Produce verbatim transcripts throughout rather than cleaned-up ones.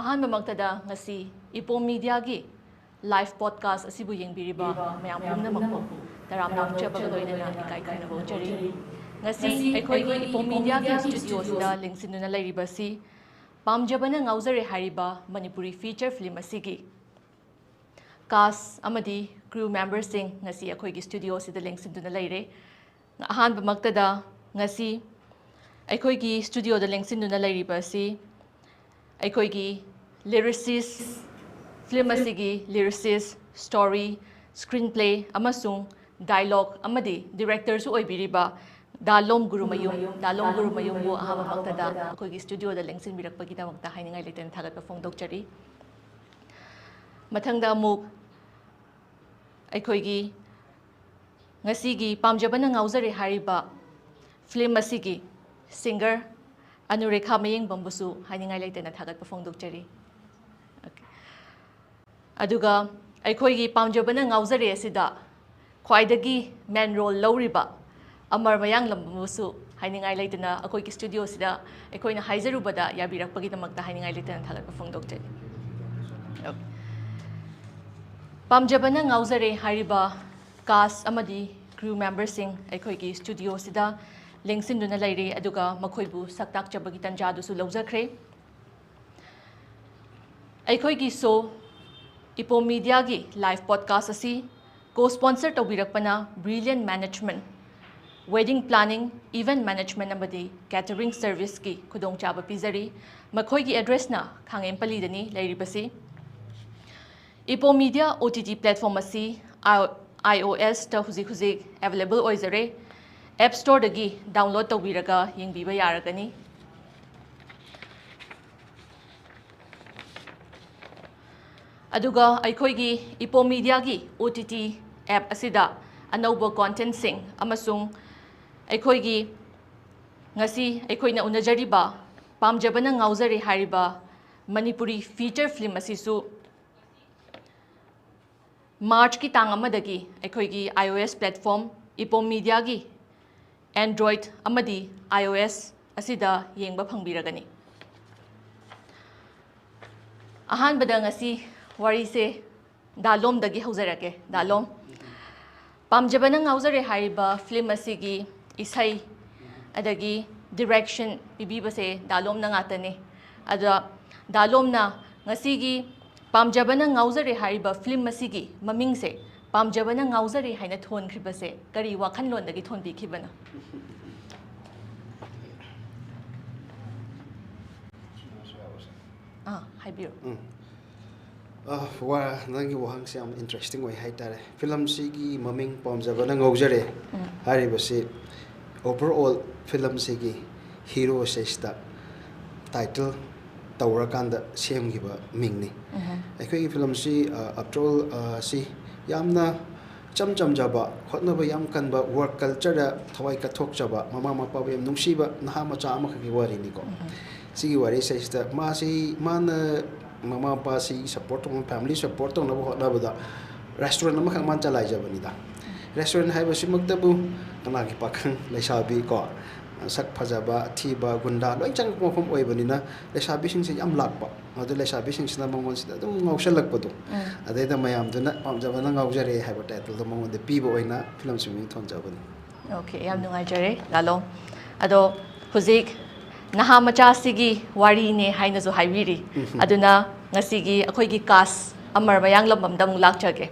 ꯑꯍꯥꯟꯕꯃꯛꯇꯗ ꯉꯁꯤ ꯏꯄꯣꯝ ꯃꯤꯗꯤꯌꯥꯒꯤ live podcast ꯑꯁꯤꯕꯨ ꯌꯦꯡꯕꯤꯔꯤꯕ ꯃꯌꯥꯝ ꯄꯨꯝꯅꯃꯛꯄꯨ ꯇꯔꯥꯝꯅ ꯑꯣꯛꯆꯕꯒ ꯂꯣꯏꯅꯅ ꯏꯀꯥꯏ ꯈꯨꯝꯅꯕ ꯎꯠꯆꯔꯤ꯫ ꯉꯁꯤ ꯑꯩꯈꯣꯏꯒꯤ ꯏꯄꯣꯝ ꯃꯤꯗꯤꯌꯥꯒꯤ ꯁ꯭ꯇꯨꯗꯤꯑꯣꯁꯤꯗ ꯂꯦꯡꯁꯤꯟꯗꯨꯅ ꯂꯩꯔꯤꯕꯁꯤ ꯄꯥꯝꯖꯕꯅ ꯉꯥꯎꯖꯔꯦ ꯍꯥꯏꯔꯤꯕ ꯃꯅꯤꯄꯨꯔꯤ ꯐꯤꯆꯔ ꯐꯤꯂꯝ ꯑꯁꯤꯒꯤ ꯀꯥꯁ ꯑꯃꯗꯤ ꯀ꯭ꯔꯨ ꯃꯦꯝꯕꯔꯁꯤꯡ ꯉꯁꯤ ꯑꯩꯈꯣꯏꯒꯤ ꯁ꯭ꯇꯨꯗꯤꯑꯣꯁꯤꯗ ꯂꯦꯡꯁꯤꯟꯗꯨꯅ ꯂꯩꯔꯦ꯫ ꯑꯍꯥꯟꯕꯃꯛꯇꯗ ꯉꯁꯤ ꯑꯩꯈꯣꯏꯒꯤ ꯁ꯭ꯇꯨꯗꯤꯑꯣꯗ ꯂꯦꯡꯁꯤꯟꯗꯨꯅ ꯂꯩꯔꯤꯕ ꯑꯁꯤ ꯑꯩꯈꯣꯏꯒꯤ ꯂꯤꯔꯤꯁꯤꯁ, ꯐꯤꯂꯝ ꯑꯁꯤꯒꯤ ꯂꯤꯔꯤꯁꯤꯁ, ꯁ꯭ꯇꯣꯔꯤ, ꯁ꯭ꯀ꯭ꯔꯤꯟ ꯄ꯭ꯂꯦ ꯑꯃꯁꯨꯡ ꯗꯥꯏꯂꯣꯒ ꯑꯃꯗꯤ ꯗꯤꯔꯦꯛꯇꯔꯁꯨ ꯑꯣꯏꯕꯤꯔꯤꯕ ꯗꯥ ꯂꯣꯝ ꯒꯨꯔꯨꯃꯌꯨꯝ, ꯗꯥ ꯂꯣꯝ ꯒꯨꯔꯨꯃꯌꯨꯝꯕꯨ ꯑꯍꯥꯟꯕꯃꯛꯇꯗ ꯑꯩꯈꯣꯏꯒꯤ ꯁ꯭ꯇꯨꯗꯤꯑꯣꯗ ꯂꯦꯡꯁꯤꯟꯕꯤꯔꯛꯄꯒꯤꯗꯃꯛꯇ ꯍꯥꯏꯅꯤꯡꯉꯥꯏ ꯂꯩꯇꯅ ꯊꯥꯒꯠꯄ ꯐꯣꯡꯗꯣꯛꯆꯔꯤ꯫ ꯃꯊꯪꯗ ꯑꯃꯨꯛ ꯑꯩꯈꯣꯏꯒꯤ ꯉꯁꯤꯒꯤ ꯄꯥꯝꯖꯕꯅ ꯉꯥꯎꯖꯔꯦ ꯍꯥꯏꯔꯤꯕ ꯐꯤꯂꯝ ꯑꯁꯤꯒꯤ ꯁꯤꯡꯒꯔ ꯑꯅꯨꯔꯦꯈꯥ ꯃꯌꯦꯡꯕꯝꯕꯨꯁꯨ ꯍꯥꯏꯅꯤꯡꯉꯥꯏ ꯂꯩꯇꯅ ꯊꯥꯒꯠꯄ ꯐꯣꯡꯗꯣꯛꯆꯔꯤ꯫ ꯑꯣꯀꯦ꯫ ꯑꯗꯨꯒ ꯑꯩꯈꯣꯏꯒꯤ ꯄꯥꯝꯖꯕꯅ ꯉꯥꯎꯖꯔꯦ ꯑꯁꯤꯗ ꯈ꯭ꯋꯥꯏꯗꯒꯤ ꯃꯦꯟ ꯔꯣꯜ ꯂꯧꯔꯤꯕ ꯑꯃꯔ ꯃꯌꯥꯡꯂꯝꯕꯨꯁꯨ ꯍꯥꯏꯅꯤꯡꯉꯥꯏ ꯂꯩꯇꯅ ꯑꯩꯈꯣꯏꯒꯤ ꯁ꯭ꯇꯨꯗꯤꯑꯣꯁꯤꯗ ꯑꯩꯈꯣꯏꯅ ꯍꯥꯏꯖꯔꯨꯕꯗ ꯌꯥꯕꯤꯔꯛꯄꯒꯤꯗꯃꯛꯇ ꯍꯥꯏꯅꯤꯡꯉꯥꯏ ꯂꯩꯇꯅ ꯊꯥꯒꯠꯄ ꯐꯣꯡꯗꯣꯛꯆꯔꯤ꯫ ꯑꯣꯀꯦ꯫ ꯄꯥꯝꯖꯕꯅ ꯉꯥꯎꯖꯔꯦ ꯍꯥꯏꯔꯤꯕ ꯀꯥꯁ ꯑꯃꯗꯤ ꯀ꯭ꯔꯨ ꯃꯦꯝꯕꯔꯁꯤꯡ ꯑꯩꯈꯣꯏꯒꯤ ꯁ꯭ꯇꯨꯗꯤꯑꯣꯁꯤꯗ ꯂꯦꯡꯁꯤꯟꯗꯨꯅ ꯂꯩꯔꯦ, ꯑꯗꯨꯒ ꯃꯈꯣꯏꯕꯨ ꯁꯛ ꯇꯥꯛꯆꯕꯒꯤ ꯇꯟꯖꯥꯗꯨꯁꯨ ꯂꯧꯖꯈ꯭ꯔꯦ꯫ ꯑꯩꯈꯣꯏꯒꯤ ꯁꯣ ꯏꯄꯣꯝ ꯃꯤꯗꯤꯌꯥꯒꯤ ꯂꯥꯏꯚ ꯄꯣꯗꯀꯥꯁ ꯑꯁꯤ ꯀꯣ ꯁ꯭ꯄꯣꯟꯁꯔ ꯇꯧꯕꯤꯔꯛꯄꯅ brilliant management, wedding planning, event management ꯑꯃꯗꯤ ꯀꯦꯇꯔꯤꯡ ꯁꯔꯚꯤꯁꯀꯤ ꯈꯨꯗꯣꯡꯆꯥꯕ ꯄꯤꯖꯔꯤ꯫ ꯃꯈꯣꯏꯒꯤ ꯑꯦꯗ꯭ꯔꯦꯁꯅ ꯈꯥꯉꯦꯝꯄꯜꯂꯤꯗꯅꯤ ꯂꯩꯔꯤꯕꯁꯤ꯫ Ipom media O T T platform ꯑꯁꯤ ꯑꯥꯏ ꯑꯣ ꯑꯦꯁꯇ ꯍꯧꯖꯤꯛ ꯍꯧꯖꯤꯛ ꯑꯦꯚꯦꯂꯦꯕꯜ ꯑꯣꯏꯖꯔꯦ꯫ ꯑꯦꯞ ꯁ꯭ꯇꯣꯔꯗꯒꯤ ꯗꯥꯎꯟꯂꯣꯗ ꯇꯧꯕꯤꯔꯒ ꯌꯦꯡꯕꯤꯕ ꯌꯥꯔꯒꯅꯤ꯫ ꯑꯗꯨꯒ ꯑꯩꯈꯣꯏꯒꯤ ꯏꯄꯣꯝ ꯃꯤꯗꯤꯌꯥꯒꯤ ꯑꯣ ꯇꯤ ꯇꯤ ꯑꯦꯞ ꯑꯁꯤꯗ ꯑꯅꯧꯕ ꯀꯣꯟꯇꯦꯟꯠꯁꯤꯡ ꯑꯃꯁꯨꯡ ꯑꯩꯈꯣꯏꯒꯤ ꯉꯁꯤ ꯑꯩꯈꯣꯏꯅ ꯎꯅꯖꯔꯤꯕ ꯄꯥꯝꯖꯕꯅ ꯉꯥꯎꯖꯔꯦ ꯍꯥꯏꯔꯤꯕ ꯃꯅꯤꯄꯨꯔꯤ ꯐꯤꯆꯔ ꯐꯤꯂꯝ ꯑꯁꯤꯁꯨ ꯃꯥꯔꯆꯀꯤ ꯇꯥꯡ ꯑꯃꯗꯒꯤ ꯑꯩꯈꯣꯏꯒꯤ I O S platform ꯏꯄꯣꯝ ꯃꯤꯗꯤꯌꯥꯒꯤ Android ꯑꯃꯗꯤ ꯑꯥꯏ ꯑꯣ ꯑꯦꯁ ꯑꯁꯤꯗ ꯌꯦꯡꯕ ꯐꯪꯕꯤꯔꯒꯅꯤ꯫ ꯑꯍꯥꯟꯕꯗ ꯉꯁꯤ ꯋꯥꯔꯤꯁꯦ ꯗꯥꯂꯣꯝꯗꯒꯤ ꯍꯧꯖꯔꯛꯀꯦ꯫ ꯗꯥꯂꯣꯝ, ꯄꯥꯝꯖꯕꯅ ꯉꯥꯎꯖꯔꯦ ꯍꯥꯏꯔꯤꯕ ꯐꯤꯂꯝ ꯑꯁꯤꯒꯤ ꯏꯁꯩ ꯑꯗꯒꯤ ꯗꯤꯔꯦꯛꯁꯟ ꯄꯤꯕꯤꯕꯁꯦ ꯗꯥꯂꯣꯝꯅ ꯉꯥꯛꯇꯅꯤ꯫ ꯑꯗ ꯗꯥꯂꯣꯝꯅ ꯉꯁꯤꯒꯤ ꯄꯥꯝꯖꯕꯅ ꯉꯥꯎꯖꯔꯦ ꯍꯥꯏꯔꯤꯕ ꯐꯤꯂꯝ ꯑꯁꯤꯒꯤ ꯃꯃꯤꯡꯁꯦ ꯄꯥꯝꯖꯕꯅ ꯉꯥꯎꯖꯔꯦ ꯍꯥꯏꯅ ꯊꯣꯟꯈ꯭ꯔꯤꯕꯁꯦ ꯀꯔꯤ ꯋꯥꯈꯜꯂꯣꯟꯗꯒꯤ ꯊꯣꯟꯕꯤꯈꯤꯕꯅꯣ? ꯑꯥ, ꯍꯥꯏꯕꯤꯌꯨ꯫ ꯎꯝ꯫ ꯑ, ꯋꯥ-, ꯅꯪꯒꯤ ꯋꯥꯍꯪꯁꯦ ꯌꯥꯝ ꯏꯟꯇꯔꯦꯁꯇꯤꯡ ꯑꯣꯏ ꯍꯥꯏꯇꯥꯔꯦ꯫ ꯐꯤꯂꯝꯁꯤꯒꯤ ꯃꯃꯤꯡ ꯄꯥꯝꯖꯕꯅ ꯉꯥꯎꯖꯔꯦ ꯎꯝ꯫ ꯍꯥꯏꯔꯤꯕꯁꯤ overall ꯐꯤꯂꯝꯁꯤꯒꯤ ꯍꯤꯔꯣꯁꯤꯗ ꯇꯥꯏꯇꯜ ꯇꯧꯔꯀꯥꯟꯗ ꯁꯦꯝꯈꯤꯕ ꯃꯤꯡꯅꯤ꯫ ꯎꯝ꯫ ꯑꯩꯈꯣꯏꯒꯤ ꯐꯤꯂꯝꯁꯤ, ꯑ, after all, ꯑ, ꯁꯤ ꯌꯥꯝꯅ ꯏꯆꯝ ꯆꯝꯖꯕ, ꯍꯣꯠꯅꯕ ꯌꯥꯝ ꯀꯟꯕ, ꯋꯥꯔꯛ ꯀꯜꯆꯔꯗ ꯊꯋꯥꯏ ꯀꯠꯊꯣꯛꯆꯕ, ꯃꯃꯥ ꯃꯄꯥꯕꯨ ꯌꯥꯝ ꯅꯨꯡꯁꯤꯕ ꯅꯍꯥ ꯃꯆꯥ ꯑꯃꯈꯛꯀꯤ ꯋꯥꯔꯤꯅꯤꯀꯣ꯫ ꯎꯝ꯫ ꯁꯤꯒꯤ ꯋꯥꯔꯤꯁꯤꯗꯩꯁꯤꯗ ꯃꯥꯁꯤ, ꯃꯥꯅ ꯃꯃꯥ ꯃꯄꯥꯁꯤ ꯁꯞꯄꯣꯔꯠ ꯇꯧꯅꯕ, ꯐꯦꯃꯤꯂꯤ ꯁꯞꯄꯣꯔꯠ ꯇꯧꯅꯕ ꯍꯣꯠꯅꯕꯗ ꯔꯦꯁꯇꯨꯔꯦꯟ ꯑꯃꯈꯛ ꯃꯥꯅ ꯆꯂꯥꯏꯖꯕꯅꯤꯗ꯫ ꯔꯦꯁꯇꯨꯔꯦꯟ ꯍꯥꯏꯕꯁꯤꯃꯛꯇꯕꯨ ꯀꯅꯥꯒꯤ ꯄꯥꯈꯪ ꯂꯩꯁꯥꯕꯤ ꯀꯣ, ꯁꯛ ꯐꯖꯕ, ꯑꯊꯤꯕ, ꯒꯨꯟꯗꯥ ꯂꯣꯏ ꯆꯪꯉꯛꯄ ꯃꯐꯝ ꯑꯣꯏꯕꯅꯤꯅ ꯂꯩꯁꯥꯕꯤꯁꯤꯡꯁꯦ ꯌꯥꯝ ꯂꯥꯛꯄ꯫ ꯑꯗꯨ ꯂꯩꯁꯥꯕꯤꯁꯤꯡꯁꯤꯅ ꯃꯉꯣꯟꯁꯤꯗ ꯑꯗꯨꯝ ꯉꯥꯎꯁꯜꯂꯛꯄꯗꯣ꯫ ꯎꯝ꯫ ꯑꯗꯩꯗ ꯃꯌꯥꯝꯗꯨꯅ ꯄꯥꯝꯖꯕꯅ ꯉꯥꯎꯖꯔꯦ ꯍꯥꯏꯕ ꯇꯥꯏꯇꯜꯗꯣ ꯃꯉꯣꯟꯗ ꯄꯤꯕ ꯑꯣꯏꯅ ꯐꯤꯂꯝꯁꯤ ꯃꯃꯤꯡ ꯊꯣꯟꯖꯕꯅꯤ꯫ ꯑꯣꯀꯦ, ꯌꯥꯝ ꯅꯨꯡꯉꯥꯏꯖꯔꯦ ꯂꯥꯂꯣꯡ꯫ ꯑꯗꯣ ꯍꯧꯖꯤꯛ ꯅꯍꯥ ꯃꯆꯥꯁꯤꯒꯤ ꯋꯥꯔꯤꯅꯦ ꯍꯥꯏꯅꯁꯨ ꯍꯥꯏꯕꯤꯔꯤ꯫ ꯎꯝ꯫ ꯑꯗꯨꯅ ꯉꯁꯤꯒꯤ ꯑꯩꯈꯣꯏꯒꯤ ꯀꯥꯁ ꯑꯃꯔ ꯃꯌꯥꯡꯂꯝꯕꯝꯗ ꯑꯃꯨꯛ ꯂꯥꯛꯆꯒꯦ꯫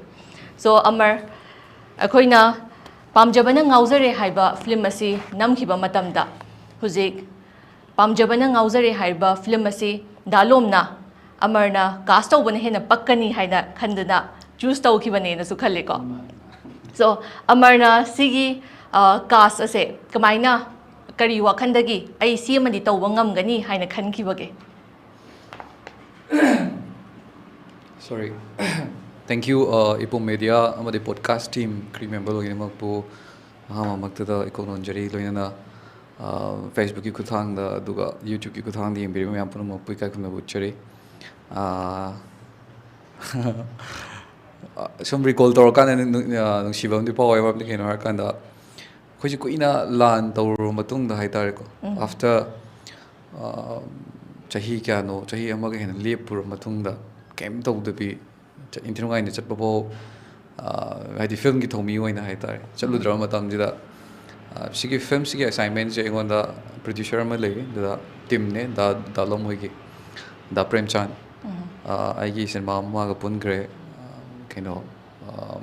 ꯁꯣ ꯑꯃꯔ, ꯑꯩꯈꯣꯏꯅ ꯄꯥꯝꯖꯕꯅ ꯉꯥꯎꯖꯔꯦ ꯍꯥꯏꯕ ꯐꯤꯂꯝ ꯑꯁꯤ ꯅꯝꯈꯤꯕ ꯃꯇꯝꯗ ꯍꯧꯖꯤꯛ ꯄꯥꯝꯖꯕꯅ ꯉꯥꯎꯖꯔꯦ ꯍꯥꯏꯔꯤꯕ ꯐꯤꯂꯝ ꯑꯁꯤ ꯗꯥꯂꯣꯝꯅ ꯑꯃꯔꯅ ꯀꯥꯁ ꯇꯧꯕꯅ ꯍꯦꯟꯅ ꯄꯛꯀꯅꯤ ꯍꯥꯏꯅ ꯈꯟꯗꯨꯅ ꯆꯨꯁ ꯇꯧꯈꯤꯕꯅꯦꯅꯁꯨ ꯈꯜꯂꯤꯀꯣ꯫ ꯁꯣ ꯑꯃꯔꯅ ꯁꯤꯒꯤ, ꯑ, ꯀꯥꯁ ꯑꯁꯦ ꯀꯃꯥꯏꯅ, ꯀꯔꯤ ꯋꯥꯈꯜꯗꯒꯤ ꯑꯩ ꯁꯤ ꯑꯃꯗꯤ ꯇꯧꯕ ꯉꯝꯒꯅꯤ ꯍꯥꯏꯅ ꯈꯟꯈꯤꯕꯒꯦ? Sorry. Thank you, uh, Ipum media ꯑꯃꯗꯤ ꯄꯣꯗꯀꯥꯁ ꯇꯤꯝ, ꯀ꯭ꯔꯤꯎ ꯃꯦꯝꯕꯔ ꯂꯣꯏꯅꯃꯛꯄꯨ ꯑꯍꯥꯟꯕꯃꯛꯇꯗ ꯏꯀꯣꯛ ꯅꯣꯟꯖꯔꯤ꯫ ꯂꯣꯏꯅꯅ, ꯑ, ꯐꯦꯁꯕꯨꯛꯀꯤ ꯈꯨꯠꯊꯥꯡꯗ ꯑꯗꯨꯒ ꯌꯨꯇ꯭ꯌꯨꯕꯀꯤ ꯈꯨꯠꯊꯥꯡꯗ ꯌꯦꯡꯕꯤꯔꯤꯕ ꯃꯌꯥꯝ ꯄꯨꯝꯅꯃꯛꯄꯨ ꯏꯀꯥꯏ ꯈꯨꯝꯅꯕ ꯎꯠꯆꯔꯤ꯫ ꯑ, ꯁꯨꯝ ꯔꯤꯀꯣꯜ ꯇꯧꯔꯀꯥꯟꯗ ꯅꯨꯡ-, ꯑ, ꯅꯨꯡꯁꯤꯕ ꯑꯃꯗꯤ ꯐꯥꯎꯋꯦ꯫ ꯃꯔꯝꯗꯤ ꯀꯩꯅꯣ ꯍꯥꯏꯔꯀꯥꯟꯗ, ꯑꯩꯈꯣꯏꯁꯦ ꯀꯨꯏꯅ ꯂꯥꯟ ꯇꯧꯔꯨꯔꯕ ꯃꯇꯨꯡꯗ ꯍꯥꯏꯇꯥꯔꯦꯀꯣ, ꯎꯝ꯫ ꯑꯥꯐꯇꯔ, ꯑ, ꯆꯍꯤ ꯀꯌꯥꯅꯣ, ꯆꯍꯤ ꯑꯃꯒ ꯍꯦꯟꯅ ꯂꯦꯞꯄꯨꯔ ꯃꯇꯨꯡꯗ ꯀꯩꯝ ꯇꯧꯗꯕꯤ, ꯆꯠ-, ꯏꯟꯊꯤ ꯅꯨꯡꯉꯥꯏꯅ ꯆꯠꯄꯐꯥꯎ, ꯑ, ꯍꯥꯏꯗꯤ ꯐꯤꯂꯝꯒꯤ ꯊꯧꯃꯤ ꯑꯣꯏꯅ ꯍꯥꯏꯇꯥꯔꯦ, ꯆꯠꯂꯨꯗ꯭ꯔꯕ ꯃꯇꯝꯁꯤꯗ, ꯑ, ꯁꯤꯒꯤ ꯐꯤꯂꯝꯁꯤꯒꯤ ꯑꯦꯁꯥꯏꯟꯃꯦꯟꯁꯦ ꯑꯩꯉꯣꯟꯗ ꯄ꯭ꯔꯣꯗ꯭ꯌꯨꯁꯔ ꯑꯃ ꯂꯩꯌꯦ, ꯑꯗꯨꯗ ꯇꯤꯝꯅꯦ, ꯗꯥ, ꯗꯥ ꯂꯣꯝ ꯍꯣꯏꯒꯤ, ꯗꯥ ꯄ꯭ꯔꯦꯝꯆꯥꯟ꯫ ꯑ, ꯑꯩꯒꯤ ꯁꯤꯅꯦꯃꯥ ꯑꯃ ꯃꯥꯒ ꯄꯨꯟꯈ꯭ꯔꯦ, ꯑ, ꯀꯩꯅꯣ, ꯑꯝ,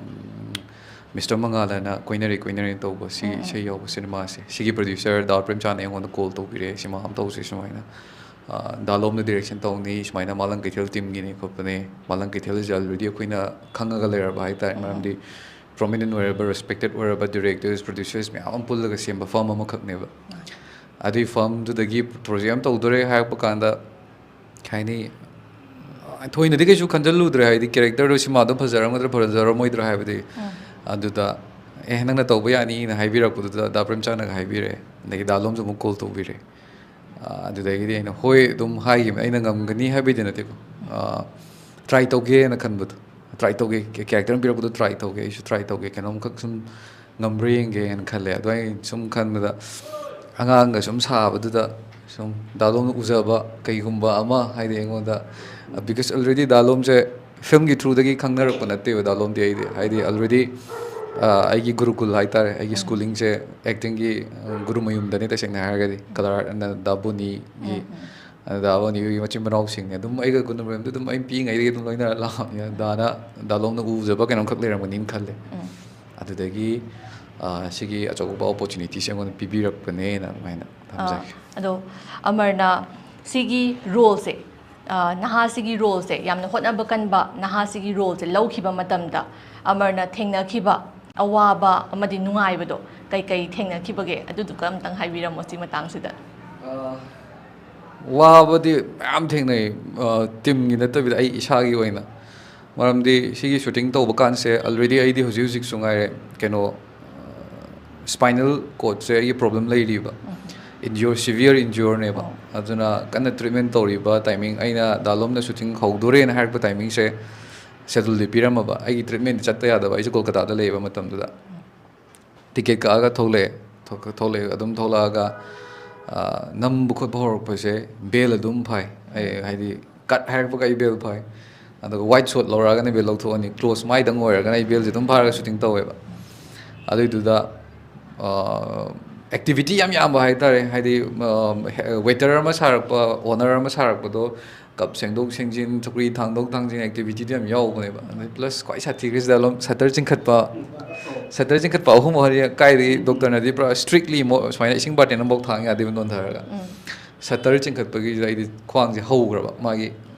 ꯃꯤꯁꯇꯔ ꯃꯉꯥꯜ ꯍꯥꯏꯅ ꯀꯣꯏꯅꯔꯤ ꯀꯣꯏꯅꯔꯤ ꯇꯧꯕ ꯁꯤ ꯏꯁꯩ ꯌꯥꯎꯕ ꯁꯤꯅꯦꯃꯥꯁꯦ, ꯁꯤꯒꯤ ꯄ꯭ꯔꯣꯗ꯭ꯌꯨꯁꯔ ꯗꯥ ꯄ꯭ꯔꯦꯝꯆꯥꯟꯅ ꯑꯩꯉꯣꯟꯗ ꯀꯣꯜ ꯇꯧꯕꯤꯔꯛꯑꯦ, "ꯁꯤꯃꯥ ꯑꯃ ꯇꯧꯁꯦ ꯁꯨꯃꯥꯏꯅ, ꯑ, ꯗꯥ ꯂꯣꯝꯅ ꯗꯤꯔꯦꯛꯁꯟ ꯇꯧꯅꯤ, ꯁꯨꯃꯥꯏꯅ ꯃꯥꯂꯪ ꯀꯩꯊꯦꯜ ꯇꯤꯝꯒꯤꯅꯤ ꯈꯣꯠꯄꯅꯦ꯫" ꯃꯥꯂꯪ ꯀꯩꯊꯦꯜꯁꯦ ꯑꯜꯔꯦꯗꯤ ꯑꯩꯈꯣꯏꯅ ꯈꯪꯉꯒ ꯂꯩꯔꯕ ꯍꯥꯏꯇꯥꯔꯦ, ꯃꯔꯝꯗꯤ ꯄ꯭ꯔꯣꯃꯤꯅꯦꯟ ꯑꯣꯏꯔꯕ, ꯔꯦꯁꯄꯦꯛꯇꯦꯠ ꯑꯣꯏꯔꯕ ꯗꯤꯔꯦꯛꯇꯔꯁ, ꯄ꯭ꯔꯣꯗ꯭ꯌꯨꯁꯔꯁ ꯃꯌꯥꯝ ꯑꯃ ꯄꯨꯜꯂꯒ ꯁꯦꯝꯕ ꯐꯝ ꯑꯃꯈꯛꯅꯦꯕ꯫ ꯑꯗꯨꯒꯤ ꯐꯝꯗꯨꯗꯒꯤ ꯄ꯭ꯔꯣꯖꯦꯛ ꯑꯃ ꯇꯧꯗꯣꯔꯦ ꯍꯥꯏꯔꯛꯄ ꯀꯥꯟꯗ, ꯀꯩ ꯍꯥꯏꯅꯤ, ꯊꯣꯏꯅꯗꯤ ꯀꯩꯁꯨ ꯈꯟꯖꯜꯂꯨꯗ꯭ꯔꯦ, ꯍꯥꯏꯗꯤ ꯀꯦꯔꯦꯛꯇꯔꯗꯣ ꯁꯤꯃꯥꯗꯣ ꯐꯖꯔꯝꯒꯗ꯭ꯔꯥ ꯐꯖꯔꯝꯃꯣꯏꯗ꯭ꯔꯥ ꯍꯥꯏꯕꯗꯤ꯫ ꯑꯗꯨꯗ, "ꯑꯦ, ꯅꯪꯅ ꯇꯧꯕ ꯌꯥꯅꯤꯅ" ꯍꯥꯏꯕꯤꯔꯛꯄꯗꯨꯗ ꯗꯥ ꯄ꯭ꯔꯦꯝꯆꯥꯟꯅꯒ ꯍꯥꯏꯕꯤꯔꯦ, ꯑꯗꯒꯤ ꯗꯥ ꯂꯣꯝꯁꯨ ꯑꯃꯨꯛ ꯀꯣꯜ ꯇꯧꯕꯤꯔꯦ꯫ ꯑ, ꯑꯗꯨꯗꯒꯤꯗꯤ ꯑꯩꯅ ꯍꯣꯏ ꯑꯗꯨꯝ ꯍꯥꯏꯈꯤꯕꯅꯦ, ꯑꯩꯅ ꯉꯝꯒꯅꯤ ꯍꯥꯏꯕꯩꯗꯤ ꯅꯠꯇꯦꯀꯣ, ꯇ꯭ꯔꯥꯏ ꯇꯧꯒꯦꯅ ꯈꯟꯕꯗꯣ, ꯇ꯭ꯔꯥꯏ ꯇꯧꯒꯦ, ꯀꯦ-, ꯀꯦꯔꯦꯛꯇꯔ ꯑꯃ ꯄꯤꯔꯛꯄꯗꯣ ꯇ꯭ꯔꯥꯏ ꯇꯧꯒꯦ, ꯑꯩꯁꯨ ꯇ꯭ꯔꯥꯏ ꯇꯧꯒꯦ, ꯀꯩꯅꯣꯝꯈꯛ ꯁꯨꯝ ꯉꯝꯕ꯭ꯔꯥ ꯌꯦꯡꯒꯦꯅ ꯈꯜꯂꯦ꯫ ꯑꯗꯣ ꯑꯩ ꯁꯨꯝ ꯈꯟꯕꯗ, ꯑꯉꯥꯡꯒ ꯁꯨꯝ ꯁꯥꯕꯗꯨꯗ ꯁꯨꯝ ꯗꯥ ꯂꯣꯝꯅ ꯎꯖꯕ ꯀꯩꯒꯨꯝꯕ ꯑꯃ, ꯍꯥꯏꯗꯤ ꯑꯩꯉꯣꯟꯗ, because already ꯗꯥ ꯂꯣꯝꯁꯦ ꯐꯤꯂꯝꯒꯤ ꯊ꯭ꯔꯨꯗꯒꯤ ꯈꯪꯅꯔꯛꯄ ꯅꯠꯇꯦꯕ ꯗꯥ ꯂꯣꯝꯗꯤ꯫ ꯑꯩꯗꯤ ꯍꯥꯏꯗꯤ already, ꯑ, ꯑꯩꯒꯤ ꯒꯨꯔꯨꯀꯨꯜ ꯍꯥꯏꯇꯥꯔꯦ, ꯑꯩꯒꯤ ꯁ꯭ꯀꯨꯂꯤꯡꯁꯦ ꯑꯦꯛꯇꯤꯡꯒꯤ, ꯑ, ꯒꯨꯔꯨꯃꯌꯨꯝꯗꯅꯦ ꯇꯁꯦꯡꯅ ꯍꯥꯏꯔꯒꯗꯤ, ꯀꯂꯥꯔ ꯑꯅ ꯗꯥ ꯕꯣꯅꯤꯒꯤ, ꯑ, ꯗꯥ ꯕꯣꯅꯤꯒꯤ ꯃꯆꯤꯟ ꯃꯅꯥꯎꯁꯤꯡꯅꯦ꯫ ꯑꯗꯨꯝ ꯑꯩꯒ ꯒꯨꯔꯨꯃꯌꯨꯝꯗ ꯑꯗꯨꯝ ꯑꯩ ꯄꯤꯛꯏꯉꯩꯗꯒꯤ ꯑꯗꯨꯝ ꯂꯣꯏꯅꯔ ꯂꯥꯛꯑꯕꯅꯤꯅ ꯗꯥꯅ, ꯗꯥ ꯂꯣꯝꯅ ꯎꯖꯕ ꯀꯩꯅꯣꯝꯈꯛ ꯂꯩꯔꯝꯒꯅꯤꯅ ꯈꯜꯂꯦ꯫ ꯑꯗꯨꯗꯒꯤ, ꯑ, ꯁꯤꯒꯤ ꯑꯆꯧꯕ ꯑꯣꯄꯣꯔꯆꯨꯅꯤꯇꯤꯁꯦ ꯑꯩꯉꯣꯟꯗ ꯄꯤꯕꯤꯔꯛꯄꯅꯦꯅ ꯑꯗꯨꯃꯥꯏꯅ ꯊꯝꯖꯒꯦ꯫ ꯑꯗꯣ ꯑꯃꯔꯅ ꯁꯤꯒꯤ ꯔꯣꯜꯁꯦ, ꯑ, ꯅꯍꯥꯁꯤꯒꯤ ꯔꯣꯜꯁꯦ, ꯌꯥꯝꯅ ꯍꯣꯠꯅꯕ ꯀꯟꯕ ꯅꯍꯥꯁꯤꯒꯤ ꯔꯣꯜꯁꯦ ꯂꯧꯈꯤꯕ ꯃꯇꯝꯗ ꯑꯃꯔꯅ ꯊꯦꯡꯅꯈꯤꯕ ꯑꯋꯥꯕ ꯑꯃꯗꯤ ꯅꯨꯡꯉꯥꯏꯕꯗꯣ ꯀꯩꯀꯩ ꯊꯦꯡꯅꯈꯤꯕꯒꯦ? ꯑꯗꯨꯗꯨꯒ ꯑꯝꯇꯪ ꯍꯥꯏꯕꯤꯔꯝꯃꯣ ꯁꯤ ꯃꯇꯥꯡꯁꯤꯗ꯫ ꯑ, ꯋꯥꯕꯗꯤ ꯃꯌꯥꯝ ꯊꯦꯡꯅꯩ, ꯑ, ꯇꯤꯝꯒꯤ ꯅꯠꯇꯕꯤꯗ ꯑꯩ ꯏꯁꯥꯒꯤ ꯑꯣꯏꯅ꯫ ꯃꯔꯝꯗꯤ ꯁꯤꯒꯤ ꯁꯨꯇꯤꯡ ꯇꯧꯕ ꯀꯥꯟꯁꯦ already ꯑꯩꯗꯤ ꯍꯧꯖꯤꯛ ꯍꯧꯖꯤꯛꯁꯨ ꯉꯥꯏꯔꯦ, ꯀꯩꯅꯣ, ꯁ꯭ꯄꯥꯏꯅꯦꯜ ꯀꯣꯔꯗꯁꯦ ꯑꯩꯒꯤ ꯄ꯭ꯔꯣꯕ꯭ꯂꯦꯝ ꯂꯩꯔꯤꯕ꯫ ꯏꯟꯖ꯭ꯌꯣꯔ, ꯁꯤꯚꯤꯌꯔ ꯏꯟꯖ꯭ꯌꯣꯔꯅꯦꯕ꯫ ꯑꯗꯨꯅ ꯀꯟꯅ ꯇ꯭ꯔꯤꯠꯃꯦꯟ ꯇꯧꯔꯤꯕ ꯇꯥꯏꯃꯤꯡ, ꯑꯩꯅ ꯗꯥ ꯂꯣꯝꯅ ꯁꯨꯇꯤꯡ ꯍꯧꯗꯣꯔꯦꯅ ꯍꯥꯏꯔꯛꯄ ꯇꯥꯏꯃꯤꯡꯁꯦ ꯁꯦꯗꯨꯜꯗꯤ ꯄꯤꯔꯝꯃꯕ꯫ ꯑꯩꯒꯤ ꯇ꯭ꯔꯤꯠꯃꯦꯟꯗꯤ ꯆꯠꯇ ꯌꯥꯗꯕ, ꯑꯩꯁꯨ ꯀꯣꯜꯀꯇꯥꯗ ꯂꯩꯕ ꯃꯇꯝꯗꯨꯗ꯫ ꯇꯤꯀꯦꯠ ꯀꯛꯑꯒ ꯊꯣꯛꯂꯛꯑꯦ꯫ ꯊꯣꯛ-, ꯊꯣꯛꯂꯛꯑꯦ, ꯑꯗꯨꯝ ꯊꯣꯛꯂꯛꯑꯒ, ꯅꯝꯕ ꯈꯣꯠꯄ ꯍꯧꯔꯛꯄꯁꯦ ꯕꯦꯜ ꯑꯗꯨꯝ ꯐꯥꯏ꯫ ꯑꯩ ꯍꯥꯏꯗꯤ ꯀꯠ ꯍꯥꯏꯔꯛꯄꯒ ꯑꯩ ꯕꯦꯜ ꯐꯥꯏ꯫ ꯑꯗꯨꯒ ꯋꯥꯏꯠ ꯁꯣꯠ ꯂꯧꯔꯛꯑꯒꯅ ꯕꯦꯜ ꯂꯧꯊꯣꯛꯑꯅꯤ, ꯀ꯭ꯂꯣꯁ ꯃꯥꯏꯗꯪ ꯑꯣꯏꯔꯒꯅ ꯑꯩ ꯕꯦꯜꯁꯦ ꯑꯗꯨꯝ ꯐꯥꯔꯒ ꯁꯨꯇꯤꯡ ꯇꯧꯋꯦꯕ꯫ ꯑꯗꯨꯏꯗꯨꯗ ꯑꯦꯛꯇꯤꯚꯤꯇꯤ ꯌꯥꯝ ꯌꯥꯝꯕ ꯍꯥꯏꯇꯥꯔꯦ꯫ ꯍꯥꯏꯗꯤ ꯋꯦꯇꯔ ꯑꯃ ꯁꯥꯔꯛꯄ, ꯑꯣꯅꯔ ꯑꯃ ꯁꯥꯔꯛꯄꯗꯣ, ꯀꯞ ꯁꯦꯡꯗꯣꯛ ꯁꯦꯡꯖꯤꯟ, ꯆꯧꯀ꯭ꯔꯤ ꯊꯥꯡꯗꯣꯛ ꯊꯥꯡꯖꯤꯟ, ꯑꯦꯛꯇꯤꯚꯤꯇꯤꯗꯤ ꯌꯥꯝ ꯌꯥꯎꯕꯅꯦꯕ꯫ ꯑꯗꯩ ꯄ꯭ꯂꯁ ꯈ꯭ꯋꯥꯏ ꯁꯥꯊꯤꯈ꯭ꯔꯤꯁꯤꯗ ꯑꯗꯨꯝ ꯁꯇꯔ ꯆꯤꯡꯈꯠꯄ꯫ ꯁꯇꯔ ꯆꯤꯡꯈꯠꯄ ꯑꯍꯨꯝ ꯍꯥꯏꯗꯤ ꯀꯥꯏꯗꯒꯤ ꯗꯣꯛꯇꯔꯅꯗꯤ ꯄꯨꯔꯥ ꯏꯁꯇ꯭ꯔꯤꯛꯂꯤ ꯁꯨꯃꯥꯏꯅ ꯏꯁꯤꯡ ꯕꯥꯔꯇꯦꯟ ꯑꯃꯐꯥꯎ ꯊꯥꯡ ꯌꯥꯗꯦꯕ ꯅꯣꯟꯊꯔꯒ꯫ ꯁꯇꯔ ꯆꯤꯡꯈꯠꯄꯒꯤꯁꯤꯗ ꯑꯩꯗꯤ ꯈ꯭ꯋꯥꯡꯁꯦ ꯍꯧꯈ꯭ꯔꯕ, ꯃꯥꯒꯤ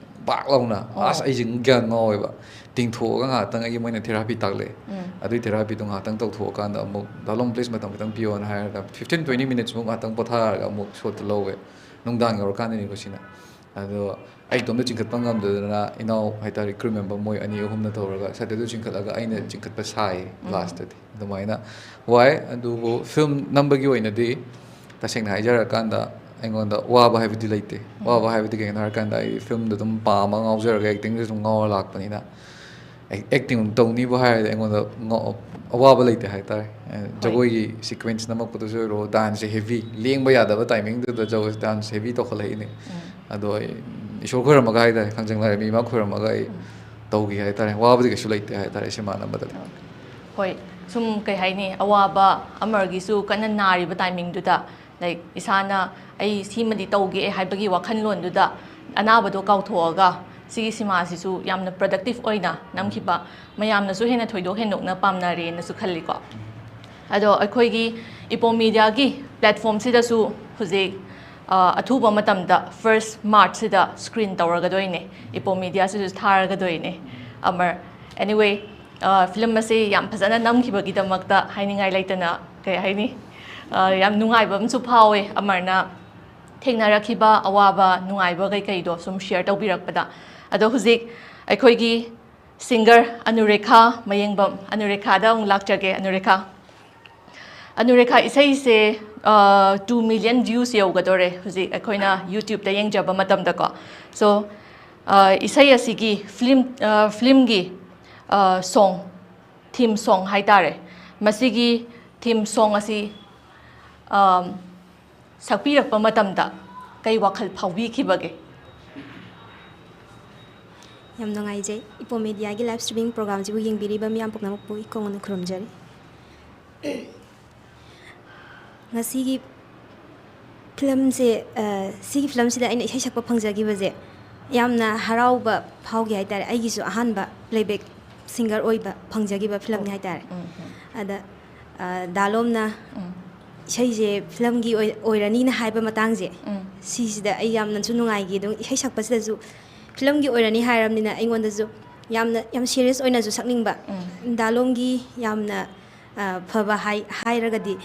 ꯕꯥꯛ ꯂꯥꯎꯅ꯫ ꯑꯣ꯫ ꯑꯁ, ꯑꯩꯁꯦ ꯑꯃꯨꯛ ꯒ꯭ꯌꯥꯟ ꯉꯥꯎꯋꯦꯕ꯫ ꯇꯤꯡꯊꯣꯛꯑꯒ ꯉꯥꯏꯍꯥꯛꯇꯪ ꯑꯩꯒꯤ ꯃꯣꯏꯅ ꯊꯦꯔꯥꯄꯤ ꯇꯥꯛꯂꯛꯑꯦ꯫ ꯎꯝ꯫ ꯑꯗꯨꯏ ꯊꯦꯔꯥꯄꯤꯗꯣ ꯉꯥꯏꯍꯥꯛꯇꯪ ꯇꯧꯊꯣꯛꯑꯀꯥꯟꯗ ꯑꯃꯨꯛ, "ꯗꯥ ꯂꯣꯝ, ꯄ꯭ꯂꯤꯖ, ꯃꯇꯝ ꯈꯤꯇꯪ ꯄꯤꯌꯣꯅ" ꯍꯥꯏꯔꯒ ꯐꯤꯐꯇꯤꯟ ꯇ꯭ꯋꯦꯟꯇꯤ ꯃꯤꯅꯤꯠꯁꯃꯨꯛ ꯉꯥꯏꯍꯥꯛꯇꯪ ꯄꯣꯊꯥꯔꯒ ꯑꯃꯨꯛ ꯁꯣꯠꯇ ꯂꯧꯋꯦ꯫ ꯅꯨꯡꯗꯥꯡ ꯌꯧꯔꯀꯥꯟꯗꯅꯤꯀꯣ ꯁꯤꯅ꯫ ꯑꯗꯣ ꯑꯩ ꯏꯇꯣꯝꯇ ꯆꯤꯡꯈꯠꯄ ꯉꯝꯗꯗꯅ ꯏꯅꯥꯎ ꯍꯥꯏꯇꯥꯔꯦ, ꯀ꯭ꯔꯨ ꯃꯦꯝꯕꯔ ꯃꯣꯏ ꯑꯅꯤ ꯑꯍꯨꯝꯅ ꯇꯧꯔꯒ ꯁꯇꯔꯗꯨ ꯆꯤꯡꯈꯠꯂꯒ ꯑꯩꯅ ꯆꯤꯡꯈꯠꯄ ꯁꯥꯏ ꯎꯝ꯫ ꯂꯥꯁꯇꯗꯤ꯫ ꯑꯗꯨꯃꯥꯏꯅ ꯋꯥꯏ꯫ ꯑꯗꯨꯕꯨ ꯐꯤꯂꯝ ꯅꯝꯕꯒꯤ ꯑꯣꯏꯅꯗꯤ ꯇꯁꯦꯡꯅ ꯍꯥꯏꯖꯔꯀꯥꯟꯗ ꯑꯩꯉꯣꯟꯗ ꯋꯥꯕ ꯍꯥꯏꯕꯗꯤ ꯂꯩꯇꯦ꯫ ꯎꯝ꯫ ꯋꯥꯕ ꯍꯥꯏꯕꯗꯤ ꯀꯩꯒꯤꯅꯣ ꯍꯥꯏꯔꯀꯥꯟꯗ ꯑꯩ ꯐꯤꯂꯝꯗ ꯑꯗꯨꯝ ꯄꯥꯝꯃꯒ ꯉꯥꯎꯖꯔꯒ ꯑꯦꯛꯇꯤꯡꯗꯁꯨ ꯑꯗꯨꯝ ꯉꯥꯎꯔ ꯂꯥꯛꯄꯅꯤꯅ, ꯑꯦꯛ-, ꯑꯦꯛꯇꯤꯡ ꯇꯧꯅꯤꯕꯨ ꯍꯥꯏꯔꯗꯤ ꯑꯩꯉꯣꯟꯗ ꯉꯥꯎ-, ꯑꯋꯥꯕ ꯂꯩꯇꯦ ꯍꯥꯏꯇꯥꯔꯦ꯫ ꯑꯦ, ꯍꯣꯏ꯫ ꯖꯒꯣꯏꯒꯤ ꯁꯤꯀ꯭ꯋꯦꯟꯁ ꯅꯝꯃꯛꯄꯗꯁꯨ ꯑꯣꯏꯔꯣ, ꯗꯥꯟꯁꯁꯦ ꯍꯦꯚꯤ, ꯂꯦꯡꯕ ꯌꯥꯗꯕ ꯇꯥꯏꯃꯤꯡꯗꯨꯗ ꯖꯒꯣꯏ, ꯗꯥꯟꯁ ꯍꯦꯚꯤ ꯇꯧꯈꯠꯂꯛꯏꯅꯦ꯫ ꯎꯝ꯫ ꯑꯗꯣ ꯑꯩ ꯏꯁꯣꯔ ꯈꯣꯏꯔꯝꯃꯒ ꯍꯥꯏꯇꯥꯔꯦ, ꯈꯥꯡꯖꯪ ꯂꯥꯏꯔꯦꯝꯕꯤ ꯏꯃꯥ ꯈꯣꯏꯔꯝꯃꯒ ꯑꯩ ꯎꯝ꯫ ꯇꯧꯈꯤ ꯍꯥꯏꯇꯥꯔꯦ꯫ ꯋꯥꯕꯗꯤ ꯀꯩꯁꯨ ꯂꯩꯇꯦ ꯍꯥꯏꯇꯥꯔꯦ ꯁꯤꯃꯥ ꯅꯝꯕꯗꯗꯤ꯫ ꯍꯣꯏ, ꯁꯨꯝ ꯀꯩ ꯍꯥꯏꯅꯤ, ꯑꯋꯥꯕ ꯑꯃꯒꯤꯁꯨ ꯀꯟꯅ ꯅꯥꯔꯤꯕ ꯇꯥꯏꯃꯤꯡꯗꯨꯗ, ꯂꯥꯏꯛ, ꯏꯁꯥꯅ ꯑꯩ ꯁꯤꯃꯗꯤ ꯇꯧꯒꯦ ꯍꯥꯏꯕꯒꯤ ꯋꯥꯈꯜꯂꯣꯟꯗꯨꯗ ꯑꯅꯥꯕꯗꯣ ꯀꯥꯎꯊꯣꯛꯑꯒ ꯁꯤꯒꯤ ꯁꯤꯃꯥꯁꯤꯁꯨ ꯌꯥꯝꯅ ꯄ꯭ꯔꯗꯛꯇꯤꯞ ꯑꯣꯏꯅ ꯅꯝꯈꯤꯕ, ꯃꯌꯥꯝꯅꯁꯨ ꯍꯦꯟꯅ ꯊꯣꯏꯗꯣꯛ ꯍꯦꯟꯗꯣꯛꯅ ꯄꯥꯝꯅꯔꯦꯅꯁꯨ ꯈꯜꯂꯤꯀꯣ꯫ ꯑꯗꯣ ꯑꯩꯈꯣꯏꯒꯤ ꯏꯄꯣꯝ ꯃꯤꯗꯤꯌꯥꯒꯤ ꯄ꯭ꯂꯦꯠꯐꯣꯝꯁꯤꯗꯁꯨ ꯍꯧꯖꯤꯛ, ꯑ, ꯑꯊꯨꯕ ꯃꯇꯝꯗ ꯐꯥꯔꯁ ꯃꯥꯔꯆꯁꯤꯗ ꯁ꯭ꯀ꯭ꯔꯤꯟ ꯇꯧꯔꯒꯗꯣꯏꯅꯦ꯫ ꯏꯄꯣꯝ ꯃꯤꯗꯤꯌꯥꯁꯤꯁꯨ ꯊꯥꯔꯒꯗꯣꯏꯅꯦ꯫ ꯑꯃꯔ, ꯑꯦꯅꯤꯋꯦ, ꯑ, ꯐꯤꯂꯝ ꯑꯁꯤ ꯌꯥꯝ ꯐꯖꯅ ꯅꯝꯈꯤꯕꯒꯤꯗꯃꯛꯇ ꯍꯥꯏꯅꯤꯡꯉꯥꯏ ꯂꯩꯇꯅ, ꯀꯩ ꯍꯥꯏꯅꯤ, ꯑ, ꯌꯥꯝ ꯅꯨꯡꯉꯥꯏꯕ ꯑꯃꯁꯨ ꯐꯥꯎꯋꯦ ꯑꯃꯔꯅ ꯊꯦꯡꯅꯔꯛꯈꯤꯕ ꯑꯋꯥꯕ ꯅꯨꯡꯉꯥꯏꯕ ꯀꯩꯀꯩꯗꯣ ꯁꯨꯝ ꯁꯤꯌꯔ ꯇꯧꯕꯤꯔꯛꯄꯗ꯫ ꯑꯗꯣ ꯍꯧꯖꯤꯛ ꯑꯩꯈꯣꯏꯒꯤ ꯁꯤꯡꯒꯔ ꯑꯅꯨꯔꯦꯈꯥ ꯃꯌꯦꯡꯕꯝ, ꯑꯅꯨꯔꯦꯈꯥꯗ ꯑꯃꯨꯛ ꯂꯥꯛꯆꯒꯦ꯫ ꯑꯅꯨꯔꯦꯈꯥ, ꯑꯅꯨꯔꯦꯈꯥ, ꯏꯁꯩꯁꯦ, ꯑ, ꯇꯨ ꯃꯤꯂꯤꯌꯟ ꯚ꯭ꯌꯨꯁ ꯌꯧꯒꯗꯣꯔꯦ ꯍꯧꯖꯤꯛ ꯑꯩꯈꯣꯏꯅ ꯌꯨꯇ꯭ꯌꯨꯕꯇ ꯌꯦꯡꯖꯕ ꯃꯇꯝꯗꯀꯣ꯫ ꯁꯣ, ꯑ, ꯏꯁꯩ ꯑꯁꯤꯒꯤ ꯐꯤꯂꯝ, ꯑ, ꯐꯤꯂꯝꯒꯤ, ꯑ, ꯁꯣꯡ, ꯊꯤꯝ ꯁꯣꯡ ꯍꯥꯏꯇꯥꯔꯦ, ꯃꯁꯤꯒꯤ ꯊꯤꯝ ꯁꯣꯡ ꯑꯁꯤ, ꯑ, ꯁꯛꯄꯤꯔꯛꯄ ꯃꯇꯝꯗ ꯀꯩ ꯋꯥꯈꯜ ꯐꯥꯎꯕꯤꯈꯤꯕꯒꯦ? ꯌꯥꯝ ꯅꯨꯡꯉꯥꯏꯖꯩ꯫ ꯏꯄꯣꯝ ꯃꯦꯗꯤꯌꯥꯒꯤ ꯂꯥꯏꯞ ꯁ꯭ꯇ꯭ꯔꯤꯃꯤꯡ ꯄ꯭ꯔꯣꯒ꯭ꯔꯥꯝꯁꯤꯕꯨ ꯌꯦꯡꯕꯤꯔꯤꯕ ꯃꯤꯌꯥꯝ ꯄꯨꯝꯅꯃꯛꯄꯨ ꯏꯀꯣꯡꯅ ꯈꯨꯔꯨꯝꯖꯔꯤ꯫ ꯉꯁꯤꯒꯤ ꯐꯤꯂꯝꯁꯦ, ꯑ, ꯁꯤꯒꯤ ꯐꯤꯂꯝꯁꯤꯗ ꯑꯩꯅ ꯏꯁꯩ ꯁꯛꯄ ꯐꯪꯖꯈꯤꯕꯁꯦ ꯌꯥꯝꯅ ꯍꯔꯥꯎꯕ ꯐꯥꯎꯈꯤ ꯍꯥꯏꯇꯥꯔꯦ꯫ ꯑꯩꯒꯤꯁꯨ ꯑꯍꯥꯟꯕ ꯄ꯭ꯂꯦꯕꯦꯛ ꯁꯤꯡꯒꯔ ꯑꯣꯏꯕ ꯐꯪꯖꯈꯤꯕ ꯐꯤꯂꯝꯅꯤ ꯍꯥꯏꯇꯥꯔꯦ꯫ ꯎꯝ, ꯎꯝ, ꯑꯗ, ꯑ, ꯗꯥ ꯂꯣꯝꯅ ꯎꯝ, ꯏꯁꯩꯁꯦ ꯐꯤꯂꯝꯒꯤ ꯑꯣꯏ-, ꯑꯣꯏꯔꯅꯤꯅ ꯍꯥꯏꯕ ꯃꯇꯥꯡꯁꯦ, ꯎꯝ, ꯁꯤꯁꯤꯗ ꯑꯩ ꯌꯥꯝꯅꯁꯨ ꯅꯨꯡꯉꯥꯏꯈꯤ꯫ ꯑꯗꯨꯝ ꯏꯁꯩ ꯁꯛꯄꯁꯤꯗꯁꯨ ꯐꯤꯂꯝꯒꯤ ꯑꯣꯏꯔꯅꯤ ꯍꯥꯏꯔꯕꯅꯤꯅ ꯑꯩꯉꯣꯟꯗꯁꯨ ꯌꯥꯝꯅ, ꯌꯥꯝ ꯁꯤꯔꯤꯌꯁ ꯑꯣꯏꯅꯁꯨ ꯁꯛꯅꯤꯡꯕ꯫ ꯎꯝ, ꯗꯥ ꯂꯣꯝꯒꯤ ꯌꯥꯝꯅ, ꯑ, ꯐꯕ ꯍꯥꯏ-, ꯍꯥꯏꯔꯒꯗꯤ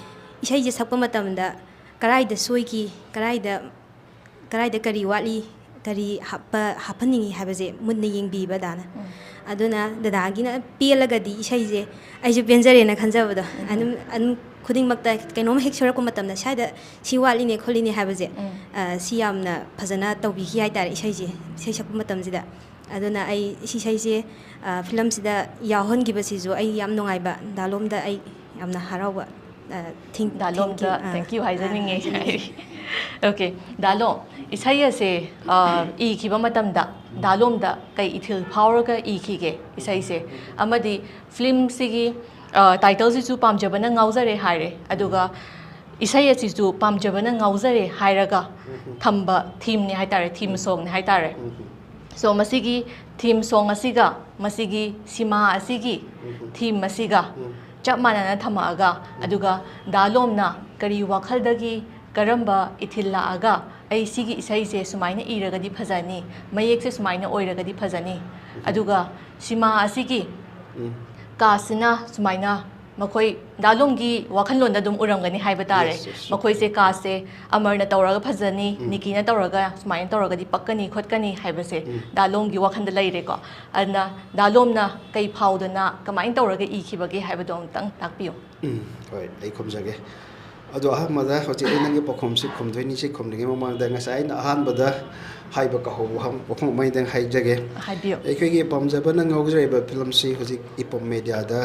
ꯏꯁꯩꯁꯦ ꯁꯛꯄ ꯃꯇꯝꯗ ꯀꯔꯥꯏꯗ ꯁꯣꯏꯈꯤ, ꯀꯔꯥꯏꯗ, ꯀꯔꯥꯏꯗ ꯀꯔꯤ ꯋꯥꯠꯂꯤ, ꯀꯔꯤ ꯍꯥꯞꯄ, ꯍꯥꯞꯍꯟꯅꯤꯡꯉꯤ ꯍꯥꯏꯕꯁꯦ ꯃꯨꯟꯅ ꯌꯦꯡꯕꯤꯕ ꯗꯥꯅ꯫ ꯎꯝ, ꯑꯗꯨꯅ ꯗꯗꯥꯒꯤꯅ ꯄꯦꯜꯂꯒꯗꯤ ꯏꯁꯩꯁꯦ ꯑꯩꯁꯨ ꯄꯦꯟꯖꯔꯦꯅ ꯈꯟꯖꯕꯗꯣ꯫ ꯎꯝ, ꯑꯗꯨꯝ, ꯑꯗꯨꯝ ꯈꯨꯗꯤꯡꯃꯛꯇ ꯀꯩꯅꯣꯝ ꯍꯦꯛ ꯁꯣꯏꯔꯛꯄ ꯃꯇꯝꯗ ꯁ꯭ꯋꯥꯏꯗ ꯁꯤ ꯋꯥꯠꯂꯤꯅꯦ ꯈꯣꯠꯂꯤꯅꯦ ꯍꯥꯏꯕꯁꯦ, ꯎꯝ, ꯑ, ꯁꯤ ꯌꯥꯝꯅ ꯐꯖꯅ ꯇꯧꯕꯤꯈꯤ ꯍꯥꯏꯇꯥꯔꯦ ꯏꯁꯩꯁꯦ, ꯏꯁꯩ ꯁꯛꯄ ꯃꯇꯝꯁꯤꯗ꯫ ꯑꯗꯨꯅ ꯑꯩ ꯁꯤ ꯏꯁꯩꯁꯦ, ꯑ, ꯐꯤꯂꯝꯁꯤꯗ ꯌꯥꯎꯍꯟꯈꯤꯕꯁꯤꯁꯨ ꯑꯩ ꯌꯥꯝ ꯅꯨꯡꯉꯥꯏꯕ, ꯗꯥ ꯂꯣꯝꯗ ꯑꯩ ꯌꯥꯝꯅ ꯍꯔꯥꯎꯕ, ꯑ, thank-, ꯗꯥ ꯂꯣꯝꯗ thank you, ꯑ, thank you ꯍꯥꯏꯖꯅꯤꯡꯉꯦ꯫ ꯑ, ꯍꯥꯏꯖꯅꯤꯡꯉꯦ꯫ Okay, ꯗꯥ ꯂꯣꯝ, ꯏꯁꯩ ꯑꯁꯦ, ꯑ, ꯏꯈꯤꯕ ꯃꯇꯝꯗ ꯗꯥ ꯂꯣꯝꯗ ꯀꯩ ꯏꯊꯤꯜ ꯐꯥꯎꯔꯒ ꯏꯈꯤꯒꯦ ꯏꯁꯩꯁꯦ? ꯑꯃꯗꯤ ꯐꯤꯂꯝꯁꯤꯒꯤ, ꯑ, ꯇꯥꯏꯇꯜꯁꯤꯁꯨ ꯄꯥꯝꯖꯕꯅ ꯉꯥꯎꯖꯔꯦ ꯍꯥꯏꯔꯦ, ꯑꯗꯨꯒ ꯏꯁꯩ ꯑꯁꯤꯁꯨ ꯄꯥꯝꯖꯕꯅ ꯉꯥꯎꯖꯔꯦ ꯍꯥꯏꯔꯒ ꯊꯝꯕ ꯊꯤꯝꯅꯤ ꯍꯥꯏꯇꯥꯔꯦ, ꯊꯤꯝ ꯁꯣꯡꯅꯤ ꯍꯥꯏꯇꯥꯔꯦ꯫ So, ꯃꯁꯤꯒꯤ ꯊꯤꯝ ꯁꯣꯡ ꯑꯁꯤꯒ ꯃꯁꯤꯒꯤ ꯁꯤꯃꯥ ꯑꯁꯤꯒꯤ ꯊꯤꯝ ꯑꯁꯤꯒ ꯆꯞ ꯃꯥꯟꯅꯅ ꯊꯝꯃꯛꯑꯒ, ꯑꯗꯨꯒ ꯗꯥ ꯂꯣꯝꯅ ꯀꯔꯤ ꯋꯥꯈꯜꯗꯒꯤ, ꯀꯔꯝꯕ ꯏꯊꯤꯜ ꯂꯥꯛꯑꯒ ꯑꯩ ꯁꯤꯒꯤ ꯏꯁꯩꯁꯦ ꯁꯨꯃꯥꯏꯅ ꯏꯔꯒꯗꯤ ꯐꯖꯅꯤ, ꯃꯌꯦꯛꯁꯦ ꯁꯨꯃꯥꯏꯅ ꯑꯣꯏꯔꯒꯗꯤ ꯐꯖꯅꯤ, ꯑꯗꯨꯒ ꯁꯤꯃꯥ ꯑꯁꯤꯒꯤ ꯀꯥꯁꯁꯤꯅ ꯁꯨꯃꯥꯏꯅ, ꯃꯈꯣꯏ ꯗꯥ ꯂꯣꯝꯒꯤ ꯋꯥꯈꯜꯂꯣꯟꯗ ꯑꯗꯨꯝ ꯎꯔꯝꯒꯅꯤ ꯍꯥꯏꯕ ꯇꯥꯔꯦ꯫ Yes, yes. ꯃꯈꯣꯏꯁꯦ ꯀꯥꯁꯁꯦ ꯑꯃꯔꯅ ꯇꯧꯔꯒ ꯐꯖꯅꯤ, ꯅꯤꯀꯤꯅ ꯇꯧꯔꯒ ꯁꯨꯃꯥꯏꯅ ꯇꯧꯔꯒꯗꯤ ꯄꯛꯀꯅꯤ ꯈꯣꯠꯀꯅꯤ ꯍꯥꯏꯕꯁꯦ ꯗꯥ ꯂꯣꯝꯒꯤ ꯋꯥꯈꯜꯗ ꯂꯩꯔꯦꯀꯣ꯫ ꯑꯗꯨꯅ ꯗꯥ ꯂꯣꯝꯅ ꯀꯩ ꯐꯥꯎꯗꯅ ꯀꯃꯥꯏꯅ ꯇꯧꯔꯒ ꯏꯈꯤꯕꯒꯦ ꯍꯥꯏꯕꯗꯣ ꯑꯃꯨꯛꯇꯪ ꯇꯥꯛꯄꯤꯌꯨ꯫ ꯎꯝ, ꯍꯣꯏ, ꯑꯩ ꯈꯨꯝꯖꯒꯦ꯫ ꯑꯗꯣ ꯑꯍꯥꯟꯕꯗ ꯍꯧꯖꯤꯛ ꯑꯩ ꯅꯪꯒꯤ ꯄꯥꯎꯈꯨꯝꯁꯤ ꯈꯨꯝꯗꯣꯏꯅꯤ꯫ ꯁꯤ ꯈꯨꯝꯗ꯭ꯔꯤꯉꯩ ꯃꯃꯥꯡꯗ ꯉꯁꯥꯏ ꯑꯩꯅ ꯑꯍꯥꯟꯕꯗ ꯍꯥꯏꯕ ꯀꯥꯎꯍꯧꯕ ꯋꯥꯍꯪ, ꯋꯥꯐꯝ ꯑꯃꯗꯪ ꯍꯥꯏꯖꯒꯦ꯫ ꯍꯥꯏꯕꯤꯌꯨ꯫ ꯑꯩꯈꯣꯏꯒꯤ ꯄꯥꯝꯖꯕꯅ ꯉꯥꯎꯖꯔꯤꯕ ꯐꯤꯂꯝꯁꯤ ꯍꯧꯖꯤꯛ ꯏꯄꯣꯝ ꯃꯦꯗꯤꯌꯥꯗ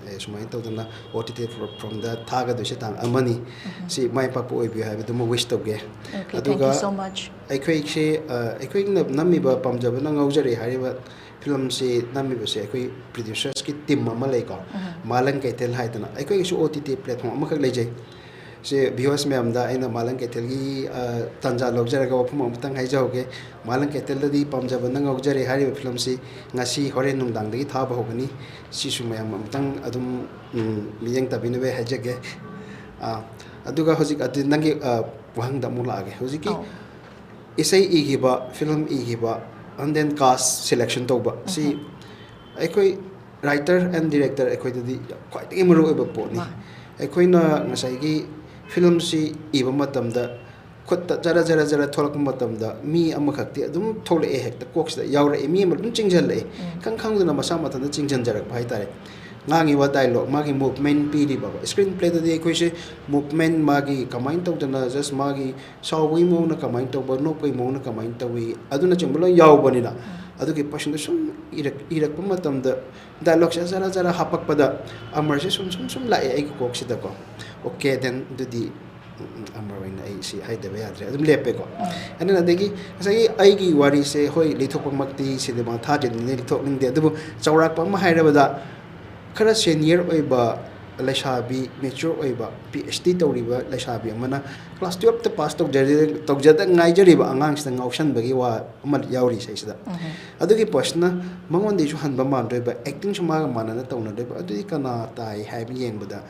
ꯑꯦ, ꯁꯨꯃꯥꯏꯅ ꯇꯧꯗꯅ ꯑꯣ ꯇꯤ ꯇꯤ ꯄ꯭ꯂꯦꯠꯐꯣꯝꯗ ꯊꯥꯒꯗꯣꯏꯁꯦ ꯇꯥꯡ ꯑꯃꯅꯤ꯫ ꯁꯤ ꯃꯥꯏ ꯄꯥꯛꯄ ꯑꯣꯏꯕꯤꯌꯨ ꯍꯥꯏꯕꯗꯨꯃ ꯋꯤꯁ ꯇꯧꯒꯦ꯫ Okay, thank ꯑꯗꯨꯒ you so much. ꯑꯩꯈꯣꯏꯁꯦ, ꯑ, ꯑꯩꯈꯣꯏꯅ ꯅꯝꯃꯤꯕ ꯄꯥꯝꯖꯕꯅ ꯉꯥꯎꯖꯔꯦ ꯍꯥꯏꯔꯤꯕ ꯐꯤꯂꯝꯁꯤ ꯅꯝꯃꯤꯕꯁꯦ ꯑꯩꯈꯣꯏ ꯄ꯭ꯔꯣꯗ꯭ꯌꯨꯁꯔꯁꯀꯤ ꯇꯤꯝ ꯑꯃ ꯂꯩꯀꯣ, ꯃꯥꯂꯪ ꯀꯩꯊꯦꯜ ꯍꯥꯏꯗꯅ꯫ ꯑꯩꯈꯣꯏꯒꯤꯁꯨ ꯑꯣ ꯇꯤ ꯇꯤ ꯄ꯭ꯂꯦꯠꯐꯣꯝ ꯑꯃꯈꯛ ꯂꯩꯖꯩ꯫ ꯁꯤ ꯚ꯭ꯌꯨꯋꯔꯁ ꯃꯌꯥꯝꯗ ꯑꯩꯅ ꯃꯥꯂꯪ ꯀꯩꯊꯦꯜꯒꯤ, ꯑ, ꯇꯥꯟꯖꯥ ꯂꯧꯖꯔꯒ ꯋꯥꯐꯝ ꯑꯃꯇꯪ ꯍꯥꯏꯖꯍꯧꯒꯦ꯫ ꯃꯥꯂꯪ ꯀꯩꯊꯦꯜꯗꯗꯤ ꯄꯥꯝꯖꯕꯅ ꯉꯥꯎꯖꯔꯦ ꯍꯥꯏꯔꯤꯕ ꯐꯤꯂꯝꯁꯤ ꯉꯁꯤ ꯍꯣꯔꯦꯟ ꯅꯨꯡꯗꯥꯡꯗꯒꯤ ꯊꯥꯕ ꯍꯧꯒꯅꯤ꯫ ꯁꯤꯁꯨ ꯃꯌꯥꯝ ꯑꯃꯨꯛꯇꯪ ꯑꯗꯨꯝ, ꯎꯝ, ꯃꯤꯠꯌꯦꯡ ꯇꯥꯕꯤꯅꯕ ꯍꯥꯏꯖꯒꯦ꯫ ꯑ, ꯑꯗꯨꯒ ꯍꯧꯖꯤꯛ ꯑꯗꯨ ꯅꯪꯒꯤ, ꯑ, ꯋꯥꯍꯪꯗ ꯑꯃꯨꯛ ꯂꯥꯛꯑꯒꯦ꯫ ꯍꯧꯖꯤꯛꯀꯤ ꯑꯧ꯫ ꯏꯁꯩ ꯏꯈꯤꯕ, film ꯏꯈꯤꯕ, and then cast selection ꯇꯧꯕ ꯁꯤ ꯑꯩꯈꯣꯏ writer and director ꯑꯩꯈꯣꯏꯗꯗꯤ ꯈ꯭ꯋꯥꯏꯗꯒꯤ ꯃꯔꯨꯑꯣꯏꯕ ꯄꯣꯠꯅꯤ꯫ ꯃꯥꯅꯤ꯫ ꯑꯩꯈꯣꯏꯅ ꯉꯁꯥꯏꯒꯤ ꯐꯤꯂꯝꯁꯤ ꯏꯕ ꯃꯇꯝꯗ ꯈꯨꯠꯇ ꯖꯔ ꯖꯔ ꯖꯔ ꯊꯣꯛꯂꯛꯄ ꯃꯇꯝꯗ ꯃꯤ ꯑꯃꯈꯛꯇꯤ ꯑꯗꯨꯝ ꯊꯣꯛꯂꯛꯑꯦ, ꯍꯦꯛꯇ ꯀꯣꯛꯁꯤꯗ ꯌꯥꯎꯔꯛꯑꯦ, ꯃꯤ ꯑꯃ ꯑꯗꯨꯝ ꯆꯤꯡꯁꯤꯜꯂꯛꯑꯦ꯫ ꯈꯪ ꯈꯪꯗꯅ ꯃꯁꯥ ꯃꯊꯟꯇ ꯆꯤꯡꯁꯤꯟꯖꯔꯛꯄ ꯍꯥꯏꯇꯥꯔꯦ꯫ ꯉꯥꯡꯉꯤꯕ ꯗꯥꯏꯂꯣꯛ, ꯃꯥꯒꯤ ꯃꯨꯚꯃꯦꯟ ꯄꯤꯔꯤꯕ, ꯁ꯭ꯀ꯭ꯔꯤꯟ ꯄ꯭ꯂꯦꯗꯗꯤ ꯑꯩꯈꯣꯏꯁꯦ ꯃꯨꯚꯃꯦꯟ, ꯃꯥꯒꯤ ꯀꯃꯥꯏꯅ ꯇꯧꯗꯅ, ꯖꯁ ꯃꯥꯒꯤ ꯁꯥꯎꯕꯒꯤ ꯃꯑꯣꯡꯅ ꯀꯃꯥꯏꯅ ꯇꯧꯕ, ꯅꯣꯛꯄꯒꯤ ꯃꯑꯣꯡꯅ ꯀꯃꯥꯏꯅ ꯇꯧꯏ, ꯑꯗꯨꯅꯆꯤꯡꯕ ꯂꯣꯏ ꯌꯥꯎꯕꯅꯤꯅ꯫ ꯑꯗꯨꯒꯤ ꯄꯣꯔꯁꯟꯗꯣ ꯁꯨꯝ ꯏꯔꯛ-, ꯏꯔꯛꯄ ꯃꯇꯝꯗ ꯗꯥꯏꯂꯣꯛꯁꯦ ꯖꯔ ꯖꯔ ꯍꯥꯞꯄꯛꯄꯗ ꯑꯃꯔꯁꯦ ꯁꯨꯝ ꯁꯨꯝ ꯁꯨꯝ ꯂꯥꯛꯑꯦ ꯑꯩꯒꯤ ꯀꯣꯛꯁꯤꯗꯀꯣ꯫ ꯑꯣꯀꯦ, ꯗꯦꯟ ꯑꯗꯨꯗꯤ, ꯎꯝ, ꯎꯝ, ꯑꯃꯔ ꯑꯣꯏꯅ ꯑꯩ ꯁꯤ ꯍꯥꯏꯗꯕ ꯌꯥꯗ꯭ꯔꯦ, ꯑꯗꯨꯝ ꯂꯦꯞꯄꯦꯀꯣ꯫ ꯑꯗꯨꯅ ꯑꯗꯒꯤ ꯉꯁꯥꯏꯒꯤ ꯑꯩꯒꯤ ꯋꯥꯔꯤꯁꯦ, ꯍꯣꯏ, ꯂꯤꯊꯣꯛꯄꯃꯛꯇꯤ ꯁꯤꯅꯦꯃꯥ ꯊꯥꯗ꯭ꯔꯤꯕꯅꯤꯅ ꯂꯤꯊꯣꯛꯅꯤꯡꯗꯦ, ꯑꯗꯨꯕꯨ ꯆꯥꯎꯔꯥꯛꯄ ꯑꯃ ꯍꯥꯏꯔꯕꯗ, ꯈꯔ ꯁꯦꯅꯤꯌꯔ ꯑꯣꯏꯕ ꯂꯩꯁꯥꯕꯤ, ꯃꯦꯆ꯭ꯌꯣꯔ ꯑꯣꯏꯕ, ꯄꯤ ꯑꯩꯆ ꯗꯤ ꯇꯧꯔꯤꯕ ꯂꯩꯁꯥꯕꯤ ꯑꯃꯅ ꯀ꯭ꯂꯥꯁ ꯇꯨꯌꯦꯜꯞꯇ ꯄꯥꯁ ꯇꯧꯖꯔꯤ-, ꯇꯧꯖꯗ ꯉꯥꯏꯖꯔꯤꯕ ꯑꯉꯥꯡꯁꯤꯗ ꯉꯥꯎꯁꯟꯕꯒꯤ ꯋꯥ ꯑꯃ ꯌꯥꯎꯔꯤ ꯏꯁꯩꯁꯤꯗ꯫ ꯑꯗꯨꯒꯤ ꯄꯣꯠꯁꯤꯅ ꯃꯉꯣꯟꯗꯒꯤꯁꯨ ꯍꯟꯕ ꯃꯥꯟꯗꯣꯏꯕ, ꯑꯦꯛꯇꯤꯡꯁꯨ ꯃꯥꯒ ꯃꯥꯟꯅꯅ ꯇꯧꯅꯗꯣꯏꯕ, ꯑꯗꯨꯗꯤ ꯀꯅꯥ ꯇꯥꯏ ꯍꯥꯏꯕ ꯌꯦꯡꯕꯗ,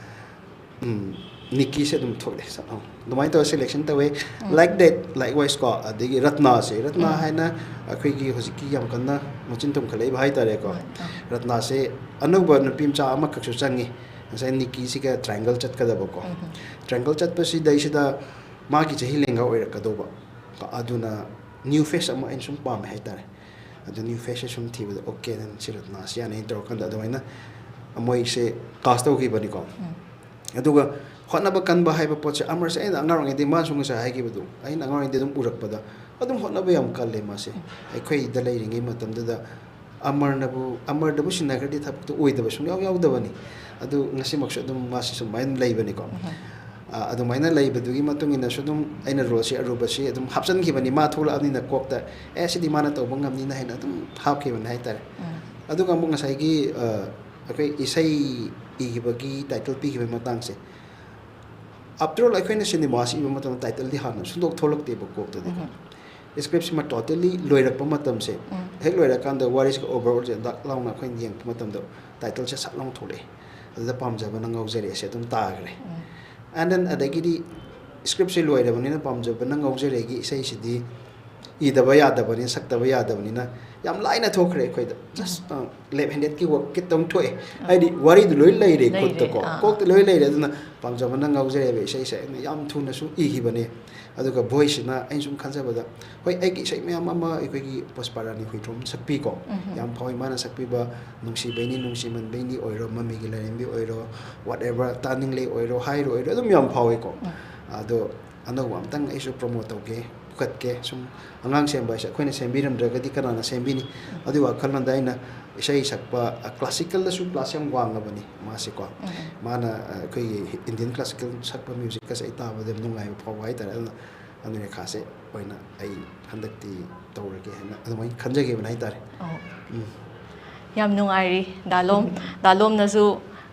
ꯎꯝ, ꯅꯤꯀꯤꯁꯦ ꯑꯗꯨꯝ ꯊꯣꯛꯂꯛꯑꯦ ꯁꯛ ꯑꯃ꯫ ꯑꯗꯨꯃꯥꯏꯅ ꯇꯧꯔ ꯁꯦꯂꯦꯛꯁꯟ ꯇꯧꯋꯦ꯫ Like that, likewise ꯀꯣ, ꯑꯗꯒꯤ ꯔꯠꯅꯥꯁꯦ, ꯔꯠꯅꯥ ꯍꯥꯏꯅ ꯑꯩꯈꯣꯏꯒꯤ ꯍꯧꯖꯤꯛꯀꯤ ꯌꯥꯝ ꯀꯟꯅ ꯃꯆꯤꯟ ꯇꯨꯝꯈꯠꯂꯛꯏꯕ ꯍꯥꯏꯇꯥꯔꯦꯀꯣ꯫ ꯔꯠꯅꯥꯁꯦ ꯑꯅꯧꯕ ꯅꯨꯄꯤ ꯃꯆꯥ ꯑꯃꯈꯛꯁꯨ ꯆꯪꯉꯤ꯫ ꯉꯁꯥꯏ ꯅꯤꯀꯤꯁꯤꯒ ꯇ꯭ꯔꯥꯏꯡꯒꯜ ꯆꯠꯀꯗꯕꯀꯣ꯫ ꯇ꯭ꯔꯥꯏꯡꯒꯜ ꯆꯠꯄꯁꯤꯗꯩꯁꯤꯗ ꯃꯥꯒꯤ ꯆꯍꯤ ꯂꯦꯡꯒꯥ ꯑꯣꯏꯔꯛꯀꯗꯧꯕ꯫ ꯑꯗꯨꯅ ꯅ꯭ꯌꯨ ꯐꯦꯁ ꯑꯃ ꯑꯩꯅ ꯁꯨꯝ ꯄꯥꯝꯃꯦ ꯍꯥꯏꯇꯥꯔꯦ꯫ ꯑꯗꯨ ꯅ꯭ꯌꯨ ꯐꯦꯁꯁꯦ ꯁꯨꯝ ꯊꯤꯕꯗ, "ꯑꯣꯀꯦ, ꯅꯪ ꯁꯤ ꯔꯠꯅꯥꯁꯤ ꯌꯥꯅꯤ" ꯇꯧꯔꯀꯥꯟꯗ ꯑꯗꯨꯃꯥꯏꯅ ꯃꯣꯏꯁꯦ ꯀꯥꯁ ꯇꯧꯈꯤꯕꯅꯤꯀꯣ꯫ ꯑꯗꯨꯒ ꯍꯣꯠꯅꯕ ꯀꯟꯕ ꯍꯥꯏꯕ ꯄꯣꯠꯁꯦ, ꯑꯃꯔꯁꯦ ꯑꯩꯅ ꯑꯉꯥꯡ ꯑꯣꯏꯔꯤꯉꯩꯗꯒꯤ, ꯃꯥꯁꯨ ꯉꯁꯥꯏ ꯍꯥꯏꯈꯤꯕꯗꯣ, ꯑꯩꯅ ꯑꯉꯥꯡ ꯑꯣꯏꯔꯤꯉꯩꯗꯒꯤ ꯑꯗꯨꯝ ꯎꯔꯛꯄꯗ ꯑꯗꯨꯝ ꯍꯣꯠꯅꯕ ꯌꯥꯝ ꯀꯜꯂꯦ ꯃꯥꯁꯦ꯫ ꯑꯩꯈꯣꯏꯗ ꯂꯩꯔꯤꯉꯩ ꯃꯇꯝꯗꯨꯗ ꯑꯃꯔꯅꯕꯨ ꯑꯃꯔꯗꯕꯨ ꯁꯤꯟꯅꯈ꯭ꯔꯗꯤ ꯊꯕꯛꯇꯨ ꯑꯣꯏꯗꯕ ꯁꯨꯡꯌꯥꯎ ꯌꯥꯎꯗꯕꯅꯤ꯫ ꯑꯗꯨ ꯉꯁꯤꯃꯛꯁꯨ ꯑꯗꯨꯝ ꯃꯥꯁꯤ ꯁꯨꯃꯥꯏꯅ ꯂꯩꯕꯅꯤꯀꯣ꯫ ꯑ, ꯑꯗꯨꯃꯥꯏꯅ ꯂꯩꯕꯗꯨꯒꯤ ꯃꯇꯨꯡ ꯏꯟꯅꯁꯨ ꯑꯗꯨꯝ ꯑꯩꯅ ꯔꯣꯜꯁꯤ ꯑꯔꯨꯕꯁꯤ ꯑꯗꯨꯝ ꯍꯥꯞꯆꯤꯟꯈꯤꯕꯅꯤ꯫ ꯃꯥ ꯊꯣꯛꯂꯛꯑꯕꯅꯤꯅ ꯀꯣꯛꯇ, "ꯑꯦ, ꯁꯤꯗꯤ ꯃꯥꯅ ꯇꯧꯕ ꯉꯝꯅꯤꯅ" ꯍꯥꯏꯅ ꯑꯗꯨꯝ ꯍꯥꯞꯈꯤꯕꯅꯤ ꯍꯥꯏꯇꯥꯔꯦ꯫ ꯑꯗꯨꯒ ꯑꯃꯨꯛ ꯉꯁꯥꯏꯒꯤ, ꯑ, ꯑꯩꯈꯣꯏ ꯏꯁꯩ ꯏꯈꯤꯕꯒꯤ ꯇꯥꯏꯇꯜ ꯄꯤꯈꯤꯕꯒꯤ ꯃꯇꯥꯡꯁꯦ, after all, ꯑꯩꯈꯣꯏꯅ ꯁꯤꯅꯦꯃꯥꯁꯤ ꯏꯕ ꯃꯇꯝꯗ ꯇꯥꯏꯇꯜꯗꯤ ꯍꯥꯟꯅ ꯁꯨꯡꯊꯣꯛ ꯊꯣꯛꯂꯛꯇꯦꯕ ꯀꯣꯛꯇꯗꯤ꯫ ꯎꯝ꯫ ꯁ꯭ꯀ꯭ꯔꯤꯞꯁꯤꯃ totally ꯂꯣꯏꯔꯛꯄ ꯃꯇꯝꯁꯦ, ꯎꯝ꯫ ꯍꯦꯛ ꯂꯣꯏꯔꯀꯥꯟꯗ ꯋꯥꯔꯤꯁꯤꯒ overallꯁꯦ ꯗꯛ ꯂꯥꯎꯅ ꯑꯩꯈꯣꯏꯅ ꯌꯦꯡꯉꯛꯄ ꯃꯇꯝꯗ ꯇꯥꯏꯇꯜꯁꯦ ꯁꯠ ꯂꯥꯎꯅ ꯊꯣꯛꯂꯛꯑꯦ꯫ ꯑꯗꯨꯗ "ꯄꯥꯝꯖꯕꯅ ꯉꯥꯎꯖꯔꯦ" ꯑꯁꯦ ꯑꯗꯨꯝ ꯇꯥꯈ꯭ꯔꯦ꯫ ꯎꯝ꯫ And then ꯑꯗꯒꯤꯗꯤ ꯁ꯭ꯀ꯭ꯔꯤꯞꯁꯦ ꯂꯣꯏꯔꯕꯅꯤꯅ "ꯄꯥꯝꯖꯕꯅ ꯉꯥꯎꯖꯔꯦꯒꯤ" ꯏꯁꯩꯁꯤꯗꯤ ꯏꯗꯕ ꯌꯥꯗꯕꯅꯤꯅ, ꯁꯛꯇꯕ ꯌꯥꯗꯕꯅꯤꯅ ꯌꯥꯝ ꯂꯥꯏꯅ ꯊꯣꯛꯈ꯭ꯔꯦ ꯑꯩꯈꯣꯏꯗ꯫ Just, ꯎꯝ꯫ ꯑ, left handedꯀꯤ work ꯈꯤꯇꯪ ꯊꯣꯛꯑꯦ꯫ ꯎꯝ꯫ ꯍꯥꯏꯗꯤ ꯋꯥꯔꯤꯗꯨ ꯂꯣꯏ ꯂꯩꯔꯦ ꯂꯩꯔꯦ, ꯈꯨꯠꯇꯀꯣ꯫ ꯑꯥ꯫ ꯀꯣꯛꯇ ꯂꯣꯏ ꯂꯩꯔꯦ꯫ ꯑꯗꯨꯅ "ꯄꯥꯝꯖꯕꯅ ꯉꯥꯎꯖꯔꯦ" ꯍꯥꯏꯕ ꯏꯁꯩꯁꯦ ꯑꯩꯅ ꯌꯥꯝ ꯊꯨꯅꯁꯨ ꯏꯈꯤꯕꯅꯦ꯫ ꯑꯗꯨꯒ voiceꯁꯤꯅ ꯑꯩꯅ ꯁꯨꯝ ꯈꯟꯖꯕꯗ, ꯍꯣꯏ, ꯑꯩꯒꯤ ꯏꯁꯩ ꯃꯌꯥꯝ ꯑꯃ ꯑꯩꯈꯣꯏꯒꯤ ꯄꯨꯁꯄꯥꯔꯥꯅꯤ ꯍꯨꯏꯗ꯭ꯔꯣꯝ ꯁꯛꯄꯤꯀꯣ꯫ ꯎꯝ꯫ ꯌꯥꯝ ꯐꯥꯎꯏ꯫ ꯃꯥꯅ ꯁꯛꯄꯤꯕ "ꯅꯨꯡꯁꯤꯕꯩꯅꯤ ꯅꯨꯡꯁꯤꯃꯟꯕꯩꯅꯤ" ꯑꯣꯏꯔꯣ, "ꯃꯃꯤꯒꯤ ꯂꯥꯏꯔꯦꯝꯕꯤ" ꯑꯣꯏꯔꯣ, whatever, "ꯇꯥꯅꯤꯡꯂꯦ" ꯑꯣꯏꯔꯣ, "ꯍꯥꯏꯔꯣ" ꯑꯣꯏꯔꯣ, ꯑꯗꯨꯝ ꯌꯥꯝ ꯐꯥꯎꯏꯀꯣ꯫ ꯎꯝ꯫ ꯑꯗꯣ ꯑꯅꯧꯕ ꯑꯝꯇꯪ ꯑꯩꯁꯨ promote ꯇꯧꯒꯦ, ꯄꯨꯈꯠꯀꯦ꯫ ꯁꯨꯝ ꯑꯉꯥꯡ ꯁꯦꯝꯕ ꯍꯥꯏꯁꯦ ꯑꯩꯈꯣꯏꯅ ꯁꯦꯝꯕꯤꯔꯝꯗ꯭ꯔꯒꯗꯤ ꯀꯅꯥꯅ ꯁꯦꯝꯕꯤꯅꯤ? ꯑꯗꯨꯒꯤ ꯋꯥꯈꯜꯂꯣꯟꯗ ꯑꯩꯅ ꯏꯁꯩ ꯁꯛꯄ, ꯑ, classicalꯗꯁꯨ class ꯌꯥꯝ ꯋꯥꯡꯉꯕꯅꯤ ꯃꯥꯁꯦꯀꯣ꯫ ꯎꯝ꯫ ꯃꯥꯅ, ꯑ, ꯑꯩꯈꯣꯏꯒꯤ Indian classical ꯁꯛꯄ musicꯀꯁꯦ ꯑꯩ ꯇꯥꯕꯗ ꯌꯥꯝ ꯅꯨꯡꯉꯥꯏꯕ ꯐꯥꯎꯕ ꯍꯥꯏꯇꯥꯔꯦ꯫ ꯑꯗꯨꯅ ꯑꯅꯨꯔꯦꯈꯥꯁꯦ ꯑꯣꯏꯅ ꯑꯩ ꯍꯟꯗꯛꯇꯤ ꯇꯧꯔꯒꯦ ꯍꯥꯏꯅ ꯑꯗꯨꯃꯥꯏꯅ ꯈꯟꯖꯈꯤꯕꯅꯦ ꯍꯥꯏꯇꯥꯔꯦ꯫ ꯑꯣ꯫ ꯎꯝ꯫ ꯌꯥꯝ ꯅꯨꯡꯉꯥꯏꯔꯤ, ꯗꯥꯂꯣꯝ꯫ ꯗꯥꯂꯣꯝꯅꯁꯨ,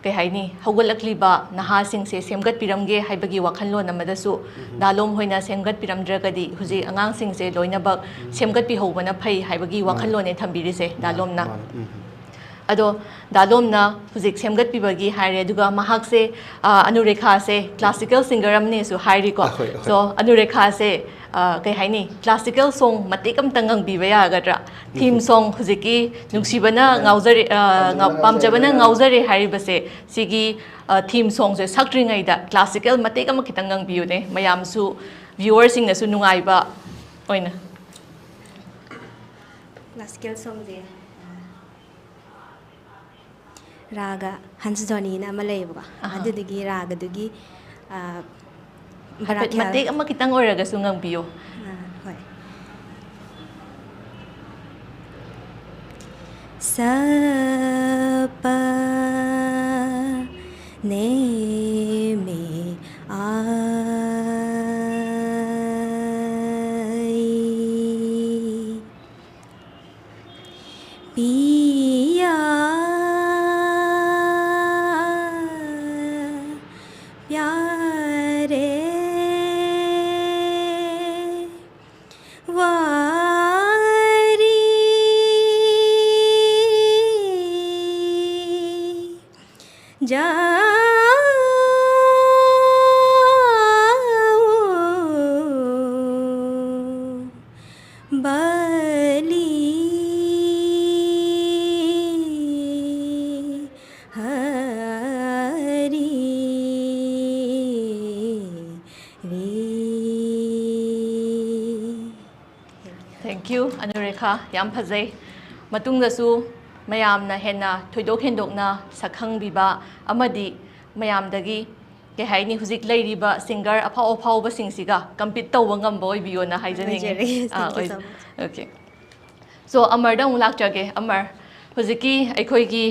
ꯀꯩ ꯍꯥꯏꯅꯤ, ꯍꯧꯒꯠꯂꯛꯂꯤꯕ ꯅꯍꯥꯁꯤꯡꯁꯦ ꯁꯦꯝꯒꯠꯄꯤꯔꯝꯒꯦ ꯍꯥꯏꯕꯒꯤ ꯋꯥꯈꯜꯂꯣꯟ ꯑꯃꯗꯁꯨ ꯎꯝ꯫ ꯗꯥꯂꯣꯝ ꯍꯣꯏꯅ ꯁꯦꯝꯒꯠꯄꯤꯔꯝꯗ꯭ꯔꯒꯗꯤ ꯍꯧꯖꯤꯛ ꯎꯝ꯫ ꯑꯉꯥꯡꯁꯤꯡꯁꯦ ꯂꯣꯏꯅꯃꯛ ꯎꯝ꯫ ꯁꯦꯝꯒꯠꯄꯤꯍꯧꯕꯅ ꯐꯩ ꯍꯥꯏꯕꯒꯤ ꯃꯥꯅꯦ꯫ ꯋꯥꯈꯜꯂꯣꯟꯅꯦ ꯊꯝꯕꯤꯔꯤꯁꯦ ꯃꯥꯅꯦ, ꯗꯥꯂꯣꯝꯅ꯫ ꯃꯥꯅꯦ꯫ ꯎꯝ꯫ ꯑꯗꯣ ꯗꯥꯂꯣꯝꯅ ꯍꯧꯖꯤꯛ ꯁꯦꯝꯒꯠꯄꯤꯕꯒꯤ ꯍꯥꯏꯔꯦ, ꯑꯗꯨꯒ ꯃꯍꯥꯛꯁꯦ, ꯑ, ꯑꯅꯨꯔꯦꯈꯥꯁꯦ classical singer ꯑꯃꯅꯦꯁꯨ ꯍꯥꯏꯔꯤꯀꯣ꯫ ꯑꯍꯣꯏ, ꯑꯍꯣꯏ꯫ So, ꯑꯅꯨꯔꯦꯈꯥꯁꯦ, ꯑ, ꯀꯩ ꯍꯥꯏꯅꯤ, classical song ꯃꯇꯦꯛ ꯑꯝꯇ ꯉꯪꯕꯤꯕ ꯌꯥꯒꯗ꯭ꯔꯥ? Theme ꯎꯝ꯫ Song, ꯍꯧꯖꯤꯛꯀꯤ ꯅꯨꯡꯁꯤꯕꯅ ꯎꯝ꯫ ꯉꯥꯎꯖꯔꯦ, ꯑ, ꯄꯥꯝꯖꯕꯅ ꯉꯥꯎ-, "ꯄꯥꯝꯖꯕꯅ ꯉꯥꯎꯖꯔꯦ" ꯍꯥꯏꯔꯤꯕꯁꯦ, ꯁꯤꯒꯤ, ꯑ, theme songꯁꯦ ꯁꯛꯇ꯭ꯔꯤꯉꯩꯗ classical ꯃꯇꯦꯛ ꯑꯃ ꯈꯤꯇꯪ ꯉꯪꯕꯤꯌꯨꯅꯦ, ꯃꯌꯥꯝꯁꯨ, viewerꯁꯤꯡꯅꯁꯨ ꯅꯨꯡꯉꯥꯏꯕ ꯑꯣꯏꯅ꯫ Classical songꯁꯦ, ꯔꯥꯒ ꯍꯟꯁ ꯙ꯭ꯋꯅꯤꯅ ꯑꯃ ꯂꯩꯌꯦꯕꯀꯣ꯫ ꯑꯍꯥ꯫ ꯑꯗꯨꯗꯨꯒꯤ ꯔꯥꯒꯗꯨꯒꯤ, ꯑ, ꯍꯥꯏꯐꯦꯠ ꯕꯔꯥꯈ꯭ꯌꯥꯜ꯫ ꯃꯇꯦꯛ ꯑꯃ ꯈꯤꯇꯪ ꯑꯣꯏꯔꯒꯁꯨ ꯉꯪꯕꯤꯌꯣ꯫ ꯑ, ꯍꯣꯏ꯫ सपने में आई पिया प्यारे वारी जाऊं बलि हरि। Thank you, अनुरेखा, ꯌꯥꯝ ꯐꯖꯩ꯫ ꯃꯇꯨꯡꯗꯁꯨ ꯃꯌꯥꯝꯅ ꯍꯦꯟꯅ ꯊꯣꯏꯗꯣꯛ ꯍꯦꯟꯗꯣꯛꯅ ꯁꯛꯈꯪꯕꯤꯕ ꯑꯃꯗꯤ ꯃꯌꯥꯝꯗꯒꯤ, ꯀꯩ ꯍꯥꯏꯅꯤ, ꯍꯧꯖꯤꯛ ꯂꯩꯔꯤꯕ singer ꯑꯐꯥꯎ ꯑꯐꯥꯎꯕꯁꯤꯡꯁꯤꯒ compete ꯇꯧꯕ ꯉꯝꯕ ꯑꯣꯏꯕꯤꯌꯣꯅ ꯍꯥꯏꯖꯅꯤꯡꯉꯤ꯫ ꯑꯣꯏꯖꯔꯒꯦ꯫ ꯑꯥ, Thank you so much. Okay. So, ꯑꯃꯔꯗ ꯑꯃꯨꯛ ꯂꯥꯛꯆꯒꯦ꯫ ꯑꯃꯔ, ꯍꯧꯖꯤꯛꯀꯤ ꯑꯩꯈꯣꯏꯒꯤ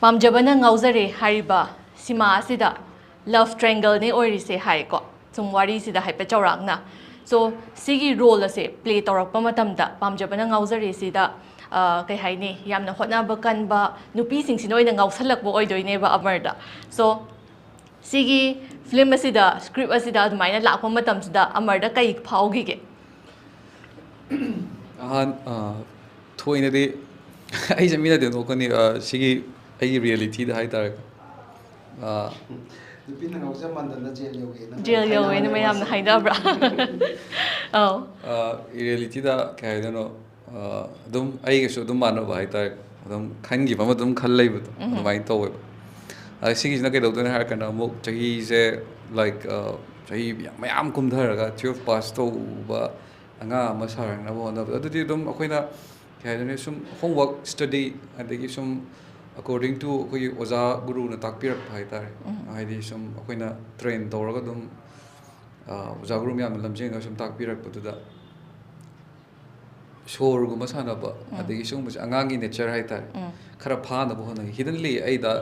ꯄꯥꯝꯖꯕꯅ ꯉꯥꯎꯖꯔꯦ ꯍꯥꯏꯔꯤꯕ ꯁꯤꯃꯥ ꯑꯁꯤꯗ love triangle ꯅꯦ ꯑꯣꯏꯔꯤꯁꯦ ꯍꯥꯏꯀꯣ, ꯁꯨꯝ ꯋꯥꯔꯤꯁꯤꯗ ꯍꯥꯏꯐꯦꯠ ꯆꯥꯎꯔꯥꯛꯅ꯫ So, ꯁꯤꯒꯤ role ꯑꯁꯦ play ꯇꯧꯔꯛꯄ ꯃꯇꯝꯗ ꯄꯥꯝꯖꯕꯅ ꯉꯥꯎꯖꯔꯦ ꯁꯤꯗ, ꯑ, ꯀꯩ ꯍꯥꯏꯅꯤ, ꯌꯥꯝꯅ ꯍꯣꯠꯅꯕ ꯀꯟꯕ ꯅꯨꯄꯤꯁꯤꯡꯁꯤꯅ ꯑꯣꯏꯅ ꯉꯥꯎꯁꯜꯂꯛꯄ ꯑꯣꯏꯗꯣꯏꯅꯦꯕ ꯑꯃꯔꯗ꯫ So, ꯁꯤꯒꯤ film ꯑꯁꯤꯗ, script ꯑꯁꯤꯗ ꯑꯗꯨꯃꯥꯏꯅ ꯂꯥꯛꯄ ꯃꯇꯝꯁꯤꯗ ꯑꯃꯔꯗ ꯀꯩ ꯐꯥꯎꯈꯤꯒꯦ? ꯑꯍꯥꯟ ꯑ, ꯊꯣꯏꯅꯗꯤ ꯑꯩꯁꯦ ꯃꯤꯅꯗꯤ ꯅꯣꯛꯀꯅꯤ, ꯑ, ꯁꯤꯒꯤ ꯑꯩꯒꯤ reality ꯗ ꯍꯥꯏꯇꯥꯔꯦꯀꯣ꯫ ꯑ, ꯅꯨꯄꯤꯅ ꯉꯥꯎꯖꯃꯟꯗꯅ ꯖꯦꯜ ꯌꯧꯒꯦꯅ ꯖꯦꯜ ꯌꯧꯋꯦꯅ ꯃꯌꯥꯝꯅ ꯍꯥꯏꯅꯕ꯭ꯔꯥ? ꯑꯧ꯫ ꯑ, reality ꯗ ꯀꯩ ꯍꯥꯏꯗꯣꯏꯅꯣ, ꯑ, ꯑꯗꯨꯝ ꯑꯩꯒꯁꯨ ꯑꯗꯨꯝ ꯃꯥꯟꯅꯕ ꯍꯥꯏꯇꯥꯔꯦ, ꯑꯗꯨꯝ ꯈꯟꯈꯤꯕ ꯑꯃ ꯑꯗꯨꯝ ꯈꯜ ꯂꯩꯕꯗꯣ, ꯑꯗꯨꯃꯥꯏꯅ ꯇꯧꯋꯦꯕ꯫ ꯑꯗ ꯁꯤꯒꯤꯁꯤꯅ ꯀꯩꯗꯧꯗꯣꯏꯅꯣ ꯍꯥꯏꯔꯀꯥꯟꯗ, ꯑꯃꯨꯛ ꯆꯍꯤꯁꯦ, like, ꯑ, ꯆꯍꯤ ꯃꯌꯥꯝ ꯀꯨꯝꯊꯔꯒ twelve pass ꯇꯧꯕ ꯑꯉꯥꯡ ꯑꯃ ꯁꯥꯔꯛꯅꯕ ꯍꯣꯠꯅꯕꯗ, ꯑꯗꯨꯗꯤ ꯑꯗꯨꯝ ꯑꯩꯈꯣꯏꯅ ꯀꯩ ꯍꯥꯏꯗꯣꯏꯅꯣ, ꯁꯨꯝ homework, study, ꯑꯗꯒꯤ ꯁꯨꯝ according to ꯑꯩꯈꯣꯏꯒꯤ ꯑꯣꯖꯥ ꯒꯨꯔꯨꯅ ꯇꯥꯛꯄꯤꯔꯛꯄ ꯍꯥꯏꯇꯥꯔꯦ, ꯍꯥꯏꯗꯤ ꯁꯨꯝ ꯑꯩꯈꯣꯏꯅ train ꯇꯧꯔꯒ ꯑꯗꯨꯝ, ꯑ, ꯑꯣꯖꯥ ꯒꯨꯔꯨ ꯃꯌꯥꯝꯅ ꯂꯝꯖꯦꯟꯒ ꯁꯨꯝ ꯇꯥꯛꯄꯤꯔꯛꯄꯗꯨꯗ ꯁꯣꯔꯒꯨꯝꯕ ꯁꯥꯟꯅꯕ, ꯑꯗꯒꯤ ꯁꯤꯒꯨꯝꯕꯁꯦ ꯑꯉꯥꯡꯒꯤ ꯅꯦꯆꯔ ꯍꯥꯏꯇꯥꯔꯦ, ꯈꯔ ꯐꯥꯅꯕ ꯍꯣꯠꯅꯩ꯫ ꯍꯤꯗꯟꯂꯤ ꯑꯩ ꯗꯥ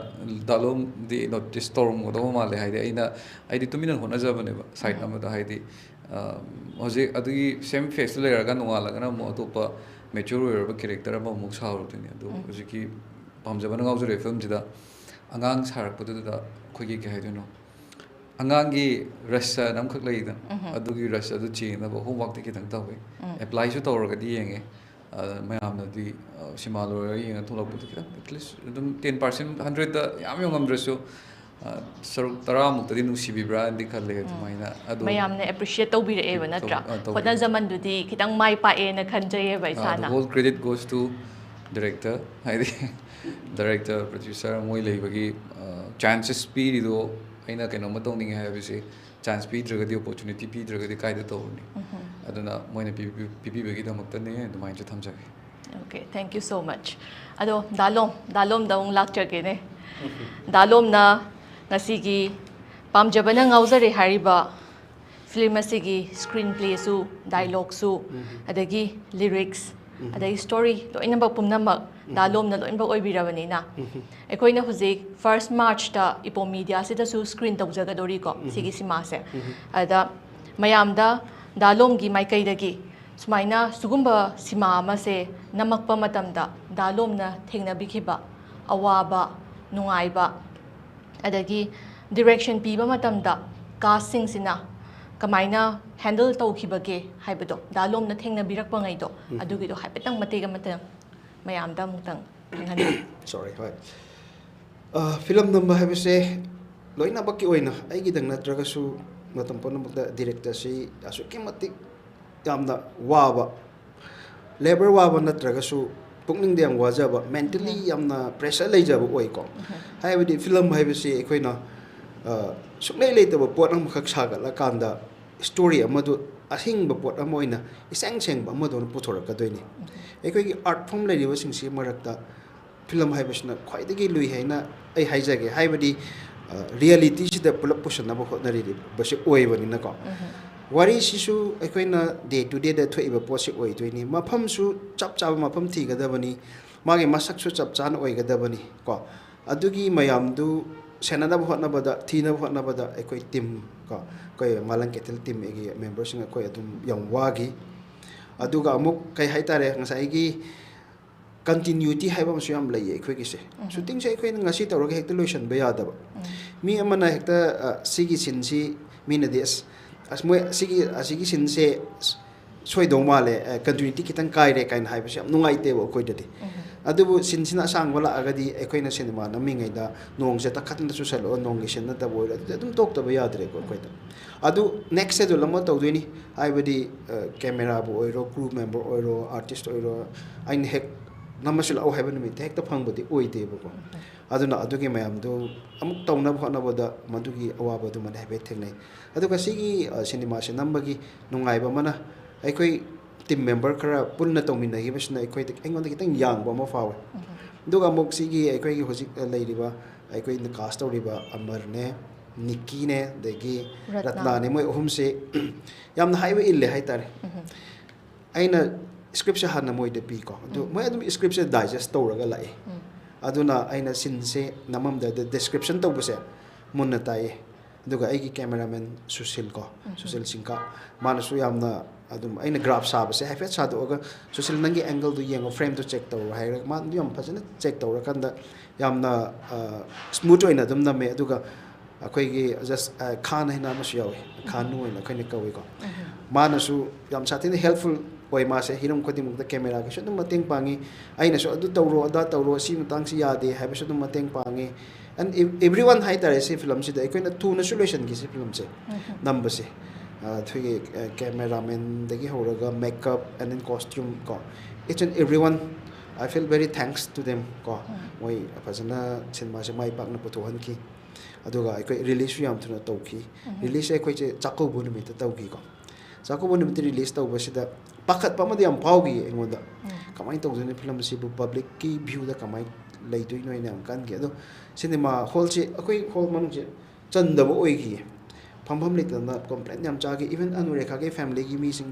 ꯗꯥꯂꯣꯝꯗꯤ ꯅꯣꯇꯤꯁ ꯇꯧꯔꯝꯒꯗꯧꯕ ꯃꯥꯜꯂꯦ, ꯍꯥꯏꯗꯤ ꯑꯩꯅ, ꯑꯩꯗꯤ ꯇꯨꯃꯤꯟꯅ ꯍꯣꯠꯅꯖꯕꯅꯦꯕ ꯁꯥꯏꯠ ꯑꯃꯗ, ꯍꯥꯏꯗꯤ ꯑ, ꯍꯧꯖꯤꯛ ꯑꯗꯨꯒꯤ ꯁꯦꯝ ꯐꯦꯁꯇ ꯂꯩꯔꯒ ꯅꯣꯡꯉꯥꯜꯂꯒꯅ ꯑꯃꯨꯛ ꯑꯇꯣꯞꯄ ꯃꯦꯆ꯭ꯌꯣꯔ ꯑꯣꯏꯔꯕ ꯀꯦꯔꯦꯛꯇꯔ ꯑꯃꯃꯨꯛ ꯁꯥꯔꯨꯗꯣꯏꯅꯦ꯫ ꯑꯗꯣ ꯍꯧꯖꯤꯛꯀꯤ ꯄꯥꯝꯖꯕꯅ ꯉꯥꯎꯖꯔꯦ ꯐꯤꯂꯝꯁꯤꯗ ꯑꯉꯥꯡ ꯁꯥꯔꯛꯄꯗꯨꯗ ꯑꯩꯈꯣꯏꯒꯤ ꯀꯩ ꯍꯥꯏꯗꯣꯏꯅꯣ, ꯑꯉꯥꯡꯒꯤ ꯔꯁ ꯑꯃꯈꯛ ꯂꯩꯗꯅ, ꯑꯗꯨꯒꯤ ꯔꯁ ꯑꯗꯨ ꯆꯦꯟꯅꯕ ꯍꯣꯝꯋꯥꯔꯛꯇꯤ ꯈꯤꯇꯪ ꯇꯧꯋꯦ꯫ ꯑꯦꯄ꯭ꯂꯥꯏꯁꯨ ꯇꯧꯔꯒꯗꯤ ꯌꯦꯡꯉꯦ꯫ ꯑ, ꯃꯌꯥꯝꯅꯗꯤ, ꯑ, ꯁꯤꯃꯥ ꯂꯣꯏꯔꯒ ꯌꯦꯡꯉ ꯊꯣꯛꯂꯛꯄꯗ ꯈꯤꯇꯪ, at least ꯑꯗꯨꯝ ten percent, hundredꯇ ꯌꯥꯝ ꯌꯧꯉꯝꯗ꯭ꯔꯁꯨ, ꯑ, ꯁꯔꯨꯛ ꯇꯔꯥꯃꯨꯛꯇꯗꯤ ꯅꯨꯡꯁꯤꯕꯤꯕ꯭ꯔꯥꯅꯗꯤ ꯈꯜꯂꯦ꯫ ꯑꯗꯨꯃꯥꯏꯅ ꯑꯗꯣ ꯃꯌꯥꯝꯅ ꯑꯦꯄ꯭ꯔꯤꯁꯤꯌꯦꯠ ꯇꯧꯕꯤꯔꯛꯑꯦꯕ, ꯅꯠꯇ꯭ꯔꯥ? ꯑ, ꯇꯧꯕꯤꯔꯛꯑꯦ꯫ ꯍꯣꯠꯅꯖꯃꯟꯗꯨꯗꯤ ꯈꯤꯇꯪ ꯃꯥꯏ ꯄꯥꯛꯑꯦꯅ ꯈꯟꯖꯩꯌꯦꯕ ꯑ, the ꯏꯁꯥꯅ꯫ Whole credit goes to director, ꯍꯥꯏꯗꯤ ꯗꯥꯏꯔꯦꯛꯇꯔ, ꯄ꯭ꯔꯗ꯭ꯌꯨꯁꯔ ꯃꯣꯏ ꯂꯩꯕꯒꯤ, ꯑ, ꯆꯥꯟꯁꯦꯁ ꯄꯤꯔꯤꯗꯣ, ꯑꯩꯅ ꯀꯩꯅꯣꯝꯃ ꯇꯧꯅꯤꯡꯉꯦ ꯍꯥꯏꯕꯁꯦ, ꯆꯥꯟꯁ ꯄꯤꯗ꯭ꯔꯒꯗꯤ, ꯑꯣꯄꯣꯔꯆꯨꯅꯤꯇꯤ ꯄꯤꯗ꯭ꯔꯒꯗꯤ ꯀꯥꯏꯗ ꯇꯧꯔꯨꯅꯤ? ꯑꯗꯨꯅ ꯃꯣꯏꯅ ꯄꯤ-, ꯄꯤ-, ꯄꯤꯕꯤꯕꯒꯤꯗꯃꯛꯇꯅꯦ, ꯑꯗꯨꯃꯥꯏꯅꯁꯨ ꯊꯝꯖꯒꯦ꯫ Okay, thank you so much. ꯑꯗꯣ ꯗꯥꯂꯣꯝ, ꯗꯥꯂꯣꯝꯗ ꯑꯃꯨꯛ ꯂꯥꯛꯆꯒꯦꯅꯦ꯫ ꯗꯥꯂꯣꯝꯅ ꯉꯁꯤꯒꯤ ꯄꯥꯝꯖꯕꯅ ꯉꯥꯎꯖꯔꯦ ꯍꯥꯏꯔꯤꯕ ꯐꯤꯂꯝ ꯑꯁꯤꯒꯤ ꯁ꯭ꯀ꯭ꯔꯤꯟ ꯄ꯭ꯂꯦꯁꯨ, ꯗꯥꯏꯂꯣꯛꯁꯨ, ꯑꯗꯒꯤ ꯂꯤꯔꯤꯛꯁ, ꯑꯗꯒꯤ ꯁ꯭ꯇꯣꯔꯤ ꯂꯣꯏꯅꯃꯛ ꯄꯨꯝꯅꯃꯛ ꯗꯥꯂꯣꯝꯅ ꯂꯣꯏꯅꯃꯛ ꯑꯣꯏꯕꯤꯔꯕꯅꯤꯅ, ꯑꯩꯈꯣꯏꯅ ꯍꯧꯖꯤꯛ first Marchꯇ ꯏꯄꯣꯝ ꯃꯤꯗꯤꯌꯥꯁꯤꯗꯁꯨ ꯁ꯭ꯀ꯭ꯔꯤꯟ ꯇꯧꯖꯒꯗꯧꯔꯤꯀꯣ ꯁꯤꯒꯤ ꯁꯤꯃꯥꯁꯦ꯫ ꯑꯗ ꯃꯌꯥꯝꯗ ꯗꯥꯂꯣꯝꯒꯤ ꯃꯥꯏꯀꯩꯗꯒꯤ ꯁꯨꯃꯥꯏꯅ ꯁꯤꯒꯨꯝꯕ ꯁꯤꯃꯥ ꯑꯃꯁꯦ ꯅꯝꯃꯛꯄ ꯃꯇꯝꯗ ꯗꯥꯂꯣꯝꯅ ꯊꯦꯡꯅꯕꯤꯈꯤꯕ ꯑꯋꯥꯕ, ꯅꯨꯡꯉꯥꯏꯕ, ꯑꯗꯒꯤ ꯗꯤꯔꯦꯛꯁꯟ ꯄꯤꯕ ꯃꯇꯝꯗ ꯀꯥꯁꯁꯤꯡꯁꯤꯅ ꯀꯃꯥꯏꯅ ꯍꯦꯟꯗꯜ ꯇꯧꯈꯤꯕꯒꯦ ꯍꯥꯏꯕꯗꯣ, ꯗꯥꯂꯣꯝꯅ ꯊꯦꯡꯅꯕꯤꯔꯛꯄꯉꯩꯗꯣ, ꯑꯗꯨꯒꯤꯗꯣ ꯍꯥꯏꯐꯦꯠꯇꯪ ꯃꯇꯦꯛ ꯑꯃꯇꯪ ꯃꯌꯥꯝꯗ ꯑꯃꯨꯛꯇꯪ ꯈꯪꯍꯟꯕꯤꯌꯨ꯫ ꯁꯣꯔꯤ, ꯍꯣꯏ꯫ ꯑ, ꯐꯤꯂꯝ ꯅꯝꯕ ꯍꯥꯏꯕꯁꯦ ꯂꯣꯏꯅꯃꯛꯀꯤ ꯑꯣꯏꯅ, ꯑꯩꯒꯤꯗꯪ ꯅꯠꯇ꯭ꯔꯒꯁꯨ, ꯃꯇꯝ ꯄꯨꯝꯅꯃꯛꯇ ꯗꯤꯔꯦꯛꯇꯔꯁꯤ ꯑꯁꯨꯛꯀꯤ ꯃꯇꯤꯛ ꯌꯥꯝꯅ ꯋꯥꯕ, ꯂꯦꯕꯔ ꯋꯥꯕ ꯅꯠꯇ꯭ꯔꯒꯁꯨ ꯄꯨꯛꯅꯤꯡꯗ ꯌꯥꯝ ꯋꯥꯖꯕ, ꯃꯦꯟꯇꯦꯜꯂꯤ ꯌꯥꯝꯅ ꯄ꯭ꯔꯦꯁꯔ ꯂꯩꯖꯕ ꯑꯣꯏꯀꯣ꯫ ꯍꯥꯏꯕꯗꯤ ꯐꯤꯂꯝ ꯍꯥꯏꯕꯁꯤ ꯑꯩꯈꯣꯏꯅ, ꯑ, ꯁꯨꯡꯂꯩ ꯂꯩꯇꯕ ꯄꯣꯠ ꯑꯃꯈꯛ ꯁꯥꯒꯠꯂꯀꯥꯟꯗ ꯁ꯭ꯇꯣꯔꯤ ꯑꯃꯗꯨ ꯑꯍꯤꯡꯕ ꯄꯣꯠ ꯑꯃ ꯑꯣꯏꯅ ꯏꯁꯦꯡ ꯁꯦꯡꯕ ꯑꯃꯗꯧꯅ ꯄꯨꯊꯣꯔꯛꯀꯗꯣꯏꯅꯤ꯫ ꯑꯩꯈꯣꯏꯒꯤ ꯑꯥꯔꯠ ꯐꯣꯝ ꯂꯩꯔꯤꯕꯁꯤꯡꯁꯤ ꯃꯔꯛꯇ ꯐꯤꯂꯝ ꯍꯥꯏꯕꯁꯤꯅ ꯈ꯭ꯋꯥꯏꯗꯒꯤ ꯂꯨꯏ ꯍꯥꯏꯅ ꯑꯩ ꯍꯥꯏꯖꯒꯦ꯫ ꯍꯥꯏꯕꯗꯤ, ꯑ, ꯔꯤꯌꯦꯂꯤꯇꯤꯁꯤꯗ ꯄꯨꯂꯞ ꯄꯨꯁꯟꯅꯕ ꯍꯣꯠꯅꯔꯤꯕꯁꯤ ꯑꯣꯏꯕꯅꯤꯅꯀꯣ꯫ ꯋꯥꯔꯤꯁꯤꯁꯨ ꯑꯩꯈꯣꯏꯅ ꯗꯦ ꯇꯨ ꯗꯦꯗ ꯊꯣꯛꯏꯕ ꯄꯣꯠꯁꯤ ꯑꯣꯏꯗꯣꯏꯅꯤ꯫ ꯃꯐꯝꯁꯨ ꯆꯞ ꯆꯥꯕ ꯃꯐꯝ ꯊꯤꯒꯗꯕꯅꯤ, ꯃꯥꯒꯤ ꯃꯁꯛꯁꯨ ꯆꯞ ꯆꯥꯅ ꯑꯣꯏꯒꯗꯕꯅꯤ ꯀꯣ꯫ ꯑꯗꯨꯒꯤ ꯃꯌꯥꯝꯗꯨ ꯁꯦꯟꯅꯅꯕ ꯍꯣꯠꯅꯕꯗ, ꯊꯤꯅꯕ ꯍꯣꯠꯅꯕꯗ ꯑꯩꯈꯣꯏ ꯇꯤꯝ ꯀꯣ, ꯑꯩꯈꯣꯏ ꯃꯥꯂꯪ ꯀꯩꯊꯦꯜ ꯇꯤꯝꯒꯤ ꯃꯦꯝꯕꯔꯁꯤꯡ ꯑꯩꯈꯣꯏ ꯑꯗꯨꯝ ꯌꯥꯝ ꯋꯥꯈꯤ꯫ ꯑꯗꯨꯒ ꯑꯃꯨꯛ ꯀꯩ ꯍꯥꯏꯇꯥꯔꯦ, ꯉꯁꯥꯏꯒꯤ ꯀꯟꯇꯤꯅ꯭ꯌꯨꯇꯤ ꯍꯥꯏꯕ ꯑꯃꯁꯨ ꯌꯥꯝ ꯂꯩꯌꯦ ꯑꯩꯈꯣꯏꯒꯤꯁꯦ꯫ ꯎꯝ꯫ ꯁꯨꯇꯤꯡꯁꯦ ꯑꯩꯈꯣꯏꯅ ꯉꯁꯤ ꯇꯧꯔꯒ ꯍꯦꯛꯇ ꯂꯣꯏꯁꯤꯟꯕ ꯌꯥꯗꯕ꯫ ꯎꯝ꯫ ꯃꯤ ꯑꯃꯅ ꯍꯦꯛꯇ, ꯑ, ꯁꯤꯒꯤ ꯁꯤꯟꯁꯤ ꯃꯤꯅꯗꯤ ꯑꯁ, ꯑꯁ ꯃꯣꯏ ꯑꯁꯤꯒꯤ, ꯑꯁꯤꯒꯤ ꯁꯤꯟꯁꯦ ꯁꯣꯏꯗꯧ ꯃꯥꯜꯂꯦ, ꯑ, ꯀꯟꯇꯤꯅ꯭ꯌꯨꯇꯤ ꯈꯤꯇꯪ ꯀꯥꯏꯔꯦ ꯀꯥꯏꯅ ꯍꯥꯏꯕꯁꯦ ꯌꯥꯝ ꯅꯨꯡꯉꯥꯏꯇꯦꯕ ꯑꯩꯈꯣꯏꯗꯗꯤ꯫ ꯎꯝ꯫ ꯑꯗꯨꯕꯨ ꯁꯤꯟꯁꯤꯅ ꯑꯁꯥꯡꯕ ꯂꯥꯛꯑꯒꯗꯤ ꯑꯩꯈꯣꯏꯅ ꯁꯤꯅꯦꯃꯥ ꯅꯝꯃꯤꯉꯩꯗ ꯅꯣꯡꯁꯦ ꯇꯥꯈꯠꯇꯅ ꯆꯨꯁꯜꯂꯛꯑꯣ, ꯅꯣꯡꯒꯤ ꯁꯤꯟ ꯅꯠꯇꯕ ꯑꯣꯏꯔꯣ, ꯑꯗꯨꯗꯤ ꯑꯗꯨꯝ ꯇꯣꯛꯇꯕ ꯌꯥꯗ꯭ꯔꯦꯀꯣ ꯑꯩꯈꯣꯏꯗ꯫ ꯑꯗꯨ ꯅꯦꯛꯁ ꯁꯦꯗꯨꯜ ꯑꯃ ꯇꯧꯗꯣꯏꯅꯤ꯫ ꯍꯥꯏꯕꯗꯤ, ꯑ, ꯀꯦꯃꯦꯔꯥꯕꯨ ꯑꯣꯏꯔꯣ, ꯀ꯭ꯔꯨ ꯃꯦꯝꯕꯔ ꯑꯣꯏꯔꯣ, ꯑꯥꯔꯇꯤꯁ ꯑꯣꯏꯔꯣ, ꯑꯩꯅ ꯍꯦꯛ ꯅꯝꯃꯁꯨ ꯂꯥꯛꯑꯣ ꯍꯥꯏꯕ ꯅꯨꯃꯤꯠꯇ ꯍꯦꯛꯇ ꯐꯪꯕꯗꯤ ꯑꯣꯏꯗꯦꯕꯀꯣ꯫ ꯎꯝ꯫ ꯑꯗꯨꯅ ꯑꯗꯨꯒꯤ ꯃꯌꯥꯝꯗꯨ ꯑꯃꯨꯛ ꯇꯧꯅꯕ ꯍꯣꯠꯅꯕꯗ ꯃꯗꯨꯒꯤ ꯑꯋꯥꯕꯗꯨꯃꯗꯤ ꯍꯥꯏꯐꯦꯠ ꯊꯦꯡꯅꯩ꯫ ꯑꯗꯨꯒ ꯁꯤꯒꯤ, ꯑ, ꯁꯤꯅꯦꯃꯥꯁꯦ ꯅꯝꯕꯒꯤ ꯅꯨꯡꯉꯥꯏꯕ ꯑꯃꯅ, ꯑꯩꯈꯣꯏ ꯇꯤꯝ ꯃꯦꯝꯕꯔ ꯈꯔ ꯄꯨꯟꯅ ꯇꯧꯃꯤꯟꯅꯈꯤꯕꯁꯤꯅ ꯑꯩꯈꯣꯏꯗ, ꯑꯩꯉꯣꯟꯗ ꯈꯤꯇꯪ ꯌꯥꯡꯕ ꯑꯃ ꯐꯥꯎꯋꯦ꯫ ꯎꯝ꯫ ꯑꯗꯨꯒ ꯑꯃꯨꯛ ꯁꯤꯒꯤ ꯑꯩꯈꯣꯏꯒꯤ ꯍꯧꯖꯤꯛ ꯂꯩꯔꯤꯕ ꯑꯩꯈꯣꯏꯅ ꯀꯥꯁ ꯇꯧꯔꯤꯕ ꯑꯃꯔꯅꯦ, ꯅꯤꯛꯀꯤꯅꯦ, ꯑꯗꯒꯤ ꯔꯠꯅꯥ꯫ ꯔꯠꯅꯥꯅꯦ, ꯃꯣꯏ ꯑꯍꯨꯝꯁꯦ ꯌꯥꯝꯅ ꯍꯥꯏꯕ ꯏꯜꯂꯦ ꯍꯥꯏꯇꯥꯔꯦ꯫ ꯎꯝ꯫ ꯑꯩꯅ ꯁ꯭ꯀ꯭ꯔꯤꯞꯁꯦ ꯍꯥꯟꯅ ꯃꯣꯏꯗ ꯄꯤꯀꯣ꯫ ꯑꯗꯨ ꯎꯝ꯫ ꯃꯣꯏ ꯑꯗꯨꯝ ꯁ꯭ꯀ꯭ꯔꯤꯞꯁꯦ ꯗꯥꯏꯖꯦꯁ ꯇꯧꯔꯒ ꯂꯥꯛꯑꯦ꯫ ꯎꯝ꯫ ꯑꯗꯨꯅ ꯑꯩꯅ ꯁꯤꯟꯁꯦ ꯅꯝꯃꯝꯗꯥꯏꯗ ꯗꯤꯁꯀ꯭ꯔꯤꯞꯁꯟ ꯇꯧꯕꯁꯦ ꯃꯨꯟꯅ ꯇꯥꯏꯌꯦ꯫ ꯑꯗꯨꯒ ꯑꯩꯒꯤ ꯀꯦꯃꯦꯔꯥꯃꯦꯟ ꯁꯨꯁꯤꯜ ꯀꯣ, ꯎꯝ꯫ ꯁꯨꯁꯤꯜ ꯁꯤꯡꯀꯥ, ꯃꯥꯅꯁꯨ ꯌꯥꯝꯅ ꯑꯗꯨꯝ ꯑꯩꯅ ꯒ꯭ꯔꯥꯐ ꯁꯥꯕꯁꯦ ꯍꯥꯏꯐꯦꯠ ꯁꯥꯗꯣꯛꯑꯒ, "ꯁꯨꯁꯤꯜ, ꯅꯪꯒꯤ ꯑꯦꯡꯒꯜꯗꯨ ꯌꯦꯡꯉꯣ, ꯐ꯭ꯔꯦꯝꯗꯨ ꯆꯦꯛ ꯇꯧꯔꯣ" ꯍꯥꯏꯔꯒ ꯃꯥꯅ ꯌꯥꯝ ꯐꯖꯅ ꯆꯦꯛ ꯇꯧꯔꯀꯥꯟꯗ ꯌꯥꯝꯅ, ꯑ, ꯁ꯭ꯃꯨꯠ ꯑꯣꯏꯅ ꯑꯗꯨꯝ ꯅꯝꯃꯦ꯫ ꯑꯗꯨꯒ ꯑꯩꯈꯣꯏꯒꯤ ꯖꯁ, ꯑ, ꯈꯥꯟ ꯍꯥꯏꯅ ꯑꯃꯁꯨ ꯌꯥꯎꯋꯤ, ꯈꯥꯟꯅꯨ ꯍꯥꯏꯅ ꯑꯩꯈꯣꯏꯅ ꯀꯧꯏꯀꯣ꯫ ꯎꯝ꯫ ꯃꯥꯅꯁꯨ ꯌꯥꯝ ꯁꯥꯊꯤꯅ ꯍꯦꯜꯞꯐꯨꯜ ꯑꯣꯏ꯫ ꯃꯥꯁꯦ ꯍꯤꯔꯝ ꯈꯨꯗꯤꯡꯃꯛꯇ ꯀꯦꯃꯦꯔꯥꯒꯤꯁꯨ ꯑꯗꯨꯝ ꯃꯇꯦꯡ ꯄꯥꯡꯉꯤ꯫ ꯑꯩꯅꯁꯨ "ꯑꯗꯨ ꯇꯧꯔꯣ, ꯑꯗꯥ ꯇꯧꯔꯣ, ꯁꯤ ꯃꯇꯥꯡꯁꯤ ꯌꯥꯗꯦ" ꯍꯥꯏꯕꯁꯨ ꯑꯗꯨꯝ ꯃꯇꯦꯡ ꯄꯥꯡꯉꯤ꯫ ꯑꯦꯟ ꯑꯦꯚ꯭ꯔꯤ ꯋꯥꯟ ꯍꯥꯏꯇꯥꯔꯦ, ꯁꯤ ꯐꯤꯂꯝꯁꯤꯗ ꯑꯩꯈꯣꯏꯅ ꯊꯨꯅꯁꯨ ꯂꯣꯏꯁꯤꯟꯈꯤ ꯁꯤ ꯐꯤꯂꯝꯁꯦ꯫ ꯎꯝ꯫ ꯅꯝꯕꯁꯦ, ꯑ, ꯑꯩꯈꯣꯏꯒꯤ, ꯑ, ꯀꯦꯃꯦꯔꯥꯃꯦꯟꯗꯒꯤ ꯍꯧꯔꯒ ꯃꯦꯀꯞ and then costume ꯀꯣ, each and everyone, I feel very thanks to them ꯀꯣ꯫ ꯎꯝ꯫ ꯃꯣꯏ ꯐꯖꯅ ꯁꯤꯅꯦꯃꯥꯁꯦ ꯃꯥꯏ ꯄꯥꯛꯅ ꯄꯨꯊꯣꯛꯍꯟꯈꯤ꯫ ꯑꯗꯨꯒ ꯑꯩꯈꯣꯏ ꯔꯤꯂꯤꯁꯁꯨ ꯌꯥꯝ ꯊꯨꯅ ꯇꯧꯈꯤ꯫ ꯎꯝ꯫ ꯔꯤꯂꯤꯁꯁꯦ ꯑꯩꯈꯣꯏꯁꯦ ꯆꯥꯛꯀꯧꯕ ꯅꯨꯃꯤꯠꯇ ꯇꯧꯈꯤꯀꯣ꯫ ꯆꯥꯛꯀꯧꯕ ꯅꯨꯃꯤꯠꯇ ꯔꯤꯂꯤꯁ ꯇꯧꯕꯁꯤꯗ ꯄꯥꯈꯠꯄ ꯑꯃꯗꯤ ꯌꯥꯝ ꯐꯥꯎꯈꯤꯌꯦ ꯑꯩꯉꯣꯟꯗ꯫ ꯎꯝ꯫ "ꯀꯃꯥꯏꯅ ꯇꯧꯗꯣꯏꯅꯣ ꯐꯤꯂꯝ ꯑꯁꯤꯕꯨ, ꯄꯕ꯭ꯂꯤꯛꯀꯤ ꯚ꯭ꯌꯨꯗ ꯀꯃꯥꯏꯅ ꯂꯩꯗꯣꯏꯅꯣ?" ꯍꯥꯏꯅ ꯌꯥꯝ ꯈꯟꯈꯤ꯫ ꯑꯗꯣ ꯁꯤꯅꯦꯃꯥ ꯍꯣꯜꯁꯦ, ꯑꯩꯈꯣꯏ ꯍꯣꯜ ꯃꯅꯨꯡꯁꯦ ꯆꯟꯗꯕ ꯑꯣꯏꯈꯤꯌꯦ꯫ ꯐꯝꯐꯝ ꯂꯩꯇꯗꯅ ꯀꯝꯄ꯭ꯂꯦꯟ ꯌꯥꯝ ꯆꯥꯈꯤ꯫ ꯏꯚꯟ ꯑꯅꯨꯔꯦꯈꯥꯒꯤ ꯐꯦꯃꯤꯂꯤꯒꯤ ꯃꯤꯁꯤꯡ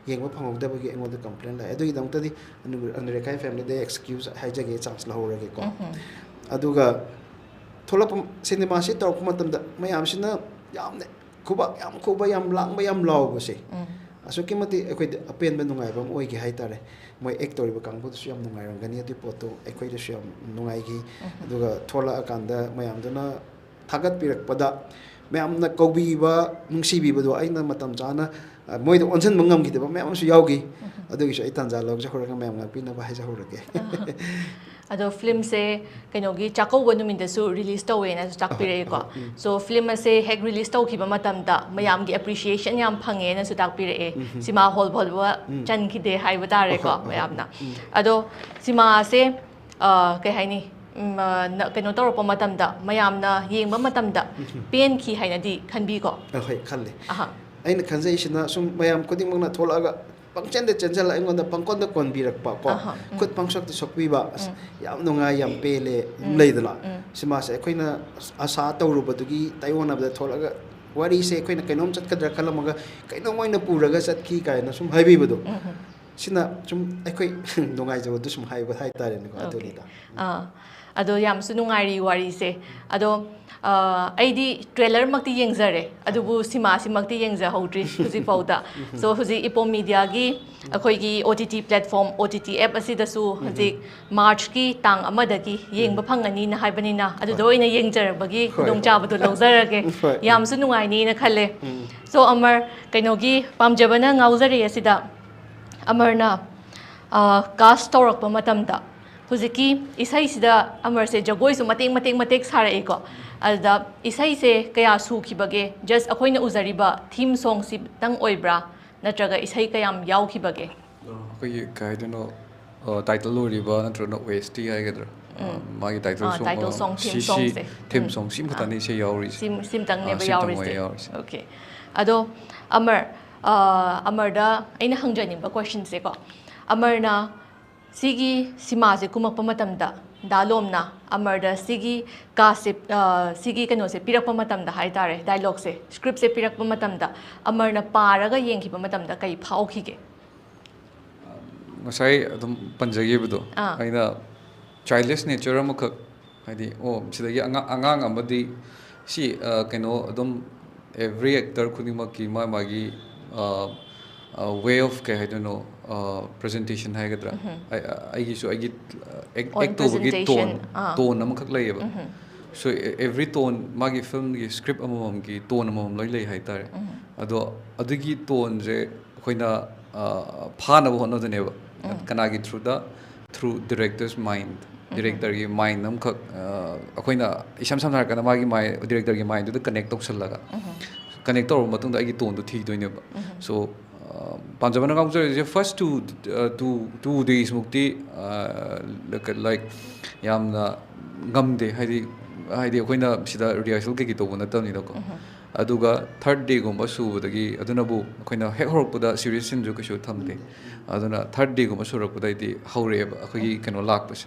ꯌꯦꯡꯕ ꯐꯪꯍꯧꯗꯕꯒꯤ ꯑꯩꯉꯣꯟꯗ ꯀꯝꯄ꯭ꯂꯦꯟ ꯂꯥꯛꯑꯦ꯫ ꯑꯗꯨꯒꯤꯗꯃꯛꯇꯗꯤ ꯑꯅꯨ ꯑꯅꯨꯔꯦꯈꯥꯒꯤ ꯐꯦꯃꯤꯂꯤꯗ ꯑꯦꯛꯁꯀ꯭ꯌꯨꯁ ꯍꯥꯏꯖꯒꯦ, ꯆꯥꯟꯁ ꯂꯧꯍꯧꯔꯒꯦꯀꯣ꯫ ꯑꯗꯨꯒ ꯊꯣꯛꯂꯛꯄ, ꯁꯤꯅꯦꯃꯥꯁꯤ ꯇꯧꯔꯛꯄ ꯃꯇꯝꯗ ꯃꯌꯥꯝꯁꯤꯅ ꯌꯥꯝꯅ ꯈꯨꯕꯥꯛ ꯌꯥꯝ ꯈꯨꯕ, ꯌꯥꯝ ꯂꯥꯡꯕ, ꯌꯥꯝ ꯂꯥꯎꯕꯁꯦ ꯑꯁꯨꯛꯀꯤ ꯃꯇꯤꯛ ꯑꯩꯈꯣꯏꯗ ꯑꯄꯦꯟꯕ ꯅꯨꯡꯉꯥꯏꯕ ꯑꯃ ꯑꯣꯏꯈꯤ ꯍꯥꯏꯇꯥꯔꯦ꯫ ꯃꯣꯏ ꯑꯦꯛ ꯇꯧꯔꯤꯕ ꯀꯥꯡꯕꯨꯗꯨꯁꯨ ꯌꯥꯝ ꯅꯨꯡꯉꯥꯏꯔꯝꯒꯅꯤ꯫ ꯑꯗꯨꯒꯤ ꯄꯣꯠꯇꯣ ꯑꯩꯈꯣꯏꯗꯁꯨ ꯌꯥꯝ ꯅꯨꯡꯉꯥꯏꯈꯤ꯫ ꯑꯗꯨꯒ ꯊꯣꯛꯂꯛꯑꯀꯥꯟꯗ ꯃꯌꯥꯝꯗꯨꯅ ꯊꯥꯒꯠꯄꯤꯔꯛꯄꯗ, ꯃꯌꯥꯝꯅ ꯀꯧꯕꯤꯕ, ꯅꯨꯡꯁꯤꯕꯤꯕꯗꯣ ꯑꯩꯅ ꯃꯇꯝ ꯆꯥꯅ, ꯑ, ꯃꯣꯏꯗ ꯑꯣꯟꯁꯤꯟꯕ ꯉꯝꯈꯤꯗꯕ ꯃꯌꯥꯝ ꯑꯃꯁꯨ ꯌꯥꯎꯈꯤ꯫ ꯑꯗꯨꯒꯤꯁꯨ ꯑꯩ ꯇꯥꯟꯖꯥ ꯂꯧꯖꯍꯧꯔꯒ ꯃꯌꯥꯝ ꯉꯥꯛꯄꯤꯅꯕ ꯍꯥꯏꯖꯍꯧꯔꯒꯦ꯫ ꯑꯗꯣ ꯐꯤꯂꯝꯁꯦ ꯀꯩꯅꯣꯒꯤ ꯆꯥꯛꯀꯧꯕ ꯅꯨꯃꯤꯠꯇꯁꯨ ꯔꯤꯂꯤꯁ ꯇꯧꯋꯦꯅꯁꯨ ꯇꯥꯛꯄꯤꯔꯛꯑꯦꯀꯣ꯫ ꯑꯍꯣꯏ, ꯎꯝ꯫ ꯁꯣ ꯐꯤꯂꯝ ꯑꯁꯦ ꯍꯦꯛ ꯔꯤꯂꯤꯁ ꯇꯧꯈꯤꯕ ꯃꯇꯝꯗ ꯃꯌꯥꯝꯒꯤ ꯑꯦꯄ꯭ꯔꯤꯁꯤꯌꯦꯁꯟ ꯌꯥꯝ ꯐꯪꯉꯦꯅꯁꯨ ꯇꯥꯛꯄꯤꯔꯛꯑꯦ꯫ ꯎꯝ꯫ ꯁꯤꯃꯥ ꯍꯣꯜ ꯐꯥꯎꯕ ꯎꯝ꯫ ꯆꯟꯈꯤꯗꯦ ꯍꯥꯏꯕ ꯇꯥꯔꯦꯀꯣ ꯑꯍꯣꯏ, ꯑꯍꯣꯏ, ꯃꯌꯥꯝꯅ꯫ ꯎꯝ꯫ ꯑꯗꯣ ꯁꯤꯃꯥ ꯑꯁꯦ, ꯑ, ꯀꯩ ꯍꯥꯏꯅꯤ, ꯎꯝ, ꯑ, ꯅ-, ꯀꯩꯅꯣ ꯇꯧꯔꯛꯄ ꯃꯇꯝꯗ ꯃꯌꯥꯝꯅ ꯌꯦꯡꯕ ꯃꯇꯝꯗ ꯎꯝ꯫ ꯄꯦꯟꯈꯤ ꯍꯥꯏꯅꯗꯤ ꯈꯟꯕꯤꯀꯣ? ꯑꯍꯣꯏ, ꯈꯜꯂꯦ꯫ ꯑꯍꯥ꯫ ꯑꯩꯅ ꯈꯟꯖꯩꯁꯤꯅ ꯁꯨꯝ ꯃꯌꯥꯝ ꯈꯨꯗꯤꯡꯃꯛꯅ ꯊꯣꯛꯂꯛꯑꯒ ꯄꯪꯆꯦꯟꯗ ꯆꯦꯟꯁꯤꯜꯂ ꯑꯩꯉꯣꯟꯗ ꯄꯪꯀꯣꯟꯗ ꯀꯣꯟꯕꯤꯔꯛꯄ ꯀꯣ꯫ ꯑꯍꯥ, ꯎꯝ꯫ ꯈꯨꯠ ꯄꯪꯁꯣꯛꯇ ꯁꯣꯛꯄꯤꯕ, ꯑꯁ, ꯎꯝ꯫ ꯌꯥꯝ ꯅꯨꯡꯉꯥꯏ, ꯌꯥꯝ ꯄꯦꯜꯂꯦ, ꯑꯗꯨꯝ ꯎꯝ꯫ ꯂꯩꯗꯅ꯫ ꯎꯝ꯫ ꯁꯤꯃꯥꯁꯦ ꯑꯩꯈꯣꯏꯅ ꯑꯁꯥ ꯇꯧꯔꯨꯕꯗꯨꯒꯤ ꯇꯥꯏꯑꯣꯟꯅꯕꯗ ꯊꯣꯛꯂꯛꯑꯒ ꯋꯥꯔꯤꯁꯦ ꯑꯩꯈꯣꯏꯅ ꯀꯩꯅꯣꯝ ꯆꯠꯀꯗ꯭ꯔꯥ ꯈꯜꯂꯝꯃꯒ ꯀꯩꯅꯣꯝ ꯑꯣꯏꯅ ꯄꯨꯔꯒ ꯆꯠꯈꯤ ꯀꯥꯏꯅ ꯁꯨꯝ ꯍꯥꯏꯕꯤꯕꯗꯣ꯫ ꯎꯝ, ꯎꯝ꯫ ꯁꯤꯅ ꯁꯨꯝ ꯑꯩꯈꯣꯏ ꯅꯨꯡꯉꯥꯏꯖꯕꯗꯨ ꯁꯨꯝ ꯍꯥꯏꯕ ꯍꯥꯏꯇꯥꯔꯦꯅꯦꯀꯣ, ꯑꯣꯀꯦ꯫ ꯑꯗꯨꯅꯤꯗ꯫ ꯑꯥ, ꯑꯗꯣ ꯌꯥꯝꯁꯨ ꯅꯨꯡꯉꯥꯏꯔꯤ ꯋꯥꯔꯤꯁꯦ꯫ ꯑꯗꯣ, ꯑ, ꯑꯩꯗꯤ ꯇ꯭ꯔꯦꯂꯔꯃꯛꯇꯤ ꯌꯦꯡꯖꯔꯦ, ꯑꯗꯨꯕꯨ ꯁꯤꯃꯥꯁꯤꯃꯛꯇꯤ ꯌꯦꯡꯖꯍꯧꯗ꯭ꯔꯤ ꯍꯧꯖꯤꯛꯐꯥꯎꯗ꯫ ꯎꯝ꯫ ꯁꯣ ꯍꯧꯖꯤꯛ ꯏꯄꯣꯝ ꯃꯤꯗꯤꯌꯥꯒꯤ ꯑꯩꯈꯣꯏꯒꯤ O T T platform, O T T app ꯑꯁꯤꯗꯁꯨ ꯎꯝ꯫ ꯍꯧꯖꯤꯛ ꯃꯥꯔꯆꯀꯤ ꯇꯥꯡ ꯑꯃꯗꯒꯤ ꯌꯦꯡꯕ ꯎꯝ꯫ ꯐꯪꯉꯅꯤꯅ ꯍꯥꯏꯕꯅꯤꯅ, ꯑꯗꯨꯗ ꯍꯣꯏ꯫ ꯑꯣꯏꯅ ꯌꯦꯡꯖꯔꯕꯒꯤ ꯍꯣꯏ, ꯍꯣꯏ꯫ ꯈꯨꯗꯣꯡꯆꯥꯕꯗꯣ ꯂꯧꯖꯔꯒꯦ꯫ ꯍꯣꯏ, ꯎꯝ꯫ ꯌꯥꯝꯁꯨ ꯅꯨꯡꯉꯥꯏꯅꯤꯅ ꯈꯜꯂꯦ꯫ ꯎꯝ꯫ ꯁꯣ ꯑꯃꯔ, ꯀꯩꯅꯣꯒꯤ ꯄꯥꯝꯖꯕꯅ ꯉꯥꯎꯖꯔꯦ ꯑꯁꯤꯗ ꯑꯃꯔꯅ, ꯑ, ꯀꯥꯁ ꯇꯧꯔꯛꯄ ꯃꯇꯝꯗ ꯍꯧꯖꯤꯛꯀꯤ ꯏꯁꯩꯁꯤꯗ ꯑꯃꯔꯁꯦ ꯖꯒꯣꯏꯁꯨ ꯃꯇꯦꯛ ꯃꯇꯦꯛ ꯃꯇꯦꯛ ꯁꯥꯔꯛꯏꯀꯣ꯫ ꯑꯗꯨꯗ ꯏꯁꯩꯁꯦ ꯀꯌꯥ ꯁꯨꯈꯤꯕꯒꯦ? ꯖꯁ ꯑꯩꯈꯣꯏꯅ ꯎꯖꯔꯤꯕ ꯊꯤꯝ ꯁꯣꯡꯁꯤꯇꯪ ꯑꯣꯏꯕ꯭ꯔꯥ, ꯅꯠꯇ꯭ꯔꯒ ꯏꯁꯩ ꯀꯌꯥꯝ ꯌꯥꯎꯈꯤꯕꯒꯦ? ꯑꯩꯈꯣꯏꯒꯤ ꯀꯩ ꯍꯥꯏꯗꯣꯏꯅꯣ, ꯑ, ꯇꯥꯏꯇꯜ ꯑꯣꯏꯔꯤꯕ ꯅꯠꯇ꯭ꯔꯒꯅ ꯑꯣ ꯑꯦꯁ ꯇꯤ ꯍꯥꯏꯒꯗ꯭ꯔꯥ? ꯑ, ꯎꯝ꯫ ꯃꯥꯒꯤ ꯇꯥꯏꯇꯜ ꯑꯥ, ꯁꯣꯡ, ꯇꯥꯏꯇꯜ ꯑ, ꯁꯣꯡ, ꯊꯤꯝ ꯁꯤ, ꯁꯤ ꯁꯣꯡꯁꯦ꯫ ꯊꯤꯝ ꯎꯝ꯫ ꯁꯣꯡ ꯁꯤꯃꯈꯛꯇꯅꯤ ꯑꯥ꯫ ꯏꯁꯩ ꯌꯥꯎꯔꯤꯁꯦ꯫ ꯁꯤꯝ-, ꯁꯤꯝꯇꯪꯅꯦꯕ ꯑꯥ, ꯁꯤꯝꯇꯪ ꯌꯥꯎꯔꯤꯁꯦ꯫ ꯑꯣꯏꯌꯦ ꯌꯥꯎꯔꯤꯁꯦ꯫ ꯑꯣꯀꯦ꯫ ꯑꯗꯣ ꯑꯃꯔ, ꯑ, ꯑꯃꯔꯗ ꯑꯩꯅ ꯍꯪꯖꯅꯤꯡꯕ ꯀꯣꯏꯁꯟꯁꯦꯀꯣ, ꯑꯃꯔꯅ ꯁꯤꯒꯤ ꯁꯤꯃꯥꯁꯦ ꯀꯨꯝꯃꯛꯄ ꯃꯇꯝꯗ ꯗꯥ ꯂꯣꯝꯅ ꯑꯃꯔꯗ ꯁꯤꯒꯤ ꯀꯥꯁꯦ, ꯑ, ꯁꯤꯒꯤ ꯀꯩꯅꯣꯁꯦ ꯄꯤꯔꯛꯄ ꯃꯇꯝꯗ ꯍꯥꯏ ꯇꯥꯔꯦ, ꯗꯥꯏꯂꯣꯒꯁꯦ, ꯁ꯭ꯀ꯭ꯔꯤꯞꯁꯦ ꯄꯤꯔꯛꯄ ꯃꯇꯝꯗ ꯑꯃꯔꯅ ꯄꯥꯔꯒ ꯌꯦꯡꯈꯤꯕ ꯃꯇꯝꯗ ꯀꯩ ꯐꯥꯎꯈꯤꯒꯦ? ꯉꯁꯥꯏ ꯑꯗꯨꯝ ꯄꯟꯖꯈꯤꯕꯗꯣ, ꯑꯥ꯫ ꯑꯩꯅ ꯆꯥꯏꯜꯗꯤꯁ ꯅꯦꯆꯔ ꯑꯃꯈꯛ, ꯍꯥꯏꯗꯤ, ꯑꯣ, ꯁꯤꯗꯒꯤ ꯑꯉꯥꯡ ꯑꯉꯥꯡ ꯑꯃꯗꯤ ꯁꯤ, ꯑ, ꯀꯩꯅꯣ, ꯑꯗꯨꯝ ꯑꯦꯚ꯭ꯔꯤ ꯑꯦꯛꯇꯔ ꯈꯨꯗꯤꯡꯃꯛꯀꯤ ꯃꯥ ꯃꯥꯒꯤ ꯋꯦ ꯑꯣꯐ, ꯀꯩ ꯍꯥꯏꯗꯣꯏꯅꯣ, ꯄ꯭ꯔꯖꯦꯟꯇꯦꯁꯟ ꯍꯥꯏꯒꯗ꯭ꯔꯥ, ꯑꯩ- ꯑꯩꯒꯤꯁꯨ ꯑꯩꯒꯤ ꯑꯦꯛ Own ꯑꯦꯛ ꯇꯧꯕꯒꯤ presentation, ꯇꯣꯟ ꯑꯥ꯫ ꯇꯣꯟ ꯑꯃꯈꯛ ꯂꯩꯌꯦꯕ. ꯁꯣ ꯑꯦꯚ꯭ꯔꯤ ꯇꯣꯟ, ꯃꯥꯒꯤ ꯐꯤꯂꯝꯒꯤ ꯁ꯭ꯀ꯭ꯔꯤꯞ ꯑꯃꯃꯝꯒꯤ ꯇꯣꯟ ꯑꯃꯃꯝ ꯂꯣꯏ ꯂꯩ ꯍꯥꯏꯇꯥꯔꯦ. ꯑꯗꯣ ꯑꯗꯨꯒꯤ ꯇꯣꯟꯁꯦ ꯑꯩꯈꯣꯏꯅ, ꯑ, ꯐꯥꯅꯕ ꯍꯣꯠꯅꯗꯣꯏꯅꯦꯕ. ꯀꯅꯥꯒꯤ ꯊ꯭ꯔꯨꯗ? ꯊ꯭ꯔꯨ ꯗꯤꯔꯦꯛꯇꯔꯁ ꯃꯥꯏꯟ. ꯗꯤꯔꯦꯛꯇꯔꯒꯤ ꯃꯥꯏꯟ ꯑꯃꯈꯛ, ꯑ, ꯑꯩꯈꯣꯏꯅ ꯏꯁꯝ ꯁꯝꯅ ꯍꯥꯏꯔꯀꯥꯟꯗ ꯃꯥꯒꯤ ꯃꯥꯏ ꯗꯤꯔꯦꯛꯇꯔꯒꯤ ꯃꯥꯏꯟꯗꯨꯗ ꯀꯅꯦꯛ ꯇꯧꯁꯜꯂꯒ, ꯀꯅꯦꯛ ꯇꯧꯔꯕ ꯃꯇꯨꯡꯗ ꯑꯩꯒꯤ ꯇꯣꯟꯗꯣ ꯊꯤꯗꯣꯏꯅꯦꯕ. ꯁꯣ, ꯑ, ꯄꯥꯝꯖꯕꯅ ꯉꯥꯎꯖꯔꯤꯁꯦ ꯐꯥꯔꯁ ꯇꯨ ꯇꯨ ꯇꯨ ꯗꯦꯖꯃꯨꯛꯇꯤ, ꯂꯥꯏꯛ, ꯌꯥꯝꯅ ꯉꯝꯗꯦ, ꯍꯥꯏꯗꯤ ꯍꯥꯏꯗꯤ ꯑꯩꯈꯣꯏꯅ ꯁꯤꯗ ꯔꯤꯍꯔꯁꯦꯜ ꯀꯩꯀꯩ ꯇꯧꯕ ꯅꯠꯇꯕꯅꯤꯅꯀꯣ. ꯑꯗꯨꯒ ꯊꯥꯔꯠ ꯗꯦꯒꯨꯝꯕ ꯁꯨꯕꯗꯒꯤ, ꯑꯗꯨꯅꯕꯨ ꯑꯩꯈꯣꯏꯅ ꯍꯦꯛ ꯍꯧꯔꯛꯄꯗ ꯁꯤꯔꯤꯌꯁ ꯁꯤꯟꯁꯨ ꯀꯩꯁꯨ ꯊꯝꯗꯦ. ꯑꯗꯨꯅ ꯊꯥꯔꯠ ꯗꯦꯒꯨꯝꯕ ꯁꯨꯔꯛꯄꯗꯩꯗꯤ ꯍꯧꯔꯛꯑꯦꯕ ꯑꯩꯈꯣꯏꯒꯤ ꯀꯩꯅꯣ ꯂꯥꯛꯄꯁꯦ.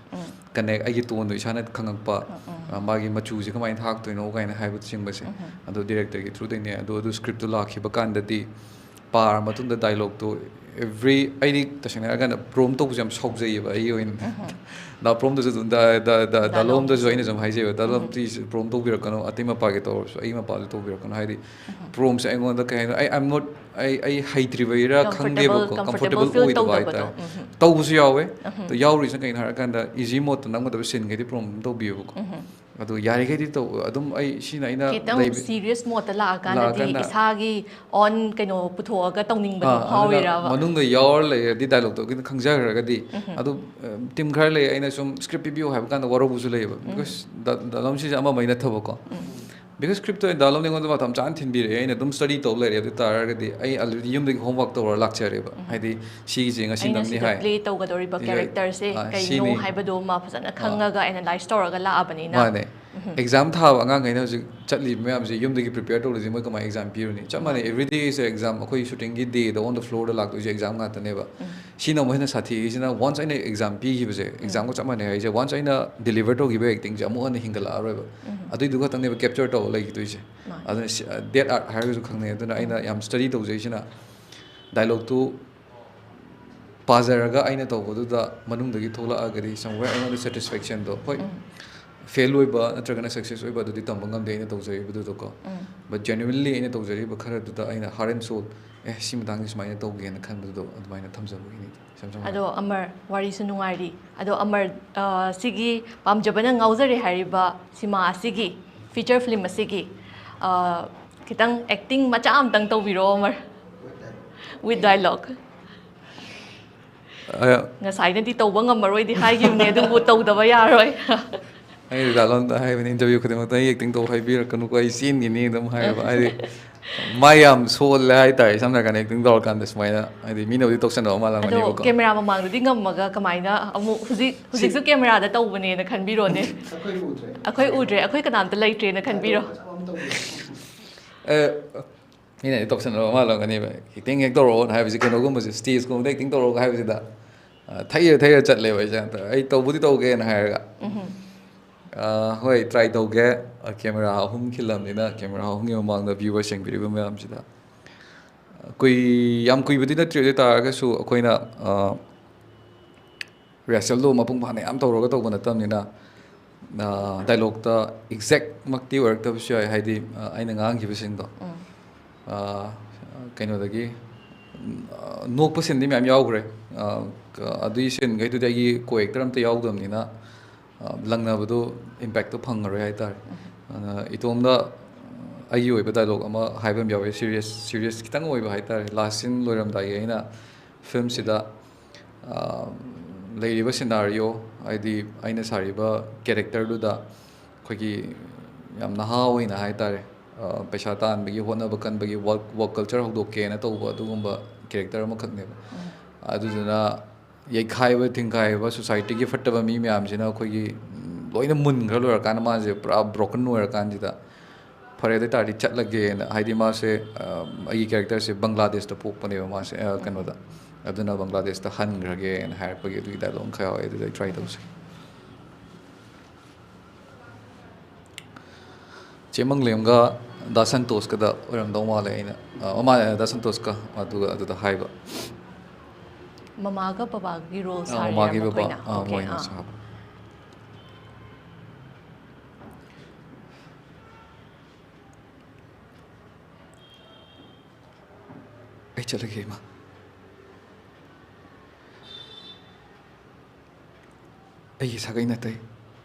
ꯀꯅꯦꯛ ꯑꯩꯒꯤ ꯇꯣꯟꯗꯣ ꯏꯁꯥꯅ ꯈꯪꯉꯛꯄ, ꯑ, ꯃꯥꯒꯤ ꯃꯆꯨꯁꯦ ꯀꯃꯥꯏꯅ ꯊꯥꯛꯇꯣꯏꯅꯣ ꯀꯥꯏꯅ ꯍꯥꯏꯕꯅꯆꯤꯡꯕꯁꯦ. ꯑꯗꯣ ꯗꯤꯔꯦꯛꯇꯔꯒꯤ ꯊ꯭ꯔꯨꯗꯩꯅꯦ. ꯑꯗꯣ ꯑꯗꯨ ꯁ꯭ꯀ꯭ꯔꯤꯞꯇꯣ ꯂꯥꯛꯈꯤꯕ ꯀꯥꯟꯗꯗꯤ ꯄꯥꯔ ꯃꯇꯨꯡꯗ ꯗꯥꯏꯂꯣꯛꯇꯣ ꯑꯦꯚ꯭ꯔꯤ ꯑꯩꯗꯤ ꯇꯁꯦꯡꯅ ꯍꯥꯏꯔꯀꯥꯟꯗ ꯄ꯭ꯔꯣꯝ ꯇꯧꯕꯁꯦ ꯌꯥꯝ ꯁꯥꯎꯖꯩꯌꯦꯕ ꯑꯩꯒꯤ ꯑꯣꯏꯅ. ꯗꯥ ꯄ꯭ꯔꯣꯝꯗꯁꯨ ꯑꯗꯨꯝ ꯗꯥ- ꯗꯥ- ꯗꯥ- ꯗꯥ ꯂꯣꯝꯗꯁꯨ ꯑꯩꯅ ꯁꯨꯝ ꯍꯥꯏꯖꯩꯕ, ꯗꯥ ꯂꯣꯝ ꯄ꯭ꯂꯤꯁ ꯄ꯭ꯔꯣꯝ ꯇꯧꯕꯤꯔꯛꯀꯅꯨ, ꯑꯇꯩ ꯃꯄꯥꯒꯤ ꯇꯧꯔꯁꯨ ꯑꯩ ꯃꯄꯥꯁꯨ ꯇꯧꯕꯤꯔꯛꯀꯅꯨ. ꯍꯥꯏꯗꯤ ꯄ꯭ꯔꯣꯝꯁꯦ ꯑꯩꯉꯣꯟꯗ ꯀꯩ ꯍꯥꯏꯅꯣ, ꯑꯩ ꯑꯥꯏ ꯑꯦꯝ ꯅꯣꯠ ꯑꯩ ꯑꯩ ꯍꯩꯇ꯭ꯔꯤꯕꯩꯔꯥ Comfortable- ꯈꯪꯗꯦꯕꯀꯣ, comfortable ꯀꯝꯐꯣꯔꯇꯦꯕꯜ feel ꯑꯣꯏꯗꯕ ꯇꯧꯗꯕꯗꯣ. ꯍꯥꯏꯇꯥꯔꯦ. ꯇꯧꯕꯁꯨ ꯌꯥꯎꯋꯦ. ꯑꯗꯣ ꯌꯥꯎꯔꯤꯁꯤꯅ ꯀꯩꯅꯣ ꯍꯥꯏꯔꯀꯥꯟꯗ ꯏꯖꯤ ꯃꯣꯠꯇ ꯅꯝꯒꯗꯕ ꯁꯤꯟꯈꯩꯗꯤ ꯄ꯭ꯔꯣꯝ ꯑꯗꯨꯝ ꯇꯧꯕꯤꯌꯣꯕꯀꯣ. ꯑꯗꯣ ꯌꯥꯔꯤꯈꯩꯗꯤ ꯇꯧ ꯑꯗꯨꯝ ꯑꯩ ꯁꯤꯅ ꯑꯩꯅ ꯈꯤꯇꯪ ꯂꯩꯕ- ꯁꯤꯔꯤꯌꯁ ꯃꯣꯠꯇ ꯂꯥꯛꯑꯀꯥꯟꯗꯗꯤ ꯂꯥꯛꯑꯀꯥꯟꯗ ꯏꯁꯥꯒꯤ ꯑꯣꯟ ꯀꯩꯅꯣ ꯄꯨꯊꯣꯛꯑꯒ ꯇꯧꯅꯤꯡꯕꯗꯣ ꯑꯥ, ꯑꯗꯨꯅ ꯐꯥꯎꯔꯤꯔꯕ? ꯃꯅꯨꯡꯗ ꯌꯥꯎꯔ ꯂꯩꯔꯗꯤ ꯗꯥꯏꯂꯣꯛꯇꯣ ꯈꯤꯇꯪ ꯈꯪꯖꯈ꯭ꯔꯒꯗꯤ ꯑꯗꯨ, ꯑ, ꯇꯤꯝ ꯈꯔ ꯂꯩ, ꯑꯩꯅ ꯁꯨꯝ ꯁ꯭ꯀ꯭ꯔꯤꯞ ꯄꯤꯕꯤꯌꯨ ꯍꯥꯏꯕ ꯀꯥꯟꯗ ꯋꯥꯔꯧꯕꯁꯨ ꯂꯩꯌꯦꯕ. ꯕꯤꯀꯣꯁ ꯗꯥ- ꯗꯥ ꯂꯣꯝꯁꯤꯁꯦ ꯑꯃꯃꯩ ꯅꯠꯇꯕꯀꯣ. ꯕꯤꯀꯣꯁ ꯁ꯭ꯀ꯭ꯔꯤꯞꯇꯣ ꯑꯩꯅ ꯗꯥ ꯂꯣꯝꯅ ꯑꯩꯉꯣꯟꯗ ꯃꯇꯝ ꯆꯥꯅ ꯊꯤꯟꯕꯤꯔꯛꯑꯦ, ꯑꯩꯅ ꯑꯗꯨꯝ ꯁ꯭ꯇꯗꯤ ꯇꯧ ꯂꯩꯔꯦ. ꯑꯗꯨ ꯇꯥꯔꯒꯗꯤ ꯑꯩ ꯑꯜꯔꯦꯗꯤ ꯌꯨꯝꯗꯒꯤ ꯍꯣꯝꯋꯥꯛ ꯇꯧꯔ ꯂꯥꯛꯆꯔꯦꯕ. ꯍꯥꯏꯗꯤ ꯁꯤꯒꯤꯁꯦ ꯉꯁꯤ ꯑꯩꯅ ꯅꯝꯅꯤ ꯁꯤꯗ ꯍꯥꯏ. ꯄ꯭ꯂꯦ ꯇꯧꯒꯗꯧꯔꯤꯕ ꯁꯤꯗ- ꯀꯦꯔꯦꯛꯇꯔꯁꯦ ꯑꯥ, ꯀꯩꯅꯣ ꯁꯤꯅꯤ. ꯍꯥꯏꯕꯗꯣ ꯃꯥ ꯐꯖꯅ ꯈꯪꯉꯒ ꯑꯦꯅꯥꯂꯥꯏꯁ ꯇꯧꯔꯒ ꯂꯥꯛꯑꯕꯅꯤꯅ. ꯃꯥꯅꯦ. ꯑꯦꯛꯖꯥꯝ ꯊꯥꯕ ꯑꯉꯥꯡꯈꯩꯅ ꯍꯧꯖꯤꯛ ꯆꯠꯂꯤꯕ ꯃꯌꯥꯝꯁꯦ, ꯌꯨꯝꯗꯒꯤ ꯄ꯭ꯔꯤꯄꯦꯌꯔ ꯇꯧꯔꯗꯤ ꯃꯣꯏ ꯀꯃꯥꯏꯅ ꯑꯦꯛꯖꯥꯝ ꯄꯤꯔꯨꯅꯤ? ꯆꯞ ꯃꯥꯟꯅꯩ, ꯑꯦꯕ꯭ꯔꯤ ꯗꯦ ꯏꯁ ꯑꯦꯛꯖꯥꯝ꯫ ꯑꯩꯈꯣꯏ ꯁꯨꯇꯤꯡꯒꯤ ꯗꯦꯗ ꯑꯣꯟ ꯗ ꯐ꯭ꯂꯣꯔꯗ ꯂꯥꯛꯇꯣꯏꯁꯦ ꯑꯦꯛꯖꯥꯝ ꯉꯥꯛꯇꯅꯦꯕ꯫ ꯁꯤꯅ ꯑꯃꯨꯛ ꯍꯦꯟꯅ ꯁꯥꯊꯤꯔꯤꯁꯤꯅ, ꯋꯥꯟꯁ ꯑꯩꯅ ꯑꯦꯛꯖꯥꯝ ꯄꯤꯈꯤꯕꯁꯦ, ꯑꯦꯛꯖꯥꯝꯒ ꯆꯞ ꯃꯥꯟꯅꯩ ꯍꯥꯏꯁꯦ, ꯋꯥꯟꯁ ꯑꯩꯅ ꯗꯤꯂꯤꯚꯔ ꯇꯧꯈꯤꯕ ꯑꯦꯛꯇꯤꯡꯁꯦ ꯑꯃꯨꯛ ꯍꯟꯅ ꯍꯤꯡꯒꯠꯂꯛꯑꯔꯣꯏꯕ꯫ ꯑꯗꯨꯏꯗꯨ ꯈꯛꯇꯪꯅꯦꯕ ꯀꯦꯞꯆꯔ ꯇꯧꯔ ꯂꯩꯈꯤꯗꯣꯏꯁꯦ꯫ ꯑꯗꯨꯅ ꯗꯦꯠ ꯑꯥꯔꯠ ꯍꯥꯏꯔꯒꯁꯨ ꯈꯪꯅꯩ꯫ ꯑꯗꯨꯅ ꯑꯩꯅ ꯌꯥꯝ ꯁ꯭ꯇꯗꯤ ꯇꯧꯖꯩꯁꯤꯅ, ꯗꯥꯏꯂꯣꯛꯇꯨ ꯄꯥꯖꯔꯒ ꯑꯩꯅ ꯇꯧꯕꯗꯨꯗ ꯃꯅꯨꯡꯗꯒꯤ ꯊꯣꯛꯂꯛꯑꯒꯗꯤ ꯁꯝꯋꯦꯌꯔ ꯑꯩꯉꯣꯟꯗ ꯁꯦꯇꯤꯁꯐꯦꯛꯁꯟꯗꯣ, ꯍꯣꯏ, ꯐꯦꯜ ꯑꯣꯏꯕ ꯅꯠꯇ꯭ꯔꯒꯅ ꯁꯛꯁꯦꯁ ꯑꯣꯏꯕ ꯑꯗꯨꯗꯤ ꯇꯝꯕ ꯉꯝꯗꯦ ꯑꯩꯅ ꯇꯧꯖꯔꯤꯕꯗꯨꯗꯀꯣ꯫ ꯕꯠ ꯖꯦꯅ꯭ꯋꯤꯟꯂꯤ ꯑꯩꯅ ꯇꯧꯖꯔꯤꯕ ꯈꯔꯗꯨꯗ ꯑꯩꯅ ꯍꯥꯔꯠ ꯑꯦꯟ ꯁꯣꯜ, ꯑꯦ, ꯁꯤ ꯃꯇꯥꯡꯁꯤ ꯁꯨꯃꯥꯏꯅ ꯇꯧꯒꯦꯅ ꯈꯟꯕꯗꯨꯗꯣ ꯑꯗꯨꯃꯥꯏꯅ ꯊꯝꯖꯕꯒꯤꯅꯤ, ꯏꯁꯝ ꯁꯝꯅ ꯑꯗꯣ ꯍꯥꯏꯔꯕꯗ꯫ ꯑꯃꯔ, ꯋꯥꯔꯤꯁꯨ ꯅꯨꯡꯉꯥꯏꯔꯤ꯫ ꯑꯗꯣ ꯑꯃꯔ, ꯑ, ꯁꯤꯒꯤ ꯄꯥꯝꯖꯕꯅ ꯉꯥꯎꯖꯔꯦ ꯍꯥꯏꯔꯤꯕ ꯁꯤꯃꯥ ꯑꯁꯤꯒꯤ, ꯐꯤꯆꯔ ꯐꯤꯂꯝ ꯑꯁꯤꯒꯤ, ꯑ, ꯈꯤꯇꯪ ꯑꯦꯛꯇꯤꯡ ꯃꯆꯥ ꯑꯝꯇꯪ ꯇꯧꯕꯤꯔꯣ ꯑꯃꯔ, ꯋꯤꯠ ꯗꯥꯏꯂꯣꯛ꯫ ꯑ, ꯉꯁꯥꯏꯅꯗꯤ ꯇꯧꯕ ꯉꯝꯃꯔꯣꯏꯗꯤ ꯍꯥꯏꯈꯤꯕꯅꯦ, ꯑꯗꯨꯕꯨ ꯇꯧꯗꯕ ꯌꯥꯔꯣꯏ꯫ ꯑꯩ ꯗꯥꯂꯣꯟꯗ ꯍꯥꯏꯕꯅꯤ, ꯏꯟꯇꯔꯚ꯭ꯌꯨ ꯈꯨꯗꯤꯡꯃꯛꯇ, "ꯑꯩ ꯑꯦꯛꯇꯤꯡ ꯇꯧ ꯍꯥꯏꯕꯤꯔꯛꯀꯅꯨꯀꯣ, ꯑꯩ ꯆꯦꯟꯈꯤꯅꯤ" ꯑꯗꯨꯝ ꯍꯥꯏꯌꯦꯕ꯫ ꯍꯥꯏꯗꯤ ꯃꯥ ꯌꯥꯝ ꯁꯣꯜꯂꯦ ꯍꯥꯏꯇꯥꯔꯦ, ꯁꯝꯅ ꯍꯥꯏꯔꯀꯥꯟꯗ ꯑꯦꯛꯇꯤꯡ ꯇꯧꯔꯀꯥꯟꯗ ꯁꯨꯃꯥꯏꯅ, ꯍꯥꯏꯗꯤ ꯃꯤꯅꯕꯨꯗꯤ ꯇꯧꯁꯟꯅꯕ ꯑꯗꯣ ꯃꯥꯜꯂꯝꯒꯅꯤꯕꯀꯣ꯫ ꯀꯦꯃꯦꯔꯥ ꯃꯃꯥꯡꯗꯗꯤ ꯉꯝꯃꯒ ꯀꯃꯥꯏꯅ ꯑꯃꯨꯛ ꯍꯧꯖꯤꯛ, ꯍꯧꯖꯤꯛꯁꯨ ꯀꯦꯃꯦꯔꯥꯗ ꯇꯧꯕꯅꯦꯅ ꯈꯟꯕꯤꯔꯣꯅꯦ꯫ ꯑꯩꯈꯣꯏ ꯎꯗ꯭ꯔꯦ, ꯑꯩꯈꯣꯏ ꯀꯅꯥꯝꯇ ꯂꯩꯇ꯭ꯔꯦꯅ ꯈꯟꯕꯤꯔꯣ꯫ ꯑꯦ, ꯃꯤꯅꯗꯤ ꯇꯧꯁꯟꯅꯕ ꯃꯥꯜꯂꯝꯒꯅꯦꯕ, "ꯑꯦꯛꯇꯤꯡ ꯍꯦꯛ ꯇꯧꯔꯛꯑꯣ" ꯍꯥꯏꯕꯁꯤ, ꯀꯩꯅꯣꯒꯨꯝꯕꯁꯦ, ꯁ꯭ꯇꯦꯖꯀꯨꯝꯕꯗ ꯑꯦꯛꯇꯤꯡ ꯇꯧꯔꯛꯑꯣ ꯍꯥꯏꯕꯁꯤꯗ, ꯑ, ꯊꯩꯔ ꯊꯩꯔ ꯆꯠꯂꯦꯕ ꯑꯩꯁꯦ꯫ ꯑꯩ ꯇꯧꯕꯨꯗꯤ ꯇꯧꯒꯦꯅ ꯍꯥꯏꯔꯒ, ꯑ, ꯍꯣꯏ, ꯇ꯭ꯔꯥꯏ ꯇꯧꯒꯦ꯫ ꯑ, ꯀꯦꯃꯦꯔꯥ ꯑꯍꯨꯝ ꯈꯤꯜꯂꯝꯅꯤꯅ, ꯀꯦꯃꯦꯔꯥ ꯑꯍꯨꯝꯒꯤ ꯃꯃꯥꯡꯗ ꯚ꯭ꯌꯨꯋꯔꯁ ꯌꯦꯡꯕꯤꯔꯤꯕ ꯃꯌꯥꯝꯁꯤꯗ, ꯑ, ꯀꯨꯏ-, ꯌꯥꯝ ꯀꯨꯏꯕꯗꯤ ꯅꯠꯇ꯭ꯔꯤ, ꯑꯗꯨ ꯑꯣꯏ ꯇꯥꯔꯒꯁꯨ ꯑꯩꯈꯣꯏꯅ, ꯑ, ꯔꯤꯍꯔꯁꯦꯜꯗꯣ ꯃꯄꯨꯡ ꯐꯥꯅ ꯌꯥꯝ ꯇꯧꯔꯒ ꯇꯧꯕ ꯅꯠꯇꯕꯅꯤꯅ, ꯑ, ꯗꯥꯏꯂꯣꯛꯇ ꯑꯦꯛꯖꯦꯛꯃꯛꯇꯤ ꯑꯣꯏꯔꯛꯇꯕꯁꯨ ꯌꯥꯏ, ꯍꯥꯏꯗꯤ, ꯑ, ꯑꯩꯅ ꯉꯥꯡꯈꯤꯕꯁꯤꯡꯗꯣ꯫ ꯎꯝ꯫ ꯑ, ꯀꯩꯅꯣꯗꯒꯤ, ꯎꯝ, ꯑ, ꯅꯣꯛꯄ ꯁꯤꯟꯗꯤ ꯃꯌꯥꯝ ꯌꯥꯎꯈ꯭ꯔꯦ꯫ ꯑ, ꯀ-, ꯑꯗꯨꯒꯤ ꯁꯤꯟꯈꯩꯗꯨꯗꯤ ꯑꯩꯒꯤ ꯀꯣ ꯑꯦꯛꯇꯔ ꯑꯝꯇ ꯌꯥꯎꯗꯕꯅꯤꯅ, ꯑ, ꯂꯪꯅꯕꯗꯣ, ꯏꯝꯄꯦꯛꯇꯣ ꯐꯪꯉꯔꯣꯏ ꯍꯥꯏꯇꯥꯔꯦ꯫ ꯎꯝ꯫ ꯑꯗꯨꯅ ꯏꯇꯣꯝꯗ ꯑꯩꯒꯤ ꯑꯣꯏꯕ ꯗꯥꯏꯂꯣꯛ ꯑꯃ ꯍꯥꯏꯕ ꯑꯃ ꯌꯥꯎꯋꯦ, ꯁꯤꯔꯤꯌꯁ, ꯁꯤꯔꯤꯌꯁ ꯈꯤꯇꯪ ꯑꯣꯏꯕ ꯍꯥꯏꯇꯥꯔꯦ꯫ ꯂꯥꯁ ꯁꯤꯟ ꯂꯣꯏꯔꯝꯗꯥꯏꯒꯤ ꯑꯩꯅ ꯐꯤꯂꯝꯁꯤꯗ, ꯑ, ꯂꯩꯔꯤꯕ ꯁꯤꯅꯥꯔꯤꯑꯣ, ꯍꯥꯏꯗꯤ ꯑꯩꯅ ꯁꯥꯔꯤꯕ ꯀꯦꯔꯦꯛꯇꯔꯗꯨꯗ ꯑꯩꯈꯣꯏꯒꯤ ꯌꯥꯝ ꯅꯍꯥ ꯑꯣꯏꯅ ꯍꯥꯏꯇꯥꯔꯦ, ꯑ, ꯄꯩꯁꯥ ꯇꯥꯟꯕꯒꯤ ꯍꯣꯠꯅꯕ ꯀꯟꯕꯒꯤ ꯋꯥꯔꯛ, ꯋꯥꯔꯛ ꯀꯜꯆꯔ ꯍꯧꯗꯣꯛꯀꯦꯅ ꯇꯧꯕ ꯑꯗꯨꯒꯨꯝꯕ ꯀꯦꯔꯦꯛꯇꯔ ꯑꯃꯈꯛꯅꯦꯕ꯫ ꯎꯝ꯫ ꯑꯗꯨꯗꯨꯅ ꯌꯩꯈꯥꯏꯕ ꯊꯤꯡꯒꯥꯏꯕ, ꯁꯣꯁꯥꯏꯇꯤꯒꯤ ꯐꯠꯇꯕ ꯃꯤ ꯃꯌꯥꯝꯁꯤꯅ ꯑꯩꯈꯣꯏꯒꯤ, ꯎꯝ, ꯂꯣꯏꯅ ꯃꯨꯟꯈ꯭ꯔ ꯂꯣꯏꯔꯀꯥꯟꯗ ꯃꯥꯁꯦ ꯄꯨꯔꯥ ꯕ꯭ꯔꯣꯀꯟ ꯑꯣꯏꯔꯀꯥꯟꯁꯤꯗ, "ꯐꯔꯦ, ꯑꯗꯨ ꯑꯣꯏ ꯇꯥꯔꯗꯤ ꯆꯠꯂꯒꯦꯅ", ꯍꯥꯏꯗꯤ ꯃꯥꯁꯦ, ꯑ, ꯑꯩꯒꯤ ꯀꯦꯔꯦꯛꯇꯔꯁꯦ ꯕꯪꯒ꯭ꯂꯥꯗꯦꯁꯇ ꯄꯣꯛꯄꯅꯦꯕ ꯃꯥꯁꯦ, ꯑ, ꯀꯩꯅꯣꯗ, ꯑꯗꯨꯅ ꯕꯪꯒ꯭ꯂꯥꯗꯦꯁꯇ ꯍꯟꯈ꯭ꯔꯒꯦꯅ ꯍꯥꯏꯔꯛꯄꯒꯤ ꯑꯗꯨꯒꯤ ꯗꯥꯏꯂꯣꯛ ꯑꯃ ꯈꯔ ꯌꯥꯎꯋꯦ, ꯑꯗꯨꯗ ꯑꯩ ꯇ꯭ꯔꯥꯏ ꯇꯧꯁꯦ꯫ ꯆꯦ ꯃꯪꯂꯦꯝꯒ ꯗꯥ ꯁꯟꯇꯣꯁꯀꯗ ꯑꯣꯏꯔꯝꯗꯧ ꯃꯥꯜꯂꯦ ꯑꯩꯅ, ꯑ, ꯃꯃꯥ, ꯗꯥ ꯁꯟꯇꯣꯁꯀ ꯑꯗꯨꯒ ꯑꯗꯨꯗ ꯍꯥꯏꯕ꯫ ꯃꯃꯥꯒ ꯕꯕꯥꯒꯤ ꯔꯣꯜ ꯑ, ꯁꯥꯔꯤꯔꯥ ꯃꯃꯥꯒꯤ ꯕꯕꯥ, ꯃꯈꯣꯏꯅ? ꯑ, ꯑꯣꯀꯦ, ꯃꯣꯏꯅ ꯑꯥ꯫ ꯁꯥꯕ꯫ ꯑꯩ ꯆꯠꯂꯒꯦ, ꯏꯃꯥ꯫ ꯑꯩꯒꯤ ꯁꯥꯒꯩ ꯅꯥꯇꯩ,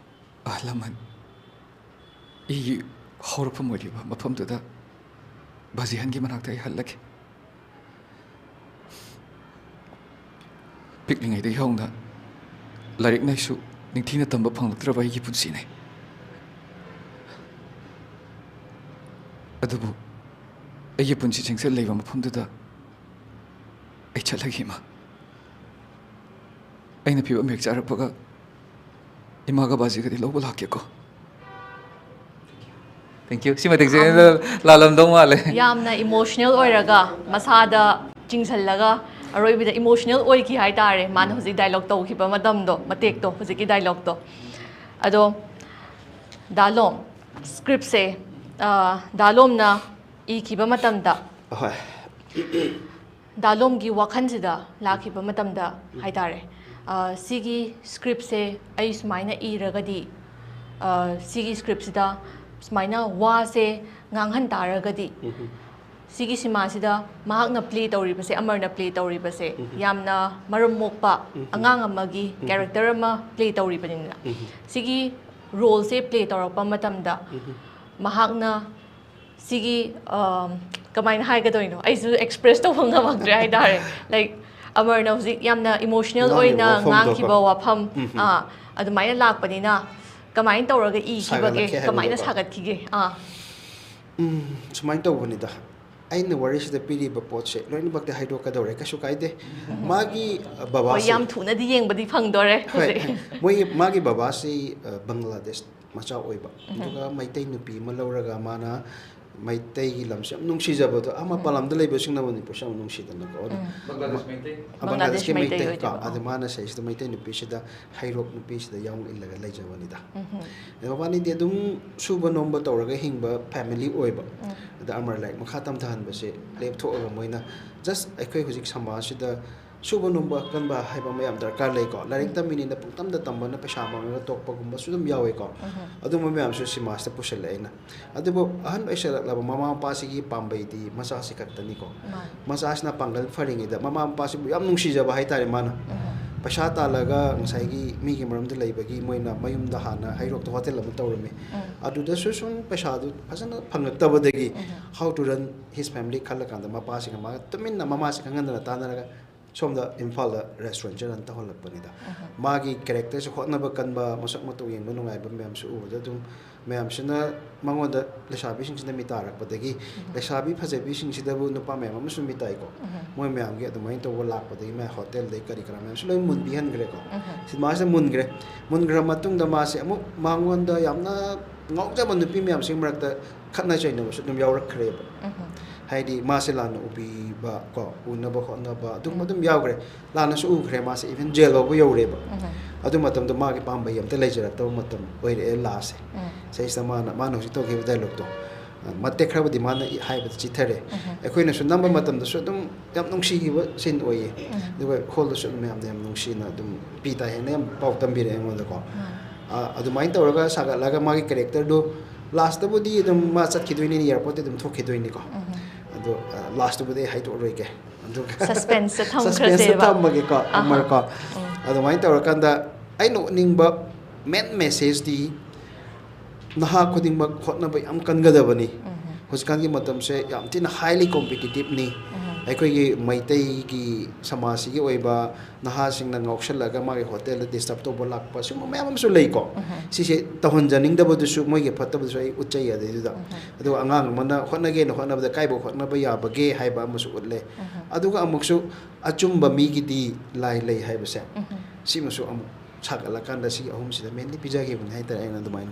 ꯑꯍꯜ ꯂꯃꯟ, ꯑꯩꯒꯤ ꯍꯧꯔꯛꯐꯝ ꯑꯣꯏꯔꯤꯕ ꯃꯐꯝꯗꯨꯗ ꯕꯥꯖꯤꯍꯟꯒꯤ ꯃꯅꯥꯛꯇ ꯑꯩ ꯍꯜꯂꯒꯦ꯫ ꯄꯤꯛꯂꯤꯉꯩꯗꯒꯤ ꯍꯧꯅ ꯂꯥꯏꯔꯤꯛ ꯂꯥꯏꯁꯨ ꯅꯤꯡꯊꯤꯅ ꯇꯝꯕ ꯐꯪꯂꯛꯇ꯭ꯔꯕ ꯑꯩꯒꯤ ꯄꯨꯟꯁꯤꯅꯤ꯫ ꯑꯗꯨꯕꯨ ꯑꯩꯒꯤ ꯄꯨꯟꯁꯤ ꯆꯤꯡꯁꯤꯜ ꯂꯩꯕ ꯃꯐꯝꯗꯨꯗ ꯑꯩ ꯆꯠꯂꯒꯦ, ꯏꯃꯥ꯫ ꯑꯩꯅ ꯐꯤꯕꯝ ꯍꯦꯛ ꯆꯥꯔꯛꯄꯒ ꯏꯃꯥꯒ ꯕꯥꯖꯤꯒꯗꯤ ꯂꯧꯕ ꯂꯥꯛꯀꯦꯀꯣ꯫ Thank you꯫ ꯁꯤ ꯃꯇꯤꯛ ꯆꯦ ꯂꯥꯜꯂꯝꯗꯧ ꯃꯥꯜꯂꯦ꯫ ꯌꯥꯝꯅ ꯏꯃꯣꯁꯅꯦꯜ ꯑꯣꯏꯔꯒ, ꯃꯁꯥꯗ ꯆꯤꯡꯁꯜꯂꯒ, ꯑꯔꯣꯏꯕꯗ ꯏꯃꯣꯁꯅꯦꯜ ꯑꯣꯏꯈꯤ ꯍꯥꯏꯇꯥꯔꯦ, ꯃꯥꯅ ꯍꯧꯖꯤꯛ ꯗꯥꯏꯂꯣꯛ ꯇꯧꯈꯤꯕ ꯃꯇꯝꯗꯣ, ꯃꯇꯦꯛꯇꯣ, ꯍꯧꯖꯤꯛꯀꯤ ꯗꯥꯏꯂꯣꯛꯇꯣ꯫ ꯑꯗꯣ ꯗꯥ ꯂꯣꯝ, ꯁ꯭ꯀ꯭ꯔꯤꯞꯁꯦ, ꯑ, ꯗꯥ ꯂꯣꯝꯅ ꯏꯈꯤꯕ ꯃꯇꯝꯗ, ꯍꯣꯏ꯫ ꯗꯥ ꯂꯣꯝꯒꯤ ꯋꯥꯈꯜꯁꯤꯗ ꯂꯥꯛꯈꯤꯕ ꯃꯇꯝꯗ ꯍꯥꯏꯇꯥꯔꯦ, ꯑ, ꯁꯤꯒꯤ ꯁ꯭ꯀ꯭ꯔꯤꯞꯁꯦ ꯑꯩ ꯁꯨꯃꯥꯏꯅ ꯏꯔꯒꯗꯤ, ꯑ, ꯁꯤꯒꯤ ꯁ꯭ꯀ꯭ꯔꯤꯞꯁꯤꯗ ꯁꯨꯃꯥꯏꯅ ꯋꯥꯁꯦ ꯉꯥꯡꯍꯟ ꯇꯥꯔꯒꯗꯤ, ꯁꯤꯒꯤ ꯁꯤꯃꯥꯁꯤꯗ ꯃꯍꯥꯛꯅ ꯄ꯭ꯂꯦ ꯇꯧꯔꯤꯕꯁꯦ, ꯑꯃꯔꯅ ꯄ꯭ꯂꯦ ꯇꯧꯔꯤꯕꯁꯦ, ꯌꯥꯝꯅ ꯃꯔꯝ ꯃꯣꯛꯄ ꯑꯉꯥꯡ ꯑꯃꯒꯤ ꯀꯦꯔꯦꯛꯇꯔ ꯑꯃ ꯄ꯭ꯂꯦ ꯇꯧꯔꯤꯕꯅꯤꯅ, ꯁꯤꯒꯤ ꯔꯣꯜꯁꯦ ꯄ꯭ꯂꯦ ꯇꯧꯔꯛꯄ ꯃꯇꯝꯗ ꯃꯍꯥꯛꯅ ꯁꯤꯒꯤ, ꯑꯝ, ꯀꯃꯥꯏꯅ ꯍꯥꯏꯒꯗꯣꯏꯅꯣ? ꯑꯩꯁꯨ ꯑꯦꯛꯁꯄ꯭ꯔꯦꯁ ꯇꯧꯕ ꯉꯝꯃꯛꯇ꯭ꯔꯦ ꯍꯥꯏꯇꯥꯔꯦ꯫ ꯂꯥꯏꯛ, ꯑꯃꯔꯅ ꯍꯧꯖꯤꯛ ꯌꯥꯝꯅ ꯏꯃꯣꯁꯅꯦꯜ ꯉꯥꯡꯉꯤꯕ ꯑꯣꯏꯅ ꯋꯥꯐꯝꯗꯣꯀꯣ꯫ ꯉꯥꯡꯈꯤꯕ ꯋꯥꯐꯝ, ꯎꯝ, ꯎꯝ꯫ ꯑꯥ, ꯑꯗꯨꯃꯥꯏꯅ ꯂꯥꯛꯄꯅꯤꯅ, ꯀꯃꯥꯏꯅ ꯇꯧꯔꯒ ꯏꯈꯤꯕꯒꯦ? ꯁꯥꯒꯠꯂꯛꯀꯦ ꯀꯃꯥꯏꯅ ꯍꯥꯏꯕꯗꯣꯀꯣ꯫ ꯁꯥꯒꯠꯈꯤꯒꯦ? ꯑꯥ꯫ ꯎꯝ, ꯁꯨꯃꯥꯏꯅ ꯇꯧꯕꯅꯤꯗ꯫ ꯑꯩꯅ ꯋꯥꯔꯤꯁꯤꯗ ꯄꯤꯔꯤꯕ ꯄꯣꯠꯁꯦ ꯂꯣꯏꯅꯃꯛꯇꯤ ꯍꯥꯏꯗꯣꯛꯀꯗꯧꯔꯦ, ꯀꯩꯁꯨ ꯀꯥꯏꯗꯦ꯫ ꯃꯥꯒꯤ, ꯑ, ꯍꯣꯏ, ꯕꯕꯥꯁꯦ, ꯌꯥꯝ ꯊꯨꯅꯗꯤ ꯌꯦꯡꯕꯗꯤ ꯐꯪꯗꯣꯔꯦ ꯍꯣꯏ, ꯍꯧꯖꯤꯛ꯫ ꯃꯣꯏꯒꯤ, ꯃꯥꯒꯤ ꯕꯕꯥꯁꯤ, ꯑ, ꯕꯪꯒ꯭ꯂꯥꯗꯦꯁ ꯃꯆꯥ ꯑꯣꯏꯕ, ꯑꯗꯨꯒ ꯃꯩꯇꯩ ꯅꯨꯄꯤ ꯑꯃ ꯂꯧꯔꯒ ꯃꯥꯅ ꯃꯩꯇꯩꯒꯤ ꯂꯝꯁꯦ ꯌꯥꯝ ꯅꯨꯡꯁꯤꯖꯕꯗꯣ, ꯑꯥ ꯃꯄꯥꯟ ꯂꯝꯗ ꯂꯩꯕꯁꯤꯡꯅ ꯃꯅꯤꯄꯨꯔꯁꯦ ꯌꯥꯝ ꯅꯨꯡꯁꯤꯗꯅꯀꯣ꯫ ꯑꯗꯨ ꯕꯪꯒ꯭ꯂꯥꯗꯦꯁ ꯃꯩꯇꯩ꯫ ꯕꯪꯒ꯭ꯂꯥꯗꯦꯁꯀꯤ ꯕꯪꯒ꯭ꯂꯥꯗꯦꯁ ꯃꯩꯇꯩ ꯃꯩꯇꯩ ꯀꯣ, ꯑꯣꯏꯗꯣꯏꯕ꯫ ꯑꯗ ꯃꯥꯅ ꯁꯤꯗꯩꯁꯤꯗ ꯃꯩꯇꯩ ꯅꯨꯄꯤꯁꯤꯗ ꯍꯩꯔꯣꯛ ꯅꯨꯄꯤꯁꯤꯗ ꯌꯥꯎ ꯏꯜꯂꯒ ꯂꯩꯖꯕꯅꯤꯗ꯫ ꯑꯗ ꯃꯕꯥꯅꯤꯗꯤ ꯑꯗꯨꯝ ꯁꯨꯕ ꯅꯣꯝꯕ ꯇꯧꯔꯒ ꯍꯤꯡꯕ ꯐꯦꯃꯤꯂꯤ ꯑꯣꯏꯕ꯫ ꯑꯗ ꯑꯃꯔ ꯂꯥꯏꯔꯤꯛ ꯃꯈꯥ ꯇꯝꯊꯍꯟꯕꯁꯦ ꯂꯦꯞꯊꯣꯛꯑꯒ ꯃꯣꯏꯅ just ꯑꯩꯈꯣꯏ ꯍꯧꯖꯤꯛ ꯁꯃꯥꯖꯁꯤꯗ ꯁꯨꯕ ꯅꯣꯝꯕ ꯀꯟꯕ ꯍꯥꯏꯕ ꯑꯃ ꯌꯥꯝ ꯗꯔꯀꯥꯔ ꯂꯩꯀꯣ꯫ ꯂꯥꯏꯔꯤꯛ ꯇꯝꯃꯤꯅꯤꯅ ꯄꯨꯡꯇꯝꯗ ꯇꯝꯕꯅ ꯄꯩꯁꯥ ꯃꯥꯡꯉꯒ ꯇꯣꯛꯄꯒꯨꯝꯕꯁꯨ ꯑꯗꯨꯝ ꯌꯥꯎꯋꯦꯀꯣ꯫ ꯑꯗꯨꯝꯕ ꯃꯌꯥꯝꯁꯨ ꯁꯤꯃꯥꯁꯤꯗ ꯄꯨꯁꯜꯂꯛꯑꯦ ꯑꯩꯅ꯫ ꯑꯗꯨꯕꯨ ꯑꯍꯟ ꯑꯣꯏꯁꯜꯂꯛꯂꯕ ꯃꯃꯥ ꯃꯄꯥꯁꯤꯒꯤ ꯄꯥꯝꯕꯩꯗꯤ ꯃꯆꯥꯁꯤ ꯈꯛꯇꯅꯤꯀꯣ꯫ ꯃꯥꯅꯤ꯫ ꯃꯆꯥꯁꯤꯅ ꯄꯥꯡꯒꯜ ꯐꯔꯤꯉꯩꯗ ꯃꯃꯥ ꯃꯄꯥꯁꯤꯕꯨ ꯌꯥꯝ ꯅꯨꯡꯁꯤꯖꯕ ꯍꯥꯏꯇꯥꯔꯦ ꯃꯥꯅ꯫ ꯄꯩꯁꯥ ꯇꯥꯜꯂꯒ ꯉꯁꯥꯏꯒꯤ ꯃꯤꯒꯤ ꯃꯔꯝꯗ ꯂꯩꯕꯒꯤ ꯃꯣꯏꯅ ꯃꯌꯨꯝꯗ ꯍꯥꯟꯅ ꯍꯩꯔꯣꯛꯇ ꯍꯣꯇꯦꯜ ꯑꯃ ꯇꯧꯔꯝꯃꯤ꯫ ꯑꯗꯨꯗꯁꯨ ꯁꯨꯝ ꯄꯩꯁꯥꯗꯨ ꯐꯖꯅ ꯐꯪꯉꯛꯇꯕꯗꯒꯤ how to run his family ꯈꯜꯂꯀꯥꯟꯗ ꯃꯄꯥꯁꯤꯒ ꯃꯥꯒ ꯇꯨꯃꯤꯟꯅ ꯃꯃꯥꯁꯤ ꯈꯪꯍꯟꯗꯅ ꯇꯥꯟꯅꯔꯒ ꯁꯣꯝꯗ ꯏꯝꯐꯥꯜꯗ ꯔꯦꯁꯇꯨꯔꯦꯟꯁꯦ ꯔꯟ ꯇꯧꯍꯜꯂꯛꯄꯅꯤꯗ꯫ ꯃꯥꯒꯤ ꯀꯦꯔꯦꯛꯇꯔꯁꯦ ꯍꯣꯠꯅꯕ ꯀꯟꯕ, ꯃꯁꯛ ꯃꯇꯧ ꯌꯦꯡꯕ ꯅꯨꯡꯉꯥꯏꯕ ꯃꯌꯥꯝꯁꯨ ꯎꯕꯗ ꯑꯗꯨꯝ ꯃꯌꯥꯝꯁꯤꯅ ꯃꯉꯣꯟꯗ ꯂꯩꯁꯥꯕꯤꯁꯤꯡꯁꯤꯅ ꯃꯤ ꯇꯥꯔꯛꯄꯗꯒꯤ ꯂꯩꯁꯥꯕꯤ ꯐꯖꯕꯤꯁꯤꯡꯁꯤꯗꯕꯨ ꯅꯨꯄꯥ ꯃꯌꯥꯝ ꯑꯃꯁꯨ ꯃꯤ ꯇꯥꯏꯀꯣ꯫ ꯃꯣꯏ ꯃꯌꯥꯝꯒꯤ ꯑꯗꯨꯃꯥꯏꯅ ꯇꯧꯕ ꯂꯥꯛꯄꯗꯒꯤ ꯃꯌꯥꯝ ꯍꯣꯇꯦꯜꯗꯩ ꯀꯔꯤ ꯀꯔꯥ ꯃꯌꯥꯝꯁꯨ ꯂꯣꯏ ꯃꯨꯟꯕꯤꯍꯟꯈ꯭ꯔꯦꯀꯣ꯫ ꯁꯤꯅꯦꯃꯥꯁꯤꯗ ꯃꯨꯟꯈ꯭ꯔꯦ꯫ ꯃꯨꯟꯈ꯭ꯔ ꯃꯇꯨꯡꯗ ꯃꯥꯁꯦ ꯑꯃꯨꯛ ꯃꯉꯣꯟꯗ ꯌꯥꯝꯅ ꯉꯥꯎꯖꯕ ꯅꯨꯄꯤ ꯃꯌꯥꯝꯁꯤꯒꯤ ꯃꯔꯛꯇ ꯈꯠꯅ ꯆꯩꯅꯕꯁꯨ ꯑꯗꯨꯝ ꯌꯥꯎꯔꯛꯈ꯭ꯔꯦꯕ꯫ ꯍꯥꯏꯗꯤ ꯃꯥꯁꯦ ꯂꯥꯟꯅ ꯎꯕꯤꯕ ꯀꯣ, ꯎꯅꯕ ꯍꯣꯠꯅꯕ ꯑꯗꯨꯒꯨꯝꯕ ꯑꯗꯨꯝ ꯌꯥꯎꯈ꯭ꯔꯦ꯫ ꯂꯥꯟꯅꯁꯨ ꯎꯈ꯭ꯔꯦ ꯃꯥꯁꯦ, even ꯖꯦꯜ ꯐꯥꯎꯕ ꯌꯧꯔꯦꯕ꯫ ꯑꯗꯨ ꯃꯇꯝꯗ ꯃꯥꯒꯤ ꯄꯥꯝꯕꯩ ꯑꯝꯇ ꯂꯩꯖꯔꯛꯇꯕ ꯃꯇꯝ ꯑꯣꯏꯔꯛꯑꯦ ꯂꯥꯁꯁꯦ꯫ ꯁꯤꯁꯤꯗ ꯃꯥꯅ, ꯃꯥꯅ ꯍꯧꯖꯤꯛ ꯇꯧꯈꯤꯕ ꯗꯥꯏꯂꯣꯛꯇꯣ, ꯃꯇꯦꯛ ꯈꯔꯕꯨꯗꯤ ꯃꯥꯅ ꯏ-, ꯍꯥꯏꯕꯗ ꯆꯤꯊꯔꯦ꯫ ꯑꯩꯈꯣꯏꯅꯁꯨ ꯅꯝꯕ ꯃꯇꯝꯗꯁꯨ ꯑꯗꯨꯝ ꯌꯥꯝ ꯅꯨꯡꯁꯤꯈꯤꯕ ꯁꯤꯟ ꯑꯣꯏꯌꯦ꯫ ꯑꯗꯨꯒ ꯍꯣꯜꯗꯁꯨ ꯑꯗꯨꯝ ꯃꯌꯥꯝꯅ ꯌꯥꯝ ꯅꯨꯡꯁꯤꯅ ꯑꯗꯨꯝ ꯄꯤ ꯇꯥꯏ ꯍꯥꯏꯅ ꯌꯥꯝ ꯄꯥꯎ ꯇꯝꯕꯤꯔꯛꯑꯦ ꯑꯩꯉꯣꯟꯗꯀꯣ꯫ ꯑ, ꯑꯗꯨꯃꯥꯏꯅ ꯇꯧꯔꯒ ꯁꯥꯒꯠꯂꯒ ꯃꯥꯒꯤ ꯀꯦꯔꯦꯛꯇꯔꯗꯣ ꯂꯥꯁꯇꯕꯨꯗꯤ ꯑꯗꯨꯝ ꯃꯥ ꯆꯠꯈꯤꯗꯣꯏꯅꯤ, ꯑꯦꯌꯥꯔꯄꯣꯔꯠꯇ ꯑꯗꯨꯝ ꯊꯣꯛꯈꯤꯗꯣꯏꯅꯤꯀꯣ꯫ ꯑꯗꯣ, ꯑ, ꯂꯥꯁꯇꯕꯨꯗꯤ ꯑꯩ ꯍꯥꯏꯗꯣꯛꯑꯔꯣꯏꯒꯦ꯫ ꯑꯗꯨꯒ Suspenseꯇ Suspenseꯇ ꯊꯝꯈ꯭ꯔꯁꯦꯕ꯫ ꯊꯝꯃꯒꯦꯀꯣ, ꯑꯃꯔꯀꯣ꯫ ꯑꯗꯨꯃꯥꯏꯅ ꯇꯧꯔꯀꯥꯟꯗ ꯑꯩꯅ ꯎꯠꯅꯤꯡꯕ main messageꯇꯤ ꯅꯍꯥ ꯈꯨꯗꯤꯡꯃꯛ ꯍꯣꯠꯅꯕ ꯌꯥꯝ ꯀꯟꯒꯗꯕꯅꯤ꯫ ꯍꯧꯖꯤꯛꯀꯥꯟꯒꯤ ꯃꯇꯝꯁꯦ ꯌꯥꯝ ꯊꯤꯅ highly competitiveꯅꯤ꯫ ꯑꯩꯈꯣꯏꯒꯤ ꯃꯩꯇꯩꯒꯤ ꯁꯃꯥꯖꯁꯤꯒꯤ ꯑꯣꯏꯕ ꯅꯍꯥꯁꯤꯡꯅ ꯉꯥꯎꯁꯜꯂꯒ ꯃꯥꯒꯤ ꯍꯣꯇꯦꯜꯗ ꯗꯤꯁꯇꯔꯕ ꯇꯧꯕ ꯂꯥꯛꯄ, ꯁꯤꯒꯨꯝꯕ ꯃꯌꯥꯝ ꯑꯃꯁꯨ ꯂꯩꯀꯣ꯫ ꯁꯤꯁꯦ ꯇꯧꯍꯟꯖꯅꯤꯡꯗꯕꯗꯨꯁꯨ, ꯃꯣꯏꯒꯤ ꯐꯠꯇꯕꯗꯨꯁꯨ ꯑꯩ ꯎꯠꯆꯩ ꯑꯗꯩꯗꯨꯗ꯫ ꯑꯗꯨꯒ ꯑꯉꯥꯡ ꯑꯃꯅ ꯍꯣꯠꯅꯒꯦꯅ ꯍꯣꯠꯅꯕꯗ ꯀꯥꯏꯕ ꯍꯣꯠꯅꯕ ꯌꯥꯕꯒꯦ ꯍꯥꯏꯕ ꯑꯃꯁꯨ ꯎꯠꯂꯦ꯫ ꯑꯗꯨꯒ ꯑꯃꯨꯛꯁꯨ ꯑꯆꯨꯝꯕ ꯃꯤꯒꯤꯗꯤ ꯂꯥꯏ ꯂꯩ ꯍꯥꯏꯕꯁꯦ, ꯁꯤꯃꯁꯨ ꯑꯃꯨꯛ ꯁꯥꯒꯠꯂꯀꯥꯟꯗ ꯁꯤꯒꯤ ꯑꯍꯨꯝꯁꯤꯗ ꯃꯦꯟꯂꯤ ꯄꯤꯖꯈꯤꯕꯅꯤ ꯍꯥꯏꯇꯥꯔꯦ ꯑꯩꯅ ꯑꯗꯨꯃꯥꯏꯅ꯫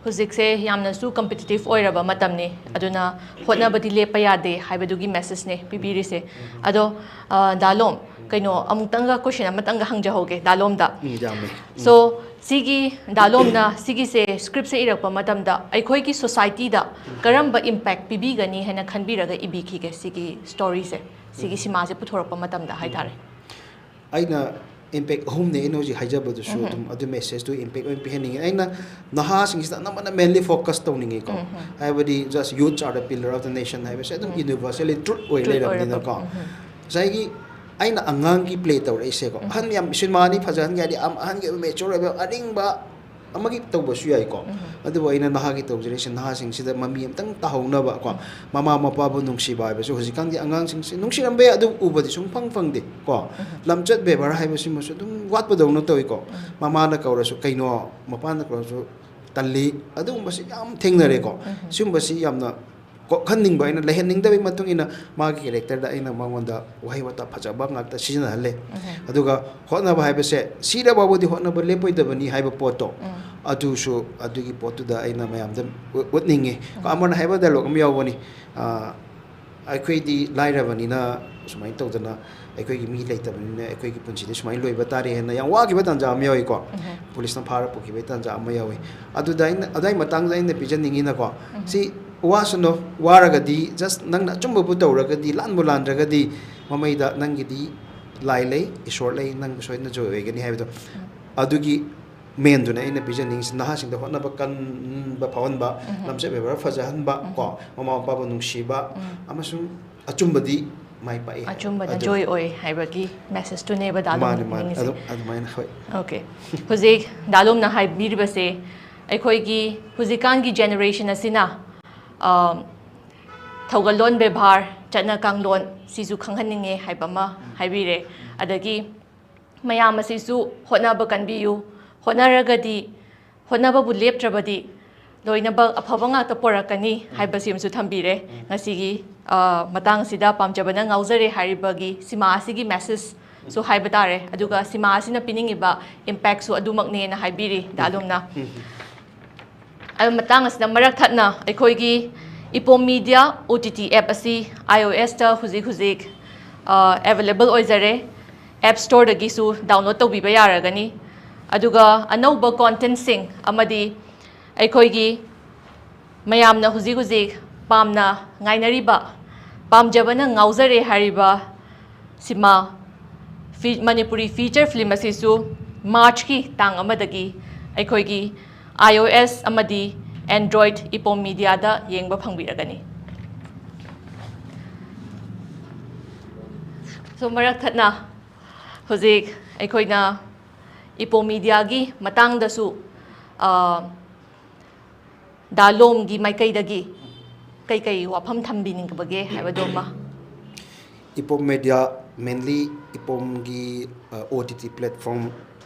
ꯍꯧꯖꯤꯛꯁꯦ ꯌꯥꯝꯅꯁꯨ ꯀꯝꯄꯤꯇꯤꯇꯤꯞ ꯑꯣꯏꯔꯕ ꯃꯇꯝꯅꯤ, ꯑꯗꯨꯅ ꯍꯣꯠꯅꯕꯗꯤ ꯂꯦꯞꯄ ꯌꯥꯗꯦ ꯍꯥꯏꯕꯗꯨꯒꯤ ꯃꯦꯁꯦꯖꯅꯦ ꯄꯤꯕꯤꯔꯤꯁꯦ꯫ ꯑꯗꯣ ꯑ, ꯗꯥ ꯂꯣꯝ, ꯀꯩꯅꯣ, ꯑꯃꯨꯛꯇꯪꯒ ꯀꯣꯏꯁꯟ ꯑꯃꯇꯪꯒ ꯍꯪꯖꯍꯧꯒꯦ ꯗꯥ ꯂꯣꯝꯗ꯫ ꯎꯝ, ꯌꯥꯝꯃꯦ꯫ ꯁꯣ ꯁꯤꯒꯤ ꯗꯥ ꯂꯣꯝꯅ ꯁꯤꯒꯤꯁꯦ, ꯁ꯭ꯀ꯭ꯔꯤꯞꯁꯦ ꯏꯔꯛꯄ ꯃꯇꯝꯗ ꯑꯩꯈꯣꯏꯒꯤ ꯁꯣꯁꯥꯏꯇꯤꯗ ꯀꯔꯝꯕ ꯏꯝꯄꯦꯛ ꯄꯤꯕꯤꯒꯅꯤ ꯍꯥꯏꯅ ꯈꯟꯕꯤꯔꯒ ꯏꯕꯤꯈꯤꯒꯦ ꯁꯤꯒꯤ ꯁ꯭ꯇꯣꯔꯤꯁꯦ, ꯁꯤꯒꯤ ꯁꯤꯃꯥꯁꯦ ꯄꯨꯊꯣꯔꯛꯄ ꯃꯇꯝꯗ ꯍꯥꯏꯇꯥꯔꯦ? ꯑꯩꯅ ꯏꯝꯄꯦꯛ ꯑꯍꯨꯝꯅꯦ ꯑꯩꯅ ꯍꯧꯖꯤꯛ ꯍꯥꯏꯖꯕꯗꯨꯁꯨ ꯑꯗꯨꯝ ꯑꯗꯨ ꯃꯦꯁꯦꯖꯇꯨ ꯏꯝꯄꯦꯛ ꯑꯣꯏꯅ ꯄꯤꯍꯟꯅꯤꯡꯉꯤ꯫ ꯑꯩꯅ ꯅꯍꯥꯁꯤꯡꯁꯤꯗ ꯑꯅꯝꯕꯅ ꯃꯦꯟꯂꯤ ꯐꯣꯀꯁ ꯇꯧꯅꯤꯡꯉꯤꯀꯣ꯫ ꯍꯥꯏꯕꯗꯤ just youths are the pillar of the nation ꯍꯥꯏꯕꯁꯦ ꯑꯗꯨꯝ ꯌꯨꯅꯤꯚꯔꯁꯦꯜꯂꯤ ꯇ꯭ꯔꯨꯠ ꯑꯣꯏ Truth ꯂꯩꯔꯕꯅꯤꯅꯀꯣ꯫ ꯑꯣꯏꯔꯕ꯫ ꯉꯁꯥꯏꯒꯤ ꯑꯩꯅ ꯑꯉꯥꯡꯒꯤ ꯄ꯭ꯂꯦ ꯇꯧꯔꯛꯏꯁꯦꯀꯣ꯫ ꯑꯍꯟ ꯌꯥꯝ ꯁꯤꯅꯦꯃꯥꯅꯤ ꯐꯖꯍꯟꯒꯦ ꯍꯥꯏꯗꯤ ꯑꯝ-, ꯑꯍꯟꯒꯤ ꯑꯣꯏꯕ ꯃꯦꯆꯣꯔ ꯑꯣꯏꯕ ꯑꯔꯤꯡꯕ ꯑꯃꯒꯤ ꯇꯧꯕꯁꯨ ꯌꯥꯏꯀꯣ꯫ ꯑꯗꯨꯕꯨ ꯑꯩꯅ ꯅꯍꯥꯒꯤ ꯇꯧꯖꯔꯤꯁꯦ ꯅꯍꯥꯁꯤꯡꯁꯤꯗ ꯃꯃꯤ ꯑꯝꯇꯪ ꯇꯥꯍꯧꯅꯕ ꯀꯣ꯫ ꯃꯃꯥ ꯃꯄꯥꯕꯨ ꯅꯨꯡꯁꯤꯕ ꯍꯥꯏꯕꯁꯨ ꯍꯧꯖꯤꯛꯀꯥꯟꯗꯤ ꯑꯉꯥꯡꯁꯤꯡꯁꯦ ꯅꯨꯡꯁꯤꯔꯝꯕ ꯌꯥꯏ, ꯑꯗꯨ ꯎꯕꯗꯤ ꯁꯨꯝ ꯐꯪ ꯐꯪꯗꯦ ꯀꯣ꯫ ꯂꯝꯆꯠ ꯕꯦꯕꯥꯔ ꯍꯥꯏꯕꯁꯤꯃꯁꯨ ꯑꯗꯨꯝ ꯋꯥꯠꯄꯗꯧꯅ ꯇꯧꯏꯀꯣ꯫ ꯃꯃꯥꯅ ꯀꯧꯔꯁꯨ ꯀꯩꯅꯣ, ꯃꯄꯥꯅ ꯀꯧꯔꯁꯨ ꯇꯜꯂꯤ, ꯑꯗꯨꯒꯨꯝꯕꯁꯤ ꯌꯥꯝ ꯊꯦꯡꯅꯔꯦꯀꯣ꯫ ꯁꯤꯒꯨꯝꯕꯁꯤ ꯌꯥꯝꯅ ꯀꯣꯛꯍꯟꯅꯤꯡꯕ, ꯑꯩꯅ ꯂꯩꯍꯟꯅꯤꯡꯗꯕꯒꯤ ꯃꯇꯨꯡ ꯏꯟꯅ ꯃꯥꯒꯤ ꯀꯦꯔꯦꯛꯇꯔꯗ ꯑꯩꯅ ꯃꯉꯣꯟꯗ ꯋꯥꯍꯩ ꯋꯥꯇꯥ ꯐꯖꯕ ꯉꯥꯛꯇ ꯁꯤꯖꯤꯟꯅꯍꯜꯂꯦ꯫ ꯑꯗꯨꯒ ꯍꯣꯠꯅꯕ ꯍꯥꯏꯕꯁꯦ ꯁꯤꯔ ꯐꯥꯎꯕꯗꯤ ꯍꯣꯠꯅꯕ ꯂꯦꯞꯄꯣꯏꯗꯕꯅꯤ ꯍꯥꯏꯕ ꯄꯣꯠꯇꯣ, ꯑꯗꯨꯁꯨ ꯑꯗꯨꯒꯤ ꯄꯣꯠꯇꯨꯗ ꯑꯩꯅ ꯃꯌꯥꯝꯗ ꯎ-, ꯎꯠꯅꯤꯡꯉꯤ꯫ ꯑꯃꯅ ꯍꯥꯏꯕ ꯗꯥꯏꯂꯣꯛ ꯑꯃ ꯌꯥꯎꯕꯅꯤ, ꯑ, "ꯑꯩꯈꯣꯏꯗꯤ ꯂꯥꯏꯔꯕꯅꯤꯅ ꯁꯨꯃꯥꯏꯅ ꯇꯧꯗꯅ ꯑꯩꯈꯣꯏꯒꯤ ꯃꯤ ꯂꯩꯇꯕꯅꯤꯅ ꯑꯩꯈꯣꯏꯒꯤ ꯄꯨꯟꯁꯤꯗꯤ ꯁꯨꯃꯥꯏꯅ ꯂꯣꯏꯕ ꯇꯥꯔꯦ" ꯍꯥꯏꯅ ꯌꯥꯝ ꯋꯥꯈꯤꯕ ꯇꯥꯟꯖꯥ ꯑꯃ ꯌꯥꯎꯏꯀꯣ꯫ ꯄꯨꯂꯤꯁꯅ ꯐꯥꯔ ꯄꯨꯈꯤꯕꯒꯤ ꯇꯥꯟꯖꯥ ꯑꯃ ꯌꯥꯎꯏ꯫ ꯑꯗꯨꯗ ꯑꯩꯅ, ꯑꯗꯨꯒꯤ ꯃꯇꯥꯡꯗ ꯑꯩꯅ ꯄꯤꯖꯅꯤꯡꯉꯤꯅꯀꯣ, ꯁꯤ ꯋꯥꯁꯅꯨ, ꯋꯥꯔꯒꯗꯤ just ꯅꯪꯅ ꯑꯆꯨꯝꯕꯕꯨ ꯇꯧꯔꯒꯗꯤ, ꯂꯥꯟꯕꯨ ꯂꯥꯟꯗ꯭ꯔꯒꯗꯤ ꯃꯃꯩꯗ ꯅꯪꯒꯤꯗꯤ ꯂꯥꯏ ꯂꯩ, ꯏꯁꯣꯔ ꯂꯩ, ꯅꯪ ꯁꯣꯏꯗꯅ ꯖꯣꯏ ꯑꯣꯏꯒꯅꯤ ꯍꯥꯏꯕꯗꯣ꯫ ꯑꯗꯨꯒꯤ ꯃꯦꯟꯗꯨꯅ ꯑꯩꯅ ꯄꯤꯖꯅꯤꯡꯉꯤꯁꯤ, ꯅꯍꯥꯁꯤꯡꯗ ꯍꯣꯠꯅꯕ ꯀꯟꯕ ꯐꯥꯎꯍꯟꯕ, ꯂꯝꯆꯠ ꯕꯦꯕꯥꯔ ꯐꯖꯍꯟꯕ ꯀꯣ, ꯃꯃꯥ ꯃꯄꯥꯕꯨ ꯅꯨꯡꯁꯤꯕ ꯑꯃꯁꯨꯡ ꯑꯆꯨꯝꯕꯗꯤ ꯃꯥꯏ ꯄꯥꯛꯏ ꯍꯥꯏꯕ꯫ ꯑꯆꯨꯝꯕꯅ ꯑꯗꯨ ꯖꯣꯏ ꯑꯣꯏ ꯍꯥꯏꯕꯒꯤ ꯃꯦꯁꯦꯖꯇꯨꯅꯦꯕ ꯗꯥ ꯂꯣꯝꯅ ꯃꯥꯅꯦ, ꯃꯥꯅꯦ꯫ ꯄꯤꯅꯤꯡꯉꯤꯁꯦ꯫ ꯑꯗꯨ, ꯑꯗꯨꯃꯥꯏꯅ, ꯍꯣꯏ꯫ ꯑꯣꯀꯦ꯫ ꯍꯧꯖꯤꯛ ꯗꯥ ꯂꯣꯝꯅ ꯍꯥꯏꯕꯤꯔꯤꯕꯁꯦ ꯑꯩꯈꯣꯏꯒꯤ ꯍꯧꯖꯤꯛꯀꯥꯟꯒꯤ ꯖꯦꯅꯦꯔꯦꯁꯟ ꯑꯁꯤꯅ, ꯑ, ꯊꯧꯒꯜꯂꯣꯟ ꯕꯦꯕꯥꯔ, ꯆꯠꯅ ꯀꯥꯡꯂꯣꯟ ꯁꯤꯁꯨ ꯈꯪꯍꯟꯅꯤꯡꯉꯦ ꯍꯥꯏꯕ ꯑꯃ ꯍꯥꯏꯕꯤꯔꯦ꯫ ꯑꯗꯒꯤ ꯃꯌꯥꯝ ꯑꯁꯤꯁꯨ ꯍꯣꯠꯅꯕ ꯀꯟꯕꯤꯌꯨ, ꯍꯣꯠꯅꯔꯒꯗꯤ, ꯍꯣꯠꯅꯕꯕꯨ ꯂꯦꯞꯇ꯭ꯔꯕꯗꯤ ꯂꯣꯏꯅꯃꯛ ꯑꯐꯕ ꯉꯥꯛꯇ ꯄꯨꯔꯛꯀꯅꯤ ꯍꯥꯏꯕꯁꯤꯃꯁꯨ ꯊꯝꯕꯤꯔꯦ꯫ ꯉꯁꯤꯒꯤ, ꯑ, ꯃꯇꯥꯡ ꯑꯁꯤꯗ ꯄꯥꯝꯖꯕꯅ ꯉꯥꯎꯖꯔꯦ ꯍꯥꯏꯔꯤꯕꯒꯤ ꯁꯤꯃꯥ ꯑꯁꯤꯒꯤ messageꯁꯨ ꯍꯥꯏꯕ ꯇꯥꯔꯦ꯫ ꯑꯗꯨꯒ ꯁꯤꯃꯥ ꯑꯁꯤꯅ ꯄꯤꯅꯤꯡꯉꯤꯕ impactꯁꯨ ꯑꯗꯨꯃꯛꯅꯦꯅ ꯍꯥꯏꯕꯤꯔꯤ ꯗꯥ ꯑꯂꯣꯝꯅ꯫ ꯑꯗꯨ ꯃꯇꯥꯡ ꯑꯁꯤꯗ ꯃꯔꯛ ꯊꯠꯅ ꯑꯩꯈꯣꯏꯒꯤ ꯏꯄꯣꯝ ꯃꯤꯗꯤꯌꯥ OTT app ꯑꯁꯤ iOSꯇ ꯍꯧꯖꯤꯛ ꯍꯧꯖꯤꯛ, ꯑ, available ꯑꯣꯏꯖꯔꯦ꯫ App Storeꯗꯒꯤꯁꯨ download ꯇꯧꯕꯤꯕ ꯌꯥꯔꯒꯅꯤ꯫ ꯑꯗꯨꯒ ꯑꯅꯧꯕ contentꯁꯤꯡ ꯑꯃꯗꯤ ꯑꯩꯈꯣꯏꯒꯤ ꯃꯌꯥꯝꯅ ꯍꯧꯖꯤꯛ ꯍꯧꯖꯤꯛ ꯄꯥꯝꯅ ꯉꯥꯏꯅꯔꯤꯕ, ꯄꯥꯝꯖꯕꯅ ꯉꯥꯎꯖꯔꯦ ꯍꯥꯏꯔꯤꯕ ꯁꯤꯃꯥ, ꯐꯤ-, ꯃꯅꯤꯄꯨꯔꯤ feature film ꯑꯁꯤꯁꯨ Marchꯀꯤ ꯇꯥꯡ ꯑꯃꯗꯒꯤ ꯑꯩꯈꯣꯏꯒꯤ iOS ꯑꯃꯗꯤ Android ꯏꯄꯣꯝ ꯃꯤꯗꯤꯌꯥꯗ ꯌꯦꯡꯕ ꯐꯪꯕꯤꯔꯒꯅꯤ꯫ So, ꯃꯔꯛ ꯊꯠꯅ ꯍꯧꯖꯤꯛ ꯑꯩꯈꯣꯏꯅ ꯏꯄꯣꯝ ꯃꯤꯗꯤꯌꯥꯒꯤ ꯃꯇꯥꯡꯗꯁꯨ, ꯑ, ꯗꯥ ꯂꯣꯝꯒꯤ ꯃꯥꯏꯀꯩꯗꯒꯤ ꯀꯩꯀꯩ ꯋꯥꯐꯝ ꯊꯝꯕꯤꯅꯤꯡꯕꯒꯦ ꯍꯥꯏꯕꯗꯨꯃ꯫ ꯏꯄꯣꯝ ꯃꯦꯗꯤꯌꯥ, mainly ꯏꯄꯣꯝꯒꯤ, ꯑ, OTT platform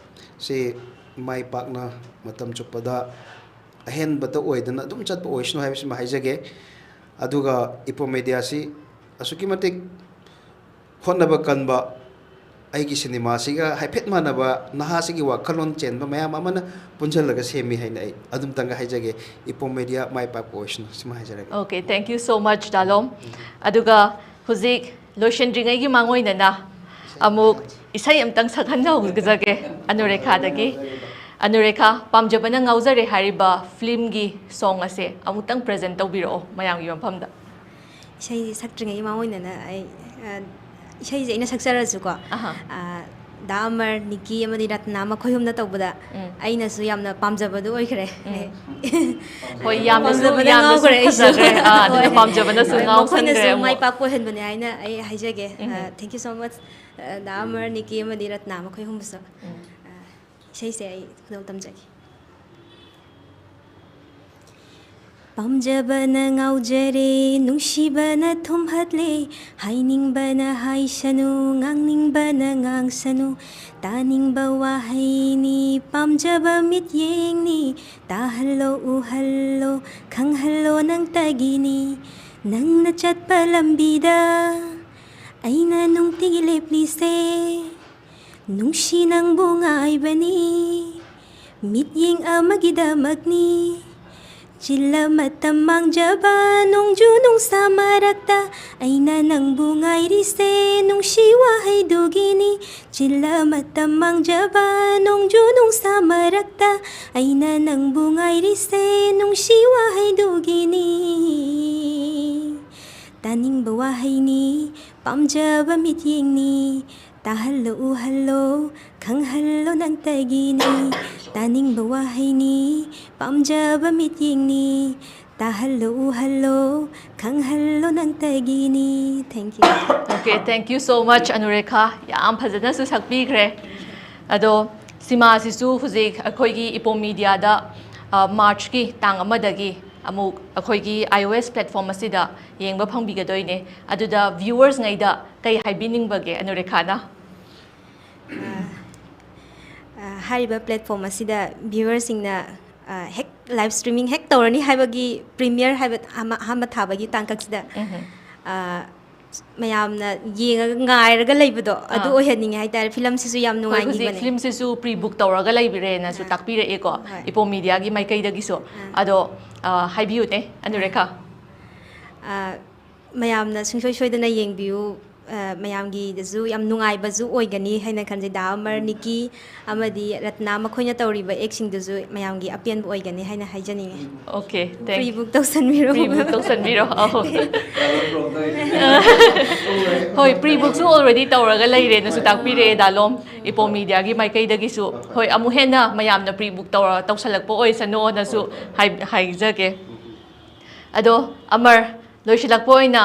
ꯁꯤ ꯃꯥꯏ ꯄꯥꯛꯅ ꯃꯇꯝ ꯆꯨꯞꯄꯗ ꯑꯍꯦꯟꯕꯇ ꯑꯣꯏꯗꯅ ꯑꯗꯨꯝ ꯆꯠꯄ ꯑꯣꯏꯁꯅꯨ ꯍꯥꯏꯕꯁꯤꯃ ꯍꯥꯏꯖꯒꯦ꯫ ꯑꯗꯨꯒ ꯏꯄꯣꯝ ꯃꯦꯗꯤꯌꯥꯁꯤ ꯑꯁꯨꯛꯀꯤ ꯃꯇꯤꯛ ꯍꯣꯠꯅꯕ ꯀꯟꯕ, ꯑꯩꯒꯤ ꯁꯤꯅꯦꯃꯥꯁꯤꯒ ꯍꯥꯏꯐꯦꯠ ꯃꯥꯟꯅꯕ ꯅꯍꯥꯁꯤꯒꯤ ꯋꯥꯈꯜꯂꯣꯟ ꯆꯦꯟꯕ ꯃꯌꯥꯝ ꯑꯃꯅ ꯄꯨꯟꯁꯤꯜꯂꯒ ꯁꯦꯝꯃꯤ ꯍꯥꯏꯅ ꯑꯩ ꯑꯗꯨꯝꯇꯪꯒ ꯍꯥꯏꯖꯒꯦ꯫ ꯏꯄꯣꯝ ꯃꯦꯗꯤꯌꯥ ꯃꯥꯏ ꯄꯥꯛꯄ ꯑꯣꯏꯁꯅꯨ, ꯁꯤꯃ ꯍꯥꯏꯖꯔꯒꯦ꯫ Okay, thank you so much, ꯗꯥ ꯂꯣꯝ꯫ ꯑꯗꯨꯒ ꯍꯧꯖꯤꯛ ꯂꯣꯏꯁꯤꯟꯗ꯭ꯔꯤꯉꯩꯒꯤ ꯃꯥꯡꯑꯣꯏꯅꯅ ꯑꯃꯨꯛ ꯏꯁꯩ ꯑꯃꯇꯪ ꯁꯛꯍꯟꯍꯧꯖꯒꯦ ꯑꯅꯨꯔꯦꯈꯥꯗꯒꯤ꯫ ꯑꯅꯨꯔꯦꯈꯥ, ꯄꯥꯝꯖꯕꯅ ꯉꯥꯎꯖꯔꯦ ꯍꯥꯏꯔꯤꯕ filmꯒꯤ song ꯑꯁꯦ ꯑꯃꯨꯛꯇꯪ present ꯇꯧꯕꯤꯔꯛꯑꯣ ꯃꯌꯥꯝꯒꯤ ꯃꯐꯝꯗ꯫ ꯏꯁꯩꯁꯤ ꯁꯛꯇ꯭ꯔꯤꯉꯩꯒꯤ ꯃꯥꯡꯑꯣꯏꯅꯅ ꯑꯩ, ꯑ, ꯏꯁꯩꯁꯦ ꯑꯩꯅ ꯁꯛꯆꯔꯁꯨꯀꯣ, ꯑꯍꯥ꯫ ꯑ, ꯗꯥ ꯑꯃꯔ, ꯅꯤꯀꯤ ꯑꯃꯗꯤ ꯔꯠꯅꯥ ꯃꯈꯣꯏ ꯑꯍꯨꯝꯅ ꯇꯧꯕꯗ ꯎꯝ꯫ ꯑꯩꯅꯁꯨ ꯌꯥꯝꯅ ꯄꯥꯝꯖꯕꯗꯨ ꯑꯣꯏꯈ꯭ꯔꯦ꯫ ꯎꯝ꯫ ꯍꯣꯏ, ꯌꯥꯝꯅꯁꯨ, ꯄꯥꯝꯖꯕꯅ ꯌꯥꯝꯅꯁꯨ ꯉꯥꯎꯈ꯭ꯔꯦ ꯑꯩꯁꯨ꯫ ꯐꯖꯈ꯭ꯔꯦ꯫ ꯑꯥ, ꯑꯗꯨꯅ ꯍꯣꯏ, ꯄꯥꯝꯖꯕꯅꯁꯨ ꯍꯣꯏ, ꯉꯥꯎꯁꯟꯈ꯭ꯔꯦ ꯃꯈꯣꯏꯅꯁꯨ ꯑꯃꯨꯛ꯫ ꯃꯥꯏ ꯄꯥꯛꯄ ꯑꯣꯏꯍꯟꯕꯅꯦ ꯍꯥꯏꯅ ꯑꯩ ꯍꯥꯏꯖꯒꯦ꯫ ꯎꯝ꯫ ꯑ, thank you so much, ꯑ, ꯗꯥ ꯑꯃꯔ, ꯅꯤꯀꯤ ꯑꯃꯗꯤ ꯔꯠꯅꯥ ꯃꯈꯣꯏ ꯑꯍꯨꯝꯕꯨꯁꯨ꯫ ꯎꯝ꯫ ꯑ, ꯏꯁꯩꯁꯦ ꯑꯩ ꯈꯨꯗꯣꯜ ꯇꯝꯖꯒꯦ꯫ ꯄꯥꯝꯖꯕꯅ ꯉꯥꯎꯖꯔꯦ, ꯅꯨꯡꯁꯤꯕꯅ ꯊꯨꯝꯍꯠꯂꯦ, ꯍꯥꯏꯅꯤꯡꯕꯅ ꯍꯥꯏꯁꯅꯨ, ꯉꯥꯡꯅꯤꯡꯕꯅ ꯉꯥꯡꯁꯅꯨ, ꯇꯥꯅꯤꯡꯕ ꯋꯥꯍꯩꯅꯤ, ꯄꯥꯝꯖꯕ ꯃꯤꯠꯌꯦꯡꯅꯤ, ꯇꯥꯍꯜꯂꯣ, ꯎꯍꯜꯂꯣ, ꯈꯪꯍꯜꯂꯣ ꯅꯪꯇꯒꯤꯅꯤ꯫ ꯅꯪꯅ ꯆꯠꯄ ꯂꯝꯕꯤꯗ ꯑꯩꯅ ꯅꯨꯡꯇꯤꯒꯤ ꯂꯦꯞꯂꯤꯁꯦ, ꯅꯨꯡꯁꯤ ꯅꯪꯕꯨ ꯉꯥꯏꯕꯅꯤ, ꯃꯤꯠꯌꯦꯡ ꯑꯃꯒꯤꯗꯃꯛꯅꯤ꯫ ꯆꯤꯜꯂ ꯃꯇꯝ ꯃꯥꯡꯖꯕ ꯅꯣꯡꯖꯨ ꯅꯨꯡꯁꯥ ꯃꯔꯛꯇ ꯑꯩꯅ ꯅꯪꯕꯨ ꯉꯥꯏꯔꯤꯁꯦ, ꯅꯨꯡꯁꯤ ꯋꯥꯍꯩꯗꯨꯒꯤꯅꯤ꯫ ꯆꯤꯜꯂ ꯃꯇꯝ ꯃꯥꯡꯖꯕ ꯅꯣꯡꯖꯨ ꯅꯨꯡꯁꯥ ꯃꯔꯛꯇ ꯑꯩꯅ ꯅꯪꯕꯨ ꯉꯥꯏꯔꯤꯁꯦ, ꯅꯨꯡꯁꯤ ꯋꯥꯍꯩꯗꯨꯒꯤꯅꯤ꯫ ꯇꯥꯅꯤꯡꯕ ꯋꯥꯍꯩꯅꯤ, ꯄꯥꯝꯖꯕ ꯃꯤꯠꯌꯦꯡꯅꯤ, ꯇꯥꯍꯜꯂꯣ, ꯎꯍꯜꯂꯣ, ꯈꯪꯍꯜꯂꯣ ꯅꯪꯇꯒꯤꯅꯤ꯫ ꯇꯥꯅꯤꯡꯕ ꯋꯥꯍꯩꯅꯤ, ꯄꯥꯝꯖꯕ ꯃꯤꯠꯌꯦꯡꯅꯤ, ꯇꯥꯍꯜꯂꯣ, ꯎꯍꯜꯂꯣ, ꯈꯪꯍꯜꯂꯣ ꯅꯪꯇꯒꯤꯅꯤ꯫ Thank you. Okay, thank you so much, ꯑꯅꯨꯔꯦꯈꯥ꯫ ꯌꯥꯝ ꯐꯖꯅꯁꯨ ꯁꯛꯄꯤꯈ꯭ꯔꯦ꯫ ꯑꯗꯣ ꯁꯤꯃꯥꯁꯤꯁꯨ ꯍꯧꯖꯤꯛ ꯑꯩꯈꯣꯏꯒꯤ ꯏꯄꯣꯝ ꯃꯤꯗꯤꯌꯥꯗ ꯃꯥꯔꯆꯀꯤ ꯇꯥꯡ ꯑꯃꯗꯒꯤ ꯑꯃꯨꯛ ꯑꯩꯈꯣꯏꯒꯤ iOS platform ꯑꯁꯤꯗ ꯌꯦꯡꯕ ꯐꯪꯕꯤꯒꯗꯣꯏꯅꯦ꯫ ꯑꯗꯨꯗ viewers-ꯉꯩꯗ ꯀꯩ ꯍꯥꯏꯕꯤꯅꯤꯡꯕꯒꯦ ꯑꯅꯨꯔꯦꯈꯥꯅ? ꯍꯥꯏꯔꯤꯕ platform ꯑꯁꯤꯗ viewer-ꯁꯤꯡꯅ ꯍꯦꯛ live streaming ꯍꯦꯛ ꯇꯧꯔꯅꯤ ꯍꯥꯏꯕꯒꯤ, premiere ꯍꯥꯏꯕ ꯑꯍꯥꯟꯕ ꯊꯥꯕꯒꯤ ꯇꯥꯡꯀꯛꯁꯤꯗ ꯃꯌꯥꯝꯅ ꯌꯦꯡꯉꯒ ꯉꯥꯏꯔꯒ ꯂꯩꯕꯗꯣ ꯑꯗꯨ ꯑꯣꯏꯍꯟꯅꯤꯡꯉꯦ ꯍꯥꯏꯇꯥꯔꯦ꯫ Film-ꯁꯤꯁꯨ ꯌꯥꯝ ꯅꯨꯡꯉꯥꯏꯈꯤꯕꯅꯦ꯫ Film-ꯁꯤꯁꯨ pre-book ꯇꯧꯔꯒ ꯂꯩꯕꯤꯔꯦꯅꯁꯨ ꯇꯥꯛꯄꯤꯔꯛꯑꯦꯀꯣ, ꯏꯄꯣꯝ ꯃꯤꯗꯤꯌꯥꯒꯤ ꯃꯥꯏꯀꯩꯗꯒꯤꯁꯨ꯫ ꯑꯗꯣ ꯍꯥꯏꯕꯤꯌꯨꯅꯦ ꯑꯅꯨꯔꯦꯈꯥ꯫ ꯃꯌꯥꯝꯅ ꯁꯨꯡꯁꯣꯏ ꯁꯣꯏꯗꯅ ꯌꯦꯡꯕꯤꯌꯨ꯫ ꯃꯌꯥꯝꯒꯤꯗꯁꯨ ꯌꯥꯝ ꯅꯨꯡꯉꯥꯏꯕꯁꯨ ꯑꯣꯏꯒꯅꯤ ꯍꯥꯏꯅ ꯈꯟꯖꯩ꯫ ꯗꯥ ꯑꯃꯔ, ꯅꯤꯀꯤ ꯑꯃꯗꯤ ꯔꯠꯅꯥ ꯃꯈꯣꯏꯅ ꯇꯧꯔꯤꯕ act-ꯁꯤꯡꯗꯨꯁꯨ ꯃꯌꯥꯝꯒꯤ ꯑꯄꯦꯟꯕ ꯑꯣꯏꯒꯅꯤ ꯍꯥꯏꯅ ꯍꯥꯏꯖꯅꯤꯡꯉꯤ꯫ Okay, thank you. Pre-book ꯇꯧꯁꯟꯕꯤꯔꯣ꯫ Pre-book ꯇꯧꯁꯟꯕꯤꯔꯣ꯫ ꯑꯧ꯫ ꯍꯣꯏ, pre-book-ꯁꯨ already ꯇꯧꯔꯒ ꯂꯩꯔꯦꯅꯁꯨ ꯇꯥꯛꯄꯤꯔꯛꯑꯦ ꯗꯥꯂꯣꯝ, ꯏꯄꯣꯝ ꯃꯤꯗꯤꯌꯥꯒꯤ ꯃꯥꯏꯀꯩꯗꯒꯤꯁꯨ꯫ ꯍꯣꯏ, ꯑꯃꯨꯛ ꯍꯦꯟꯅ ꯃꯌꯥꯝꯅ pre-book ꯇꯧꯔ ꯇꯧꯁꯜꯂꯛꯄ ꯑꯣꯏꯁꯅꯣꯅꯁꯨ ꯍꯥꯏ- ꯍꯥꯏꯖꯒꯦ꯫ ꯑꯗꯣ ꯑꯃꯔ, ꯂꯣꯏꯁꯤꯜꯂꯛꯄ ꯑꯣꯏꯅ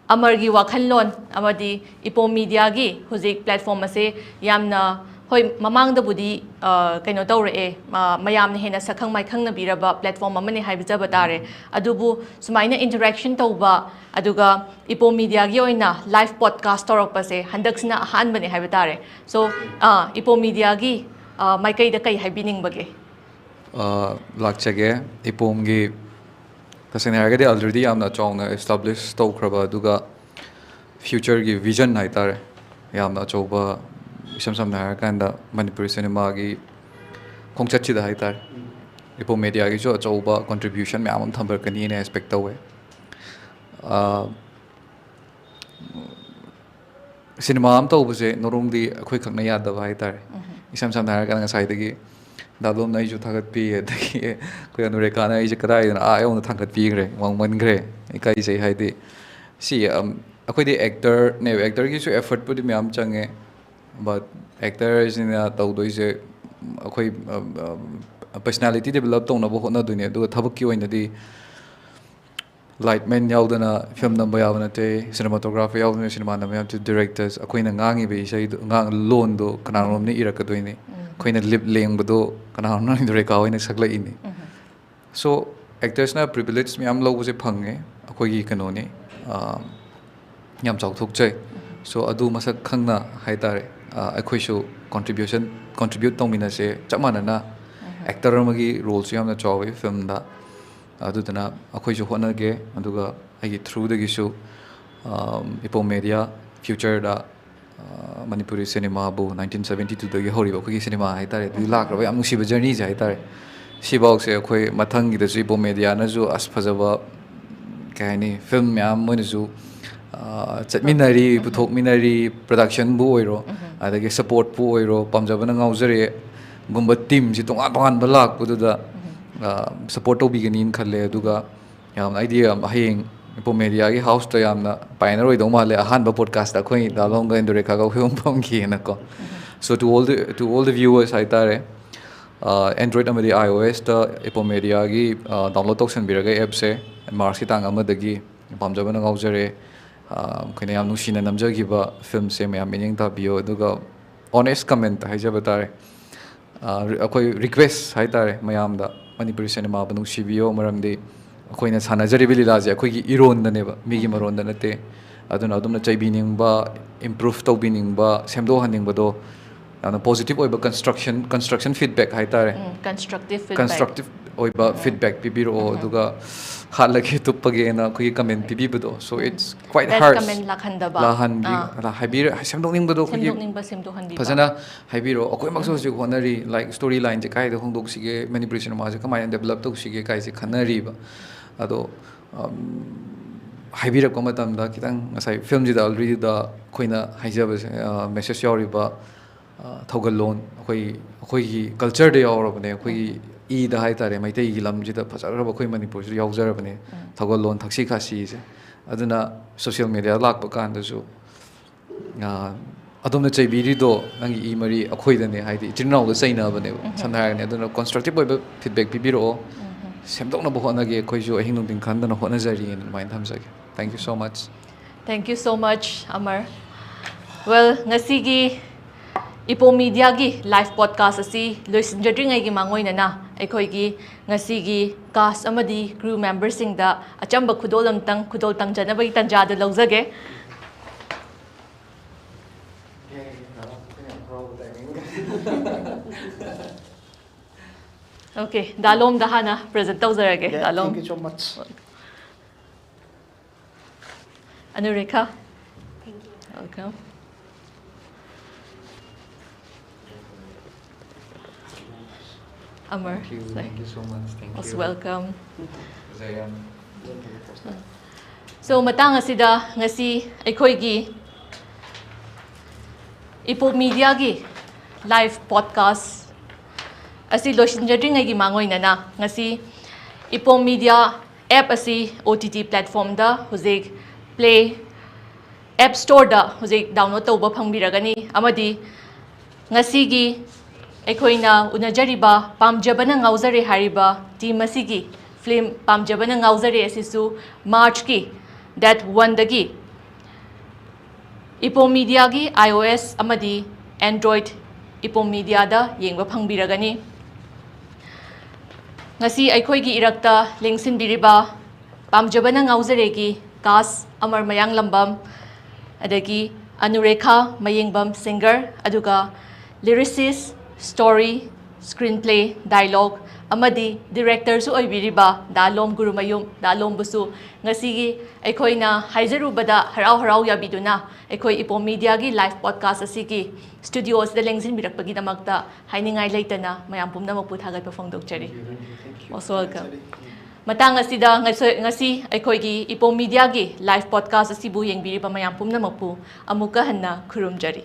ꯑꯃꯔꯒꯤ ꯋꯥꯈꯜꯂꯣꯟ ꯑꯃꯗꯤ ꯏꯄꯣꯝ ꯃꯤꯗꯤꯌꯥꯒꯤ ꯍꯧꯖꯤꯛ platform ꯑꯁꯦ ꯌꯥꯝꯅ ꯍꯣꯏ, ꯃꯃꯥꯡꯗꯕꯨꯗꯤ ꯑ, ꯀꯩꯅꯣ ꯇꯧꯔꯛꯑꯦ, ꯑ, ꯃꯌꯥꯝꯅ ꯍꯦꯟꯅ ꯁꯛꯈꯪ ꯃꯥꯏꯈꯪꯅꯕꯤꯔꯕ platform ꯑꯃꯅꯤ ꯍꯥꯏꯖꯕ ꯇꯥꯔꯦ꯫ ꯑꯗꯨꯕꯨ ꯁꯨꯃꯥꯏꯅ interaction ꯇꯧꯕ, ꯑꯗꯨꯒ ꯏꯄꯣꯝ ꯃꯤꯗꯤꯌꯥꯒꯤ ꯑꯣꯏꯅ live podcast ꯇꯧꯔꯛꯄꯁꯦ ꯍꯟꯗꯛꯁꯤꯅ ꯑꯍꯥꯟꯕꯅꯦ ꯍꯥꯏꯕ ꯇꯥꯔꯦ꯫ So, ꯑ, ꯏꯄꯣꯝ ꯃꯤꯗꯤꯌꯥꯒꯤ ꯑ, ꯃꯥꯏꯀꯩꯗ ꯀꯩ ꯍꯥꯏꯕꯤꯅꯤꯡꯕꯒꯦ? ꯑ, ꯂꯥꯛꯆꯒꯦ꯫ ꯏꯄꯣꯝꯒꯤ, ꯇꯁꯦꯡꯅ ꯍꯥꯏꯔꯒꯗꯤ, already ꯌꯥꯝꯅ ꯆꯥꯎꯅ establish ꯇꯧꯈ꯭ꯔꯕ, ꯑꯗꯨꯒ future ꯒꯤ vision ꯍꯥꯏꯇꯥꯔꯦ, ꯌꯥꯝꯅ ꯑꯆꯧꯕ, ꯏꯁꯝ ꯁꯝꯅ ꯍꯥꯏꯔꯀꯥꯟꯗ ꯃꯅꯤꯄꯨꯔꯤ cinema ꯒꯤ ꯈꯣꯡꯆꯠꯁꯤꯗ ꯍꯥꯏꯇꯥꯔꯦ, ꯏꯄꯣꯝ ꯃꯤꯗꯤꯌꯥꯒꯤꯁꯨ ꯑꯆꯧꯕ contribution ꯃꯌꯥꯝ ꯑꯃ ꯊꯝꯕꯤꯔꯛꯀꯅꯤꯅ expect ꯇꯧꯋꯦ꯫ ꯑ, cinema ꯑꯃ ꯇꯧꯕꯁꯦ not only ꯑꯩꯈꯣꯏ ꯈꯛꯅ ꯌꯥꯗꯕ ꯍꯥꯏꯇꯥꯔꯦ꯫ ꯏꯁꯝ ꯁꯝꯅ ꯍꯥꯏꯔꯀꯥꯟꯗ, ꯉꯁꯥꯏꯗꯒꯤ ꯗꯥ ꯂꯣꯝꯅ ꯑꯩꯁꯨ ꯊꯥꯒꯠꯄꯤ, ꯑꯗꯒꯤ ꯑꯩꯈꯣꯏ ꯑꯅꯨꯔꯦꯈꯥꯅ ꯑꯩꯁꯦ ꯀꯗꯥꯏꯗꯅꯣ ꯑꯥ ꯌꯧꯅ ꯊꯥꯡꯒꯠꯄꯤꯈ꯭ꯔꯦ, ꯋꯥꯡꯃꯟꯈ꯭ꯔꯦ, ꯏꯀꯥꯏꯖꯩ꯫ ꯍꯥꯏꯗꯤ, ꯁꯤ, ꯑꯝ, ꯑꯩꯈꯣꯏꯗꯤ actor ꯅꯦꯕ, actor ꯒꯤꯁꯨ effort ꯄꯨꯗꯤ ꯃꯌꯥꯝ ꯆꯪꯉꯦ, but actor ꯁꯤꯅ ꯇꯧꯗꯣꯏꯁꯦ, ꯑꯩꯈꯣꯏ, ꯑꯝ, ꯑꯝ, personality develop ꯇꯧꯅꯕ ꯍꯣꯠꯅꯗꯣꯏꯅꯦ, ꯑꯗꯨꯒ ꯊꯕꯛꯀꯤ ꯑꯣꯏꯅꯗꯤ lightman ꯌꯥꯎꯗꯅ film ꯅꯝꯕ ꯌꯥꯕ ꯅꯠꯇꯦ, cinematographer ꯌꯥꯎꯗꯅ cinema ꯅꯝꯕ ꯌꯥꯕ ꯅꯠꯇꯦ, directors, ꯑꯩꯈꯣꯏꯅ ꯉꯥꯡꯉꯤꯕ ꯏꯁꯩꯗꯣ, ꯉꯥꯡ-, ꯂꯣꯟꯗꯣ ꯀꯅꯥꯅꯣꯝꯅ ꯏꯔꯛꯀꯗꯣꯏꯅꯤ, ꯑꯩꯈꯣꯏꯅ lip ꯂꯦꯡꯕꯗꯣ ꯀꯅꯥꯅꯣꯝꯅ ꯏꯟꯗ꯭ꯔꯦꯀꯥ ꯍꯣꯏꯅ ꯁꯛꯂꯛꯏꯅꯤ꯫ So, actors ꯅ privilege ꯃꯌꯥꯝ ꯂꯧꯕꯁꯦ ꯐꯪꯉꯦ, ꯑꯩꯈꯣꯏꯒꯤ ꯀꯩꯅꯣꯅꯤ, ꯑꯥ, ꯌꯥꯝ ꯆꯥꯎꯊꯣꯛꯆꯩ꯫ So, ꯑꯗꯨ ꯃꯁꯛ ꯈꯪꯅ ꯍꯥꯏꯇꯥꯔꯦ, ꯑꯥ, ꯑꯩꯈꯣꯏꯁꯨ contribution, contribute ꯇꯧꯃꯤꯟꯅꯁꯦ꯫ ꯆꯞ ꯃꯥꯟꯅꯅ actor ꯑꯃꯒꯤ role ꯁꯨ ꯌꯥꯝꯅ ꯆꯥꯎꯋꯤ film ꯗ꯫ ꯑꯗꯨꯗꯨꯅ ꯑꯩꯈꯣꯏꯁꯨ ꯍꯣꯠꯅꯒꯦ, ꯑꯗꯨꯒ ꯑꯩꯒꯤ through ꯗꯒꯤꯁꯨ, ꯑꯥ, ꯏꯄꯣꯝ ꯃꯤꯗꯤꯌꯥ future ꯗ, ꯑꯥ, ꯃꯅꯤꯄꯨꯔꯤ cinema ꯕꯨ nineteen seventy two ꯗꯒꯤ ꯍꯧꯔꯤꯕ ꯑꯩꯈꯣꯏꯒꯤ cinema ꯍꯥꯏꯇꯥꯔꯦ, ꯑꯗꯨꯒꯤ ꯂꯥꯛꯈ꯭ꯔꯕ ꯌꯥꯝ ꯅꯨꯡꯁꯤꯕ journey ꯁꯦ ꯍꯥꯏꯇꯥꯔꯦ, ꯁꯤꯐꯥꯎꯁꯦ ꯑꯩꯈꯣꯏ ꯃꯊꯪꯒꯤꯗꯁꯨ ꯏꯄꯣꯝ ꯃꯤꯗꯤꯌꯥꯅꯁꯨ ꯑꯁ ꯐꯖꯕ, ꯀꯩ ꯍꯥꯏꯅꯤ, film ꯃꯌꯥꯝ ꯃꯣꯏꯅꯁꯨ, ꯑꯥ, ꯆꯠꯃꯤꯟꯅꯔꯤ, ꯄꯨꯊꯣꯛꯃꯤꯟꯅꯔꯤ, production ꯕꯨ ꯑꯣꯏꯔꯣ, ꯑꯗꯒꯤ support ꯄꯨ ꯑꯣꯏꯔꯣ, ꯄꯥꯝꯖꯕꯅ ꯉꯥꯎꯖꯔꯦ ꯒꯨꯝꯕ team ꯁꯤ ꯇꯣꯉꯥꯟ ꯇꯣꯉꯥꯟꯕ ꯂꯥꯛꯄꯗꯨꯗ, ꯑꯥ, support ꯇꯧꯕꯤꯒꯅꯤꯅ ꯈꯜꯂꯦ꯫ ꯑꯗꯨꯒ ꯌꯥꯝꯅ, ꯑꯩꯗꯤ ꯌꯥꯝ ꯍꯌꯦꯡ ꯏꯄꯣꯝ ꯃꯤꯗꯤꯌꯥꯒꯤ house ꯇ ꯌꯥꯝꯅ pioneer ꯑꯣꯏꯗꯧ ꯃꯥꯜꯂꯦ, ꯑꯍꯥꯟꯕ podcast ꯇ ꯑꯩꯈꯣꯏ ꯗꯥ ꯂꯣꯝꯒ ꯏꯟꯗ꯭ꯔꯦꯈꯥꯒ ꯑꯩꯈꯣꯏ ꯑꯍꯨꯝ ꯐꯝꯈꯤꯑꯅꯀꯣ꯫ So, to all the, to all the viewers ꯍꯥꯏꯇꯥꯔꯦ, ꯑꯥ, Android ꯑꯃꯗꯤ iOS ꯇ ꯏꯄꯣꯝ ꯃꯤꯗꯤꯌꯥꯒꯤ, ꯑꯥ, download ꯇꯧꯁꯟꯕꯤꯔꯒ app ꯁꯦ, March ꯀꯤ ꯇꯥꯡ ꯑꯃꯗꯒꯤ ꯄꯥꯝꯖꯕꯅ ꯉꯥꯎꯖꯔꯦ, ꯑꯥ, ꯑꯩꯈꯣꯏꯅ ꯌꯥꯝ ꯅꯨꯡꯁꯤꯅ ꯅꯝꯖꯈꯤꯕ film ꯁꯦ ꯃꯌꯥꯝ ꯃꯤꯠꯌꯦꯡ ꯇꯥꯕꯤꯌꯣ꯫ ꯑꯗꯨꯒ Honest comment ꯍꯥꯏꯖꯕ ꯇꯥꯔꯦ꯫ ꯑ, ꯔꯤ-, ꯑꯩꯈꯣꯏ request ꯍꯥꯏ ꯇꯥꯔꯦ ꯃꯌꯥꯝꯗ, ꯃꯅꯤꯄꯨꯔꯤ ꯁꯤꯅꯦꯃꯥꯕꯨ ꯅꯨꯡꯁꯤꯕꯤꯌꯣ, ꯃꯔꯝꯗꯤ ꯑꯩꯈꯣꯏꯅ ꯁꯥꯟꯅꯖꯔꯤꯕ ꯂꯤꯂꯥꯁꯦ ꯑꯩꯈꯣꯏꯒꯤ ꯏꯔꯣꯟꯗꯅꯦꯕ, ꯃꯤꯒꯤ ꯎꯝ꯫ ꯃꯔꯣꯟꯗ ꯅꯠꯇꯦ꯫ ꯑꯗꯨꯅ ꯑꯗꯨꯝꯅ ꯆꯩꯕꯤꯅꯤꯡꯕ, improve ꯇꯧꯕꯤꯅꯤꯡꯕ, ꯁꯦꯝꯗꯣꯛꯍꯟꯅꯤꯡꯕꯗꯣ, ꯌꯥꯝꯅ positive ꯑꯣꯏꯕ construction, construction feedback ꯍꯥꯏ ꯇꯥꯔꯦ꯫ ꯎꯝ, constructive feedback꯫ Constructive ꯑꯣꯏꯕ ꯎꯝ꯫ Feedback ꯄꯤꯕꯤꯔꯛꯑꯣ, ꯎꯝ꯫ ꯑꯗꯨꯒ ꯍꯥꯠꯂꯒꯦ ꯇꯨꯞꯄꯒꯦꯅ ꯑꯩꯈꯣꯏꯒꯤ comment ꯄꯤꯕꯤꯕꯗꯣ, so um. It's quite bad harsh꯫ Comment ꯂꯥꯛꯍꯟꯗꯕ꯫ ꯂꯥꯛꯍꯟꯕꯤ-, ꯑꯥ꯫ ꯂꯥ-, ꯍꯥꯏꯕꯤꯔ-, ꯁꯦꯝꯗꯣꯛꯅꯤꯡꯕꯗꯣ ꯑꯩꯈꯣꯏꯒꯤ ꯁꯦꯝꯗꯣꯛꯅꯤꯡꯕ ꯁꯦꯝꯗꯣꯛꯍꯟꯕꯤꯕ꯫ ꯐꯖꯅ ꯍꯥꯏꯕꯤꯔꯛꯑꯣ꯫ ꯑꯩꯈꯣꯏꯃꯛꯁꯨ ꯎꯝ꯫ ꯍꯧꯖꯤꯛ ꯍꯣꯠꯅꯔꯤ, like, story lineꯁꯦ ꯀꯥꯏꯗ ꯍꯣꯡꯗꯣꯛꯁꯤꯒꯦ, ꯃꯅꯤꯄꯨꯔꯤ ꯁꯤꯅꯦꯃꯥꯁꯦ ꯀꯃꯥꯏꯅ develop ꯇꯧꯁꯤꯒꯦ ꯀꯥꯏꯁꯦ ꯈꯟꯅꯔꯤꯕ꯫ ꯑꯗꯣ, ꯑꯝ, ꯍꯥꯏꯕꯤꯔꯛꯄ ꯃꯇꯝꯗ ꯈꯤꯇꯪ ꯉꯁꯥꯏ filmꯁꯤꯗ alreadyꯗ ꯑꯩꯈꯣꯏꯅ ꯍꯥꯏꯖꯕꯁꯦ, ꯑ, message ꯌꯥꯎꯔꯤꯕ, ꯑ, ꯊꯧꯒꯜꯂꯣꯟ, ꯑꯩꯈꯣꯏ, ꯑꯩꯈꯣꯏꯒꯤ cultureꯗ ꯌꯥꯎꯔꯕꯅꯦ, ꯑꯩꯈꯣꯏꯒꯤ ꯎꯝ꯫ ꯏꯗ ꯍꯥꯏ ꯇꯥꯔꯦ, ꯃꯩꯇꯩꯒꯤ ꯂꯝꯁꯤꯗ ꯐꯖꯈ꯭ꯔꯕ ꯑꯩꯈꯣꯏ ꯃꯅꯤꯄꯨꯔꯁꯤꯗ ꯌꯥꯎꯖꯔꯕꯅꯦ, ꯎꯝ꯫ ꯊꯧꯒꯜꯂꯣꯟ, ꯊꯛꯁꯤ ꯈꯥꯁꯤꯁꯦ꯫ ꯑꯗꯨꯅ social media ꯂꯥꯛꯄ ꯀꯥꯟꯗꯁꯨ, ꯑ, ꯑꯗꯣꯝꯅ ꯆꯩꯕꯤꯔꯤꯗꯣ ꯅꯪꯒꯤ ꯏ ꯃꯔꯤ ꯑꯩꯈꯣꯏꯗꯅꯦ, ꯍꯥꯏꯗꯤ ꯏꯆꯤꯟ ꯏꯅꯥꯎꯗ ꯆꯩꯅꯕꯅꯦꯕ, ꯎꯝ꯫ ꯁꯝꯅ ꯍꯥꯏꯔꯒꯅꯦ꯫ ꯑꯗꯨꯅ constructive ꯑꯣꯏꯕ feedback ꯄꯤꯕꯤꯔꯛꯑꯣ, ꯎꯝ꯫ ꯁꯦꯝꯗꯣꯛꯅꯕ ꯍꯣꯠꯅꯒꯦ, ꯑꯩꯈꯣꯏꯁꯨ ꯑꯍꯤꯡ ꯅꯨꯡꯊꯤꯟ ꯈꯟꯗꯅ ꯍꯣꯠꯅꯖꯔꯤꯅ ꯑꯗꯨꯃꯥꯏꯅ ꯊꯝꯖꯒꯦ꯫ Thank you so much꯫ Thank you so much, Amar. Well, ꯉꯁꯤꯒꯤ ꯏꯄꯣꯝ ꯃꯤꯗꯤꯌꯥꯒꯤ live podcast ꯑꯁꯤ ꯂꯣꯏꯁꯤꯟꯖꯗ꯭ꯔꯤꯉꯩꯒꯤ ꯃꯥꯡꯑꯣꯏꯅꯅ ꯑꯩꯈꯣꯏꯒꯤ ꯉꯁꯤꯒꯤ cast ꯑꯃꯗꯤ crew memberꯁꯤꯡꯗ ꯑꯆꯝꯕ ꯈꯨꯗꯣꯜ ꯑꯃꯇꯪ ꯈꯨꯗꯣꯜ ꯇꯝꯖꯅꯕꯒꯤ ꯇꯥꯟꯖꯥꯗꯨ ꯂꯧꯖꯒꯦ꯫ Okay, ꯗꯥꯂꯣꯝꯗ ꯍꯥꯟꯅ present ꯇꯧꯖꯔꯒꯦ꯫ Yeah, ꯗꯥꯂꯣꯝ꯫ Thank you so much. Anurekha. Thank you. Welcome. Amar. Thank you. Sorry. Thank you so much. Thank you. Most welcome. Zayan. So, ꯃꯇꯥꯡ ꯑꯁꯤꯗ ꯉꯁꯤ ꯑꯩꯈꯣꯏꯒꯤ ꯏꯄꯣꯝ ꯃꯤꯗꯤꯌꯥꯒꯤ live podcast ꯑꯁꯤ ꯂꯣꯏꯁꯤꯟꯖꯗ꯭ꯔꯤꯉꯩꯒꯤ ꯃꯥꯡꯑꯣꯏꯅꯅ ꯉꯁꯤ ꯏꯄꯣꯝ ꯃꯤꯗꯤꯌꯥ app ꯑꯁꯤ OTT platformꯗ ꯍꯧꯖꯤꯛ Play App Storeꯗ ꯍꯧꯖꯤꯛ download ꯇꯧꯕ ꯐꯪꯕꯤꯔꯒꯅꯤ꯫ ꯑꯃꯗꯤ ꯉꯁꯤꯒꯤ ꯑꯩꯈꯣꯏꯅ ꯎꯅꯖꯔꯤꯕ ꯄꯥꯝꯖꯕꯅ ꯉꯥꯎꯖꯔꯦ ꯍꯥꯏꯔꯤꯕ team ꯑꯁꯤꯒꯤ film ꯄꯥꯝꯖꯕꯅ ꯉꯥꯎꯖꯔꯦ ꯑꯁꯤꯁꯨ Marchꯀꯤ date oneꯗꯒꯤ ꯏꯄꯣꯝ ꯃꯤꯗꯤꯌꯥꯒꯤ iOS ꯑꯃꯗꯤ ꯑꯦꯟꯗ꯭ꯔꯣꯏꯗ ꯏꯄꯣꯝ ꯃꯤꯗꯤꯌꯥꯗ ꯌꯦꯡꯕ ꯐꯪꯕꯤꯔꯒꯅꯤ꯫ ꯉꯁꯤ ꯑꯩꯈꯣꯏꯒꯤ ꯏꯔꯛꯇ ꯂꯦꯡꯁꯤꯟꯕꯤꯔꯤꯕ ꯄꯥꯝꯖꯕꯅ ꯉꯥꯎꯖꯔꯦꯒꯤ ꯀꯥꯁ ꯑꯃꯔ ꯃꯌꯥꯡꯂꯝꯕꯝ, ꯑꯗꯒꯤ ꯑꯅꯨꯔꯦꯈꯥ ꯃꯌꯦꯡꯕꯝ ꯁꯤꯡꯒꯔ, ꯑꯗꯨꯒ ꯂꯤꯔꯤꯁꯤꯁ, ꯁ꯭ꯇꯣꯔꯤ, ꯁ꯭ꯀ꯭ꯔꯤꯟ ꯄ꯭ꯂꯦ, ꯗꯥꯏꯂꯣꯒ ꯑꯃꯗꯤ ꯗꯤꯔꯦꯛꯇꯔꯁꯨ ꯑꯣꯏꯕꯤꯔꯤꯕ ꯗꯥ ꯂꯣꯝ ꯒꯨꯔꯨꯃꯌꯨꯝ, ꯗꯥ ꯂꯣꯝꯕꯨꯁꯨ ꯉꯁꯤꯒꯤ ꯑꯩꯈꯣꯏꯅ ꯍꯥꯏꯖꯔꯨꯕꯗ ꯍꯔꯥꯎ ꯍꯔꯥꯎ ꯌꯥꯕꯤꯗꯨꯅ ꯑꯩꯈꯣꯏ ꯏꯄꯣꯝ ꯃꯤꯗꯤꯌꯥꯒꯤ ꯂꯥꯏꯚ ꯄꯣꯗꯀꯥꯁ ꯑꯁꯤꯒꯤ ꯁ꯭ꯇꯨꯗꯤꯑꯣ ꯑꯁꯤꯗ ꯂꯦꯡꯁꯤꯟꯕꯤꯔꯛꯄꯒꯤꯗꯃꯛꯇ ꯍꯥꯏꯅꯤꯡꯉꯥꯏ ꯂꯩꯇꯅ ꯃꯌꯥꯝ ꯄꯨꯝꯅꯃꯛꯄꯨ ꯊꯥꯒꯠꯄ ꯐꯣꯡꯗꯣꯛꯆꯔꯤ꯫ Most welcome. ꯃꯇꯥꯡ ꯑꯁꯤꯗ ꯉꯁ-, ꯉꯁꯤ ꯑꯩꯈꯣꯏꯒꯤ ꯏꯄꯣꯝ ꯃꯤꯗꯤꯌꯥꯒꯤ ꯂꯥꯏꯚ ꯄꯣꯗꯀꯥꯁ ꯑꯁꯤꯕꯨ ꯌꯦꯡꯕꯤꯔꯤꯕ ꯃꯌꯥꯝ ꯄꯨꯝꯅꯃꯛꯄꯨ ꯑꯃꯨꯛꯀ ꯍꯟꯅ ꯈꯨꯔꯨꯝꯖꯔꯤ꯫